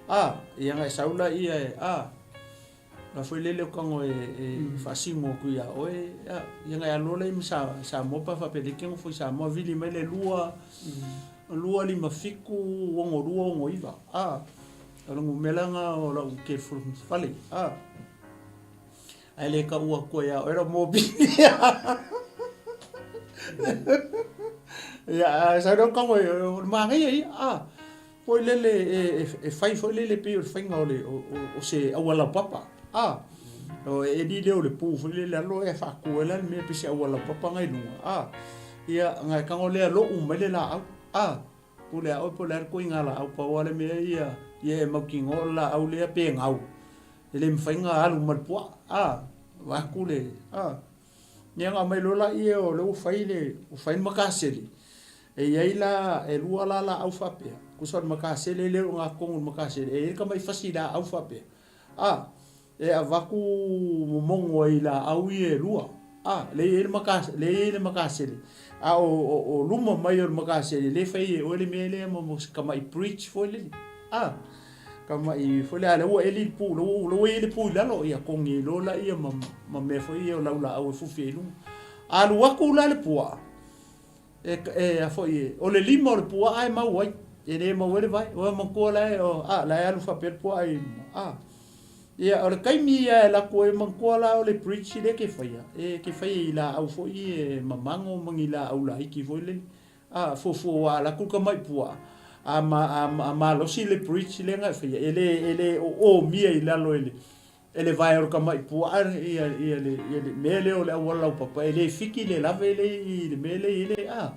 a, ia ona e sau laia e, a, la foi lele o tago e, e faasino atu ia oe, a, ia ona e alu loa lea i Samoa pe a faapea e te nofo i Samoa, vili mai le 2, 2, 5, 7, 6, 2, 6, 9, a. O le numera lena o lau telefoni fale, a. Ae le taua atu ai ia oe lau mobile. Ia, ae sau lea o tago o le manaia ia, a. Foi lele e fai foi lele pei o le faiga o le o se auala laupapa, a. O e eli lea o le pu foi lele alo e faaku ai la le mea pei se auala laupapa na i luga, a. Ia, ona e tago lea lou mai le laau, a. Pule lava oe po o le a le ituaiga laau, pau lava le mea ia, ia e mautinoa o le laau lea pe gau, e le mafai ona alu ma le puaa, a, vaeatu le, a. Ia ona aumai loa lea o lea ua fai le, ua fai le makasele, e i ai la, e lua la laau faapea, tusa o le makasele lea o i ina totonu o le makasele, e i ai le tamai fasi laau faapea, a, e avatu momono ai i laau ia e lua, a, lea e i ai le lea e i ai le makasele, a o luma mai o le makasele lea e fai ai e oe le mea lea mo si tamai bridge foi lele, a, tamai foi lea, a o lea ua eli le pu, lea ua i ai le pu i lalo, ia togi ai loa lea ma mea foi ia o laulaau e fufi ai i luga. A alu atu la le puaa, e, a foi, o le lima o le puaa e mau ai, e le maua ai le vae. Ua manatua la e, a, la e alu faapea le puaa i luma, a. Ia, o le taimi ia e alu atu ai, manatua la o le bridge lea e te faia, e te faia i laau foi e mamago ma ni laau laiti foi lele, a, fuafua aua a alu atu le tamai puaa, a, a, a malosi le bridge lea na e faia, e le, e le oomia i lalo e le, E le vae o le tamai puaa ia, ia, le, ia le mea lea o le auala laupapa, e le fiki le lave lea i le mea lea i le, a.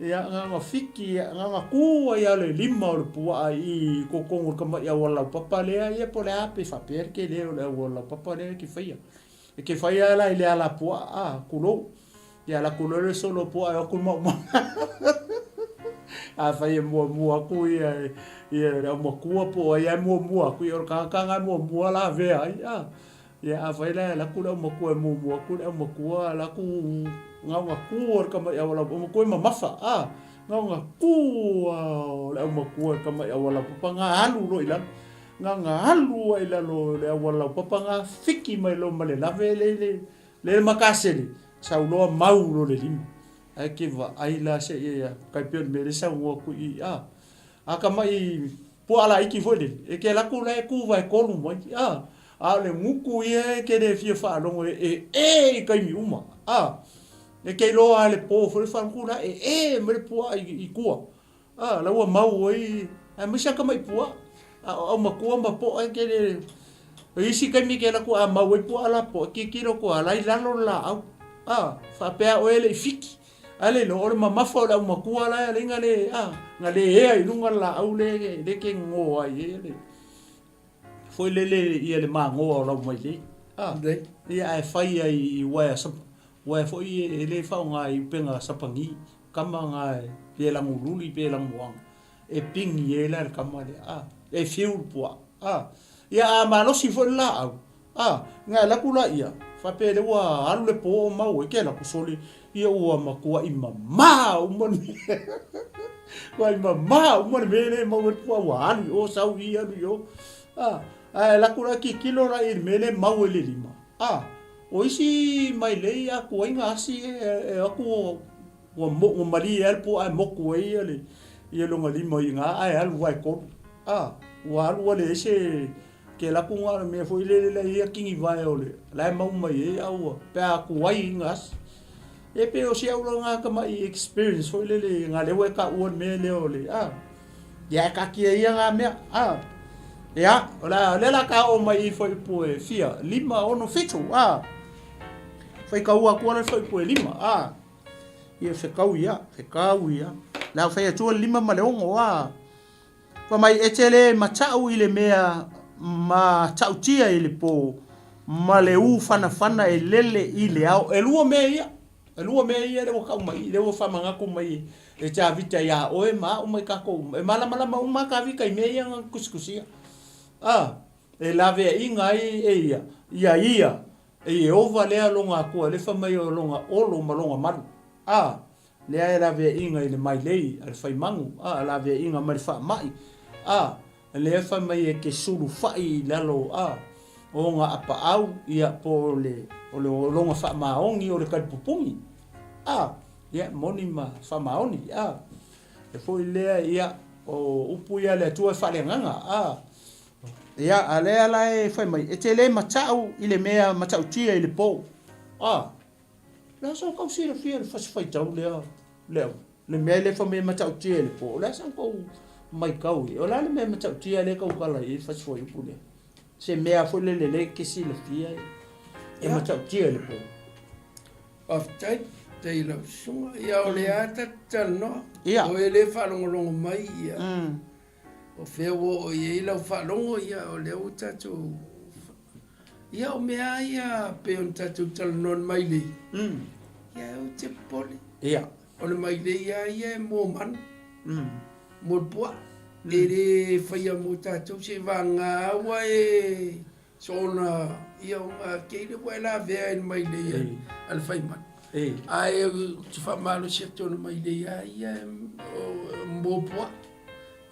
Ia, na ona fiki, na ona tu ai lava o le lima o le puaa i totonu o le tamai auala laupapa lea, ia po o le a pe faapea le tele o le auala laupapa lea e te faia. E te faia la i le ala puaa, a, tulou. Ia alu atu loa le solo puaa e o atu le maumau. Afai e muamua atu ia ia le aumatua po o ai lava e muamua atu, ia o le tagata lena e muamua lavea ai. A, ia afai la e alu atu le aumatua e muamua atu le aumatua alu atu na ona tu lava o le tamai auala aumatua e mamafa. A, na ona tu lava o le aumatua i le tamai auala laupapa na alu loa i lalo. Na ona alu lava i lalo o le auala laupapa na fiki mai loa ma le lave lea i le Le makasele, sau loa mau lo le lima. Ae ke vaai la se ia kai pei o le mea lea saunoa atu i i a. A tamai puaa laiti foi lele, e te alu atu la e tu vaetolu mai a. A o le gutu ia e te le fia faalogo e e e i taimi uma a. E te iloa lava i le po foi le faalogo atu la e e mai le puaa i tua. A, la ua mau ai, aemaise lava tamai puaa. A o aumatua ma poa e tele, o isi taimi e te alu atu a mau ai puaa la poa, tilotilo atu lava, la i lalo le laau. A, faapea oe e le i fiki. A le iloa, o le mamafa o le aumatua la e ala ai na le, a, na le ea i luga le laau lea e te gogo ai e le, foi lele ia le magoa o lau mailei. A, ia ae fai ai i uaea, uaea foi e le faaaoga i upega sapagi. Kama nga e pe lagululi pe lagumoaga e pigi ai la le kama lea a e fiu le puaa a ia a malosi foi le laau a nga e alu atu laia faapea lea ua alu le po o mau ai ke alu atu sole ia ua matuai mama uma le mea matuai mama uma le mea lea e mau ai le puaa ua alu i o sau i alu i o a ae alu atu la tilotilo la i le mea lea e mau ai le lima a O isi mailei a tuai na asi e o atu ua ua malie lava le puaa e motu ai ia le ia lona lima i ina ae alu vaetolu. A, ua alu ua leai se ke alu atu na o le mea foi lele la e i ai tinivae o le la e mau mai ai a ua pe a tuai na asi. E pei o si au la na tamai experience foi lele na lea ua e taua le mea lea o le a Ia e taatia ia ngā mea, ā. Ia, o le a, lea la ka oo mai i fuaiupu e fia, 5, 6, 7, ā. Whaikaua atu ala le fuaiupu e 5, ā. Ia whekau ia, whekau ia. Le a whai atu le 5 ma le 6, ā. Wha mai e te le matau i le mea ma tautia i le pō, ma le ū whanawhana e lele i le ao. E lua mea ia. E lua mea ia lea ua kau mai, lea ua faamanatu mai e Tavita iā oe ma au ma i kākou uma. E malamalama uma lava Tavita i mea ia na tusitusia. A, e laveaiina ai e ia, ia ia, e Ieova lea lona Atua, lea fai mai o lona olo ma lona malu. A, lea e laveaiina i le mailei a le faimanu, a, laveaiina mai le faamai. A, Lea fai mai e te sulufai i lalo a o ona apaau, ia, po o le, o le lona faamaoni o le talipupuni. A, ia, moni ma faamaoni. A, e foi lea, ia, o upu ia a le Atua e faaleagaga. A, ia, a lea la e fai mai, e te le matau i le mea matautia i le po. A, le a sa outou silafia i le fasi faitau lea, lea, Le mea lea fai mai e matautia i le po, o le a sa outou maitau i ai? O le a le mea matautia lea e tautala i ai le fasi fuaiupu lea? Se mea foi lele lea e te silafia e. E matautia i le po. Faafetai, faafetai i lau susuga. Ia o lea lava ta te talanoa. Ia. O e le faalogologo mai, ia. O fea ua oo i ai lau faalogo, ia o lea ua tatou... Ia o mea lava ia pei ona tatou talanoa mai lei. Ia ou te popole. Ia. O le mailei lava ia e mo manu. Mo le puaa. E le faia mo tatou seiavagana ua e soona ia ona kei le ua e lavea i le mailei a le faimanu. Ae ou te faamalosi atu o le mailei lava ia e mo puaa.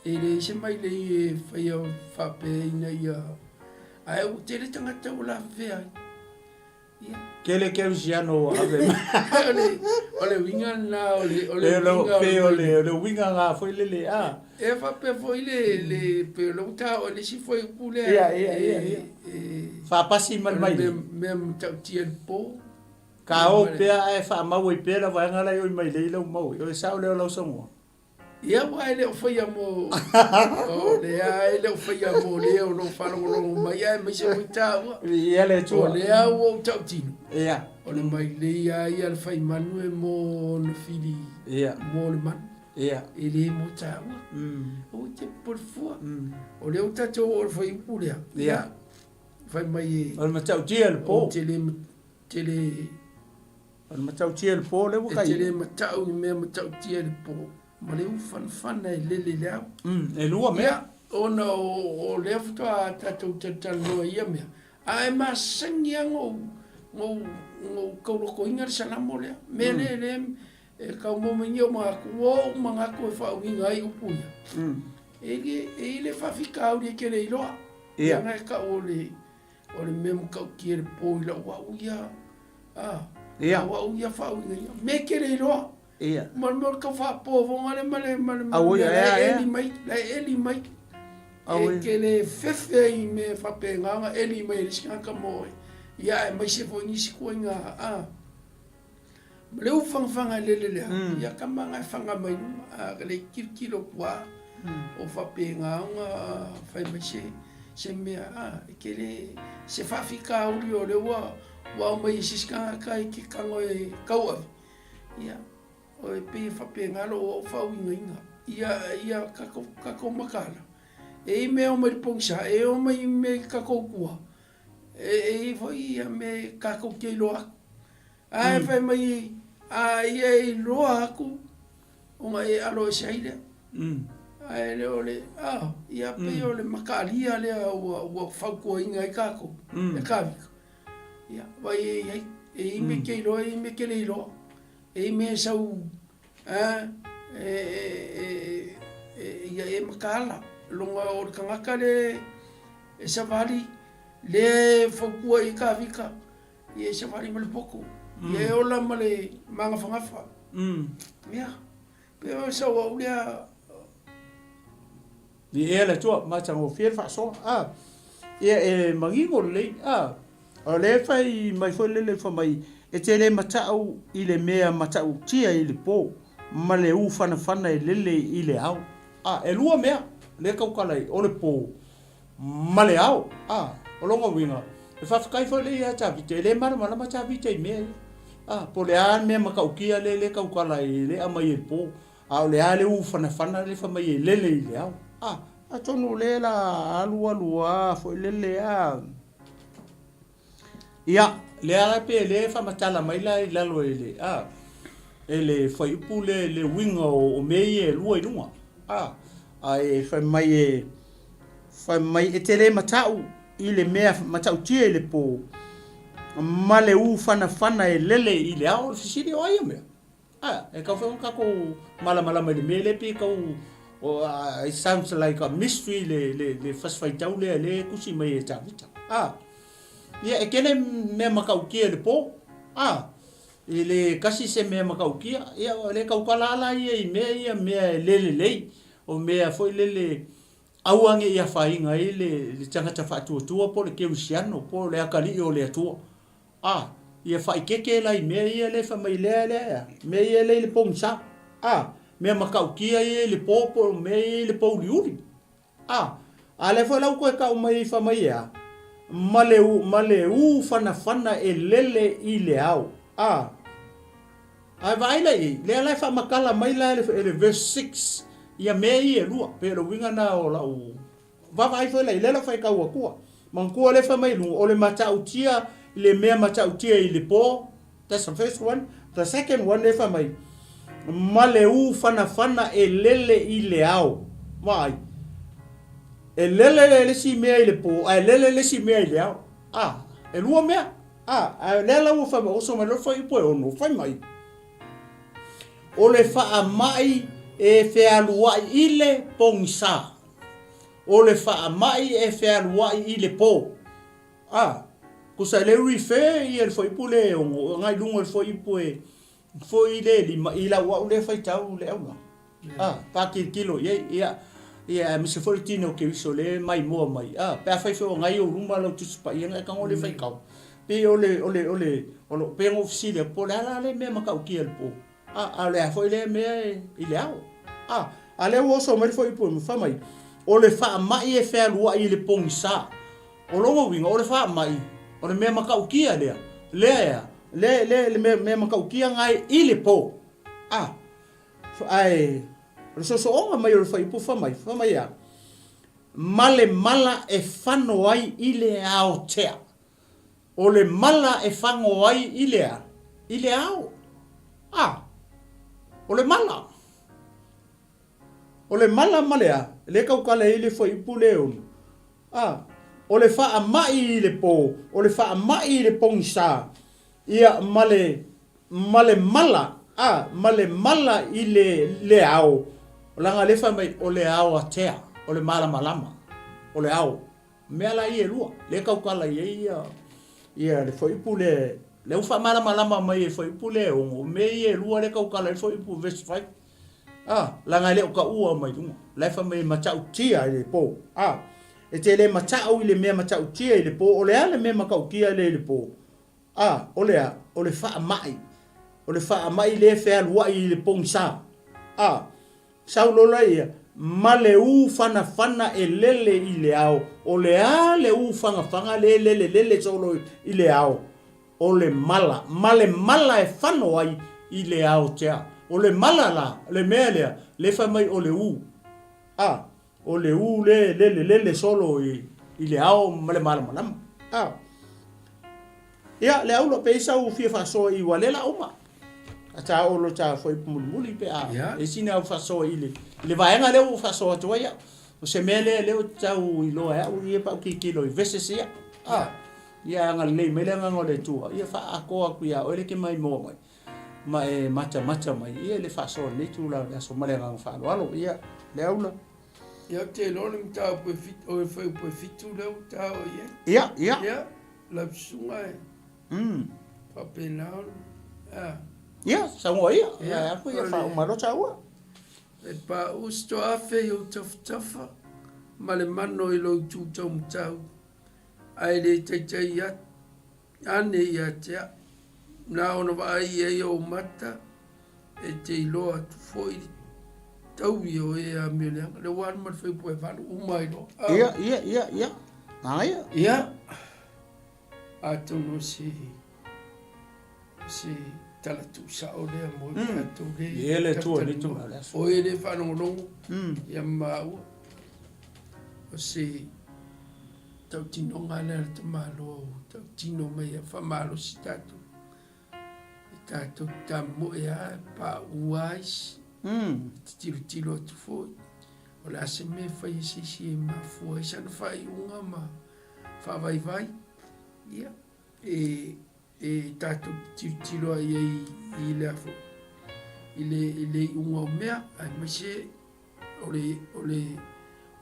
E leai se mailei e faia faapea ina ia... Ae ua tele tagata ua lavevea ai. Tele kerisiano ua ave mai. O le uiga lena o le o le uiga pei o le o le uiga na foi lele a. E faapea foi le le pei o lea ua taua i le isi fuaiupu lea. Ia ia ia ia. Faapasi ma le mailei. Mea matautia i le po. Ka o pea ae faamau ai pea le vaega la e oi mailei lau mau ai. O le sao lea o lau saunoaga. Ia aua e le o faia mo o lea e le o faia mo le o lo o faalogologo mai aemaise foi taua. Viia le Atua. O lea ua ou tautino. Ia. O le mailei lava ia a le faimanu e mo ona fili. Ia. Mo le manu. Ia. E le mo taua. Aua e te popole fua. O lea ua tatou oo i le fuaiupu lea. Ia. Fai mai e. O le matautia i le po. Ou te le, te le. O le matautia i le po lea ua kai. E te le matau i mea matautia i le po, ma le ufanafana e lele i le ao. E lua mea. Ia, ona o lea faatoa tatou talatalanoa i ia mea, ae masani lava ona ou, ona ou taulakoina le Salamo lea. Mea lea lea e tau maua mai nei ou manatu, ua ou manatu e faauiga ai upu ia. E le, e i ai le faafitauli e te le iloa. Ia. Leaga e tau o le, O le mea matautia i le po i lau au ia, a, Ia. lau au ia faauiga ia, me ke le iloa. Ia. Ma le mea o le tau faapovoga lea ma le, ma le, ma Aue, le mea la ea, e ea. eli mai, la e eli mai. Aue. E ke le fefe ai i mea faapena ona eli mai e le isi tagata mo oe. Ia aemaise foi nisi ituaiga, a. Ma le ufagafaga e lele lea, ia kama na e faga mai luma, a le tilotilo atu lava, o faapena ona fai mai se, se mea, a, e te le, se faafitauli o lea ua, ua aumai e se isi tagata e te tago e tauave, ia, o e pei e faapena lou au faauigaina, ia, ia tatou, tatou mataala, e i ai mea e omai i le pogisa, e omai i mea i tatou tua, e i ai foi ia mea tatou te iloa atu. Ae fai mai, a ia e iloa atu ona e alo ese ai lea. Ae le o le, a, ia pei o le mataalia lea ua, ua fautuaina ai tatou e Tavita. Ia, vaai e i ai, e i ai mea e te iloa, e i ai mea e te le iloa. E i ai mea e sau, a, e, e, e, ia e mataala. Loga o le tagata le e savali, lea e fautua i ai Tavita, Ia e savali ma le poto. Ia e ola ma le magafagafa. Ia, pei o sau au lea. Viia le Atua, matagofie le faasoa. A, ia e manino lelei. A, o lea e fai mai foi lele fai mai, e te le matau i le mea matautia i le po, ma le ufanafana e lele i le ao. A, e lua mea lea e tautala ai, o le po ma le ao. A, o lona uiga, e faafetai foi lea ia Tavita, e le malamalama Tavita i mea ia. A, po o le a le mea matautia lea e tautala ai, lea e aumai e le po, a o le a le ufanafana lea e fai mai e lele i le ao. A, atonu o lea la alu alu lava foi lele a. Ia, lea la pe lea e faamatala mai la i lalo e le, a, e le fuaiupu lea le uiga o mea ia e lua i luga. A, ae fai mai e, fai mai e te le matau i le mea matautia i le po, ma le ufanafana e lele i le ao. O le fesili o ai ia mea? A, e tau foi ona tatou malamalama i le mea lea pei e tau, it sounds like a mystery le, le, le fasi faitau lea lea e tusi mai e Tavita. A, ia e tele mea matautia i le po. A, e le kasi se mea matautia. Ia, o le tautala lava la ia i mea ia, mea e le lelei, o mea foi lele aua ne i afaina ai le, le tagata faatuatua po o le kerisiano po o le atalii o le Atua. A, ia faaeteete la i mea ia lea e fai mai lea, lea, ea, mea ia lea i le pogisa. A, mea matautia ia i le po po o mea ia i le pouliuli. A, a lea foi la ua toe tau mai fai mai e a? ma le, ma le ū fanafana e lele i le ao. A. Ae vaai la i ai, lea la e faamatala mai la e le verse 6 ia mea ia e lua, pei o le uiga lena o lau vaavaai foi la i lea lau faitau atua. Manatua lea fai mai i luga, o le matautia i le mea matautia i le po, that's the first one. The second one lea fai mai, ma le ū fanafana e lele i le ao. Vaai, e lele le isi mea i le po, ae lele le isi mea i le ao. A, e lua mea. A, ae o lea la ua fai mai, oso mai loa le fuaiupu e ono, fai mai, O le faamai e fealuai i le pogisa, o le faamai e fealuai i le po. A, tusa e le refer ia le fuaiupu lea e ono, agai i luga o le fuaiupu e foi le lima i lau au lea faitau le aula. A, faatilotilo i ai, ia, ia, aemaise foi le tino o Keriso lea e maimoa mai, a, pe afai foi o nai ou luma lau Tusi Paia, na e tago le faitau. Pei o le, o le, o le, o lo, pei ona ou fesili atu, po o le a la lea mea matautia i le po, a, a o le a foi lea mea e, i le ao. A, a lea ua oso mai le fuaiupu e fai mai, o le faamai e fealuai i le pogisa. O lona uiga, o le faamai, o le mea matautia lea, lea e a, lea, lea, le mea, mea matautia na e i le po. A. Ae o le soosooga mai o le fuaiupu fai mai, fai mai a, Ma le mala e fano ai i le aotea. O le mala e fano ai i le a? I le ao. A, o le mala. O le mala ma le a? Lea e tautala ai le fuaiupu lea e ono. A, o le faamai i le po, o le faamai i le pogisa, ia, ma le, ma le mala, a, ma le mala i le, le ao, leaga lea fai mai, o le ao atea, o le malamalama, o le ao. Mea la ia e lua, lea e tautala i ai ia, ia le fuaiupu lea, lea ua faamalamalama mai e fuaiupu lea e ono, o mea ia e lua lea e tautala ai le fuaiupu verse 5. A, leaga e le o taua mai luga. La e fai mai e matautia i le po. A, e te le matau i le mea matautia i le po, o le a le mea matautia lea i le po? A, o le a? O le faamai. O le faamai lea e fealuai i le pogisa. A, sau loa la ia, ma le ū fanafana e lele i le ao. O le a le ū fanafaga lea e lelelele solo i le ao? O le mala. Ma le mala e fano ai i le aotea. O le mala la, le mea lea, lea fai mai o le ū. A, O le ū lea e lelelele solo i le ao ma le malamalama. A. Ia, le aula pe i sau fia faasoa i ua le la uma. A ta o lo ta foi mulimuli pe a. Yeah. E sina au faasoa i le, i le vaega lea ua faasoa atu ai au. O se mea lea lea o tau iloa e au ia pa u tilotilo i verses ia. A. Ia agalelei mai le agaga o le Atua. Ia faaatoa atu ia oe le te maimoa mai. Ma e matamata mai ia i le faasoa i lenei itula o le aso ma le agaga faaaloalo. Ia, le aula. Ia, ou te iloa o le mataupu e fitu, o le fuaiupu e fitu lea ua taua i ai. Ia, ia. Ia, lau susuga e faapena ona, a. Ia, saunoa ia. Ia, a ia faauma loa taua. E paʻu se toaafe i ou tafatafa ma le mano i lou itu taumatau, ae le taitai atu. Ane ia te au, na ona vaai i ai ou mata, e te iloa atu foi le taui o e amio leaga. Lea ua alu ma le fuaiupu e valu uma ai loa. Ia, ia, ia, ia. Manaia. Ia, atonu o se, o se tala tuusao lea mo i tatou le. Ia le Atua i lenei itula o le aso. O e le faalogologo ia maua, o se Tautinoga lea a le tamaloa ua tautino mai e faamalosi tatou. E tatou te tamoe lava e pauu lava isi. E te tilotilo atu foi, o le a se mea e fai e se isi e mafua ai sana faaiuga ma faavaivai. Ia, e e tatou te tilotilo ai i ai i le a foi, i le, i le iuga o mea, aemaise O le, o le,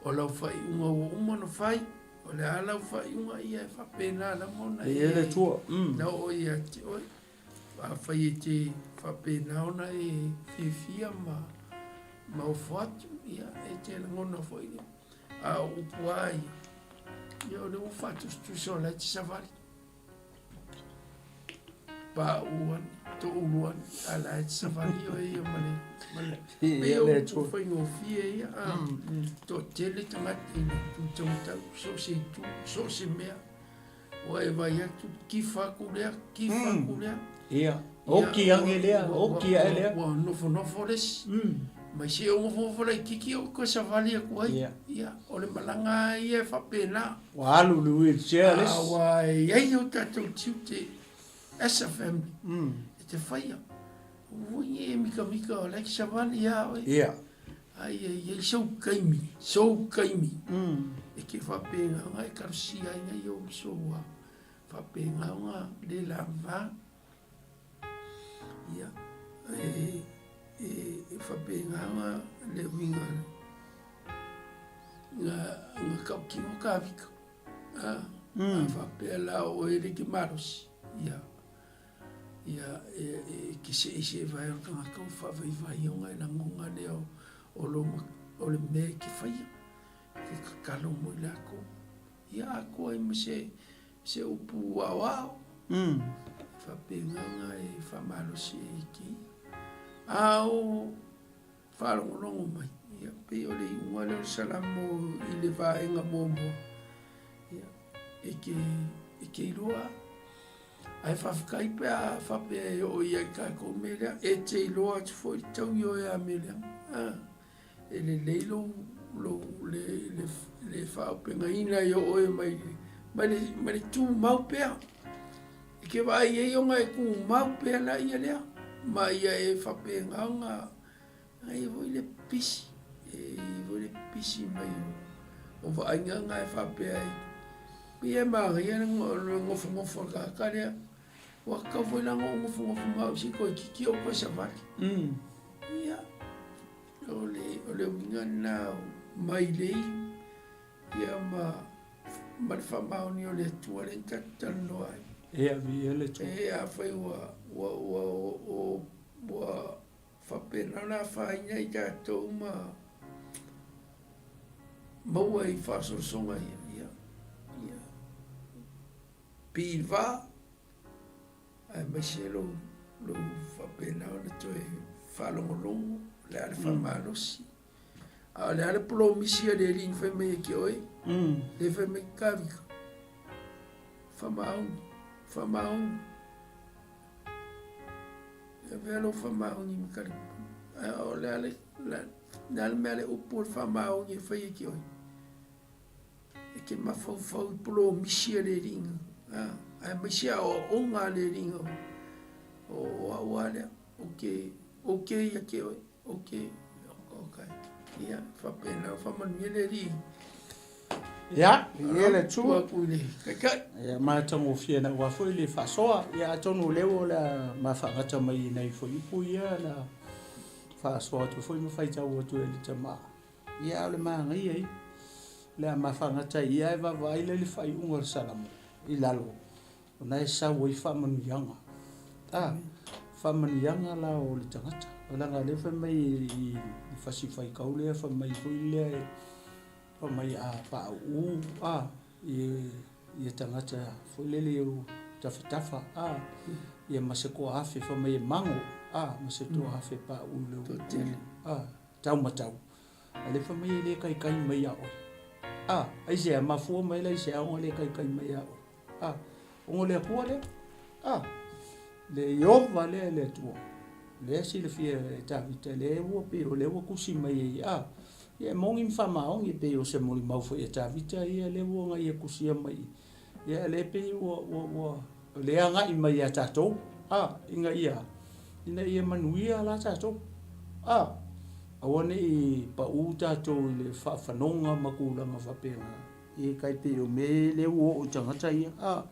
o lau faaiuga ua uma ona fai, o le a lau faaiuga ia e faapena lava ona e, e le Atua. Na oo ia te oe. Afai e te faapena ona e fiafia ma, ma ofo atu, ia e te lagona foi le, a o upu lava ia, ia o lea ua faatusatusa o la e te savali. Paʻu ane, toʻulu ane, a la e te savali oe ia ma le, ma le, pei o upu faigofie ia, a, toatele tagata i le itu taumatau, so o se itu, so o se mea. Ua e vaai atu, kifa aku lea, kifa aku lea. Ia, oki age lea, oki ae lea. Ua nofonofo le isi. Mai se i ou nofonofo laitiiti ou toe savali atu ai. Ia. Ia, o le malaga lava ia e faapena. Ua alu i le wheelchair le isi. Aua e i ai o tatou tiute as a family e te faia. Aua foi ne i e mikamika o la e te savali ia oe. Ia. Ai e i ai sou taimi, sou taimi e te faapena e kalosia ai nai ou uso ua faapena ona le lava. Ia, e, e, e faapena ona le uiga na, na tautino Tavita. A, a faapea la o oe le te malosi, ia, Ia, e te seese vae o le tagata ua faavaivai ona e lagona lea o lo, o le mea e te faia, e te tatalo mo i latou. Ia atoa ai ma se, se upu aoao, e faapena ona e faamalosi ai i kēia. A o faalogologo mai, ia, pei o le iuga lea o le Salamo i le vaega muamua, ia, e te, e te iloa Ae faafetai pe a faapea e oo i ai tatou mea lea. E te iloa atu foi le taui o ea mea lea. A, e lelei lou, lou, le, le, le faaopegaina i oe mai, mai le, mai le tumau pea. E ke vaai ai ona e tumau pea la ia lea. Ma ia e faapena ona E i ai foi le pisi, e i ai foi le pisi mai o vaaiga na e faapea ai, pei e manaia le nofonofo a le tagata lea, ua tatau foi la ona ou nofonofo ma au se i toeitiiti ou toe savali. Ia, o le uiga lena o mailei ia ma le faamaoni o le Atua lea na tatou talanoa ai. Ia, viia le Atua. E afai ua faapena ona afaina i tatou ma maua i faaosoosoga ia, ia, ia piva, aemaise lou, lou faapena ona toe faalogologo, o le a le faamalosi. A o le a le polomisi a le Alii na fai mai ai ki oe? Le fai mai, Kavika, faamaoni, faamaoni. E avea lou faamaoni ma talipu. Ae o le a le, le a le mea le upu o le faamaoni e fai e ki oe? E te mafaufau i polomisi a le Alii na, a, aemaise aoaoga a le Alii na o au a lea, ou te, ou te ia te oe. Ok, ok. Ia, faapena, faamanuia le Alii. Ia, ia le Atua. Atu i le Taitai. Ia, matagofie na aua foi le faasoa. Ia, atonu o lea ua o le a mafaagata mai i nai fuaiupu ia na faasoa atu foi ma faitau atu e le tama. Ia, a o le manaia ia. O le a mafaagata ai ia, ae vaavaai la i le faaiuga o le Salamo i lalo. O na e sau ai faamanuiaga. A, faamanuiaga la o le tagata. O leaga lea fai mai i le fasi faitau lea fai mai foi lea fai mai a pauu a i ia tagata foi lele i ou tafatafa a ia ma se toaafe fai mai e mago a ma se toaafe pauu i lou a tau ma tau. A lea fai mai e le kaikai mai ia oe. A, aisea, mafua mai la i se ona le kaikai mai ia oe. A, ona le Atua lea. A, le Ieova lea le Atua. Lea silafia e Tavita, lea ua pei o lea ua tusi mai ai. A, ia e moni ma faamaoni e pei o se molimau foi a Tavita ia lea ua ona ia tusia mai. Ia lea pei ua, ua, ua, lea agai mai ia tatou. A, ina ia, ina ia manuia la tatou. A, aua ne i pau tatou i le faafanoga ma tulaga faapena. E tai pei o mea lea ua oo i tagata ia. A,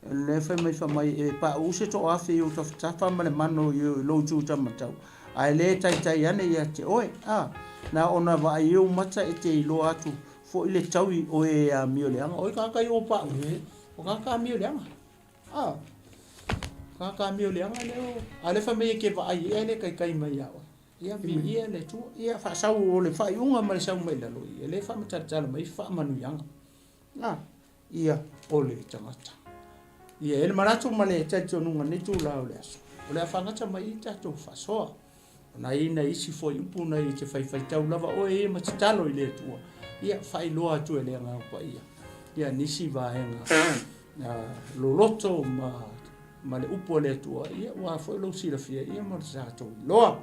lea fai mai fai mai e pauu se toaafe i ou tafatafa ma le mano i lou itu taumatau, ae le taitai ane ia te oe. A, na ona vaai i ou mata e te iloa atu foi le taui o e amio leaga. Oi tagata ia ua pauu, o tagata amio leaga. A, tagata amio leaga lea o, a lea fai mai e te vaai i ai ae le taitai mai ia oe. Ia viia le Atua. Ia faasau o le faaiuga ma le sau mai lalo ia le faamatalatala mai faamanuiaga. A, ia o le tagata. Ia e le manatu ma le talitonuga nei itula o le aso. O le a faagata mai i tatou faasoa. O nai na isi foi upu na i te faifaitau lava oe ia ma tatalo i le Atua. Ia faailoa atu e le Agaga Paia. Ia nisi vaega loloto ma le upu a le Atua, ia ua foi lou silafia ia mo le tatou iloa.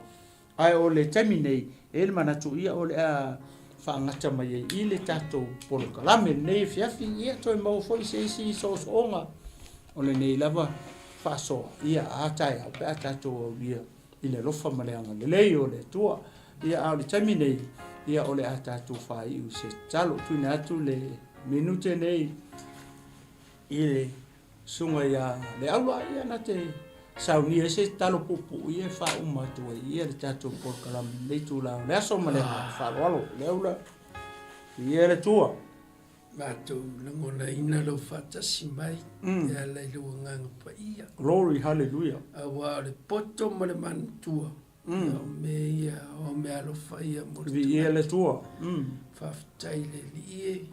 Ae o le taimi nei, e i ai le manatu ia o le a faagata mai ai i le tatou polokalame lenei afiafi, ia toe maua foi se isi soosooga o lenei lava faasoa, ia a taeao pe a tatou aulia i le alofa ma le agalelei o le Atua. Ia a o le taimi nei, ia o le a tatou faaiu i se tatalo. Tuuina atu le minute nei i le Susuga ia Leaula, ia na te saunia ai se tatalo puupuu ia e faauma atu ai ia le tatou polokalame i lenei itula o le aso ma le agaga faaaloalo. Leaula, viia le Atua. Matou lagonaina lou faatasi mai e ala i lou Agaga Paia. Glory, hallelujah. Aua o le poto ma le manatua, o mea ia, o mea alofa ia mo le Viia le Atua. Faafetai i le Alii e,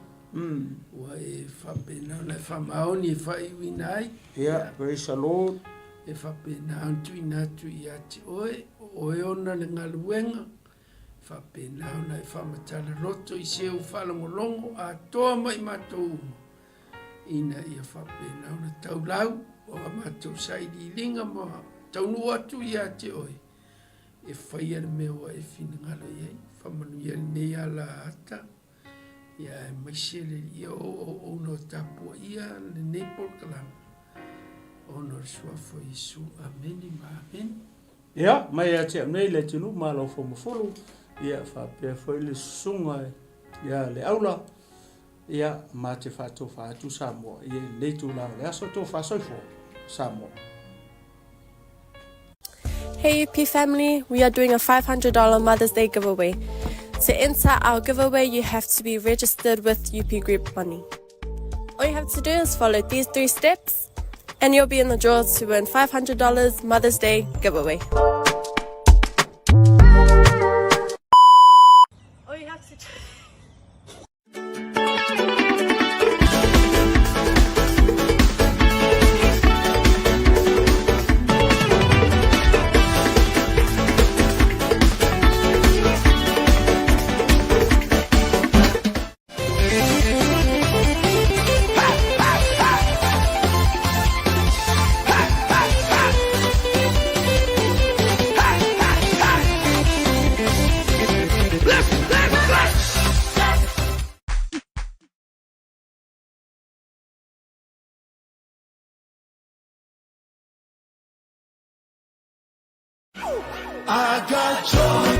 ua e faapena ona e faamaoni e faaiuina ai. Yeah, praise the Lord. E faapena ona tuuina atu ia te oe, o oe ona le galuega, faapena ona e faamatala loto i se ou faalogologo atoa ma i matou uma, ina ia faapena ona taulau o a matou sailiiliga ma taunuu atu ia te oe, e faia le mea ua e finagalo i ai. Faamanuia lenei ala ata, ia aemaise le Alii o ou auauna o tapuaia lenei polokalame, ona o le Suafa o Iesu. Amene ma amene. Ia, mai ia te au nei Leatinuu ma Lauofomafulu, ia faapea foi le susuga ia Leaula, ia ma te faatofa atu Samoa ia i lenei itula o le aso tofa soifua Samoa. Hey UP family, we are doing a $500 Mother's Day giveaway. To enter our giveaway, you have to be registered with UP Group Money. All you have to do is follow these 3 steps and you'll be in the draw to win $500 Mother's Day giveaway. All you have to do I got joy.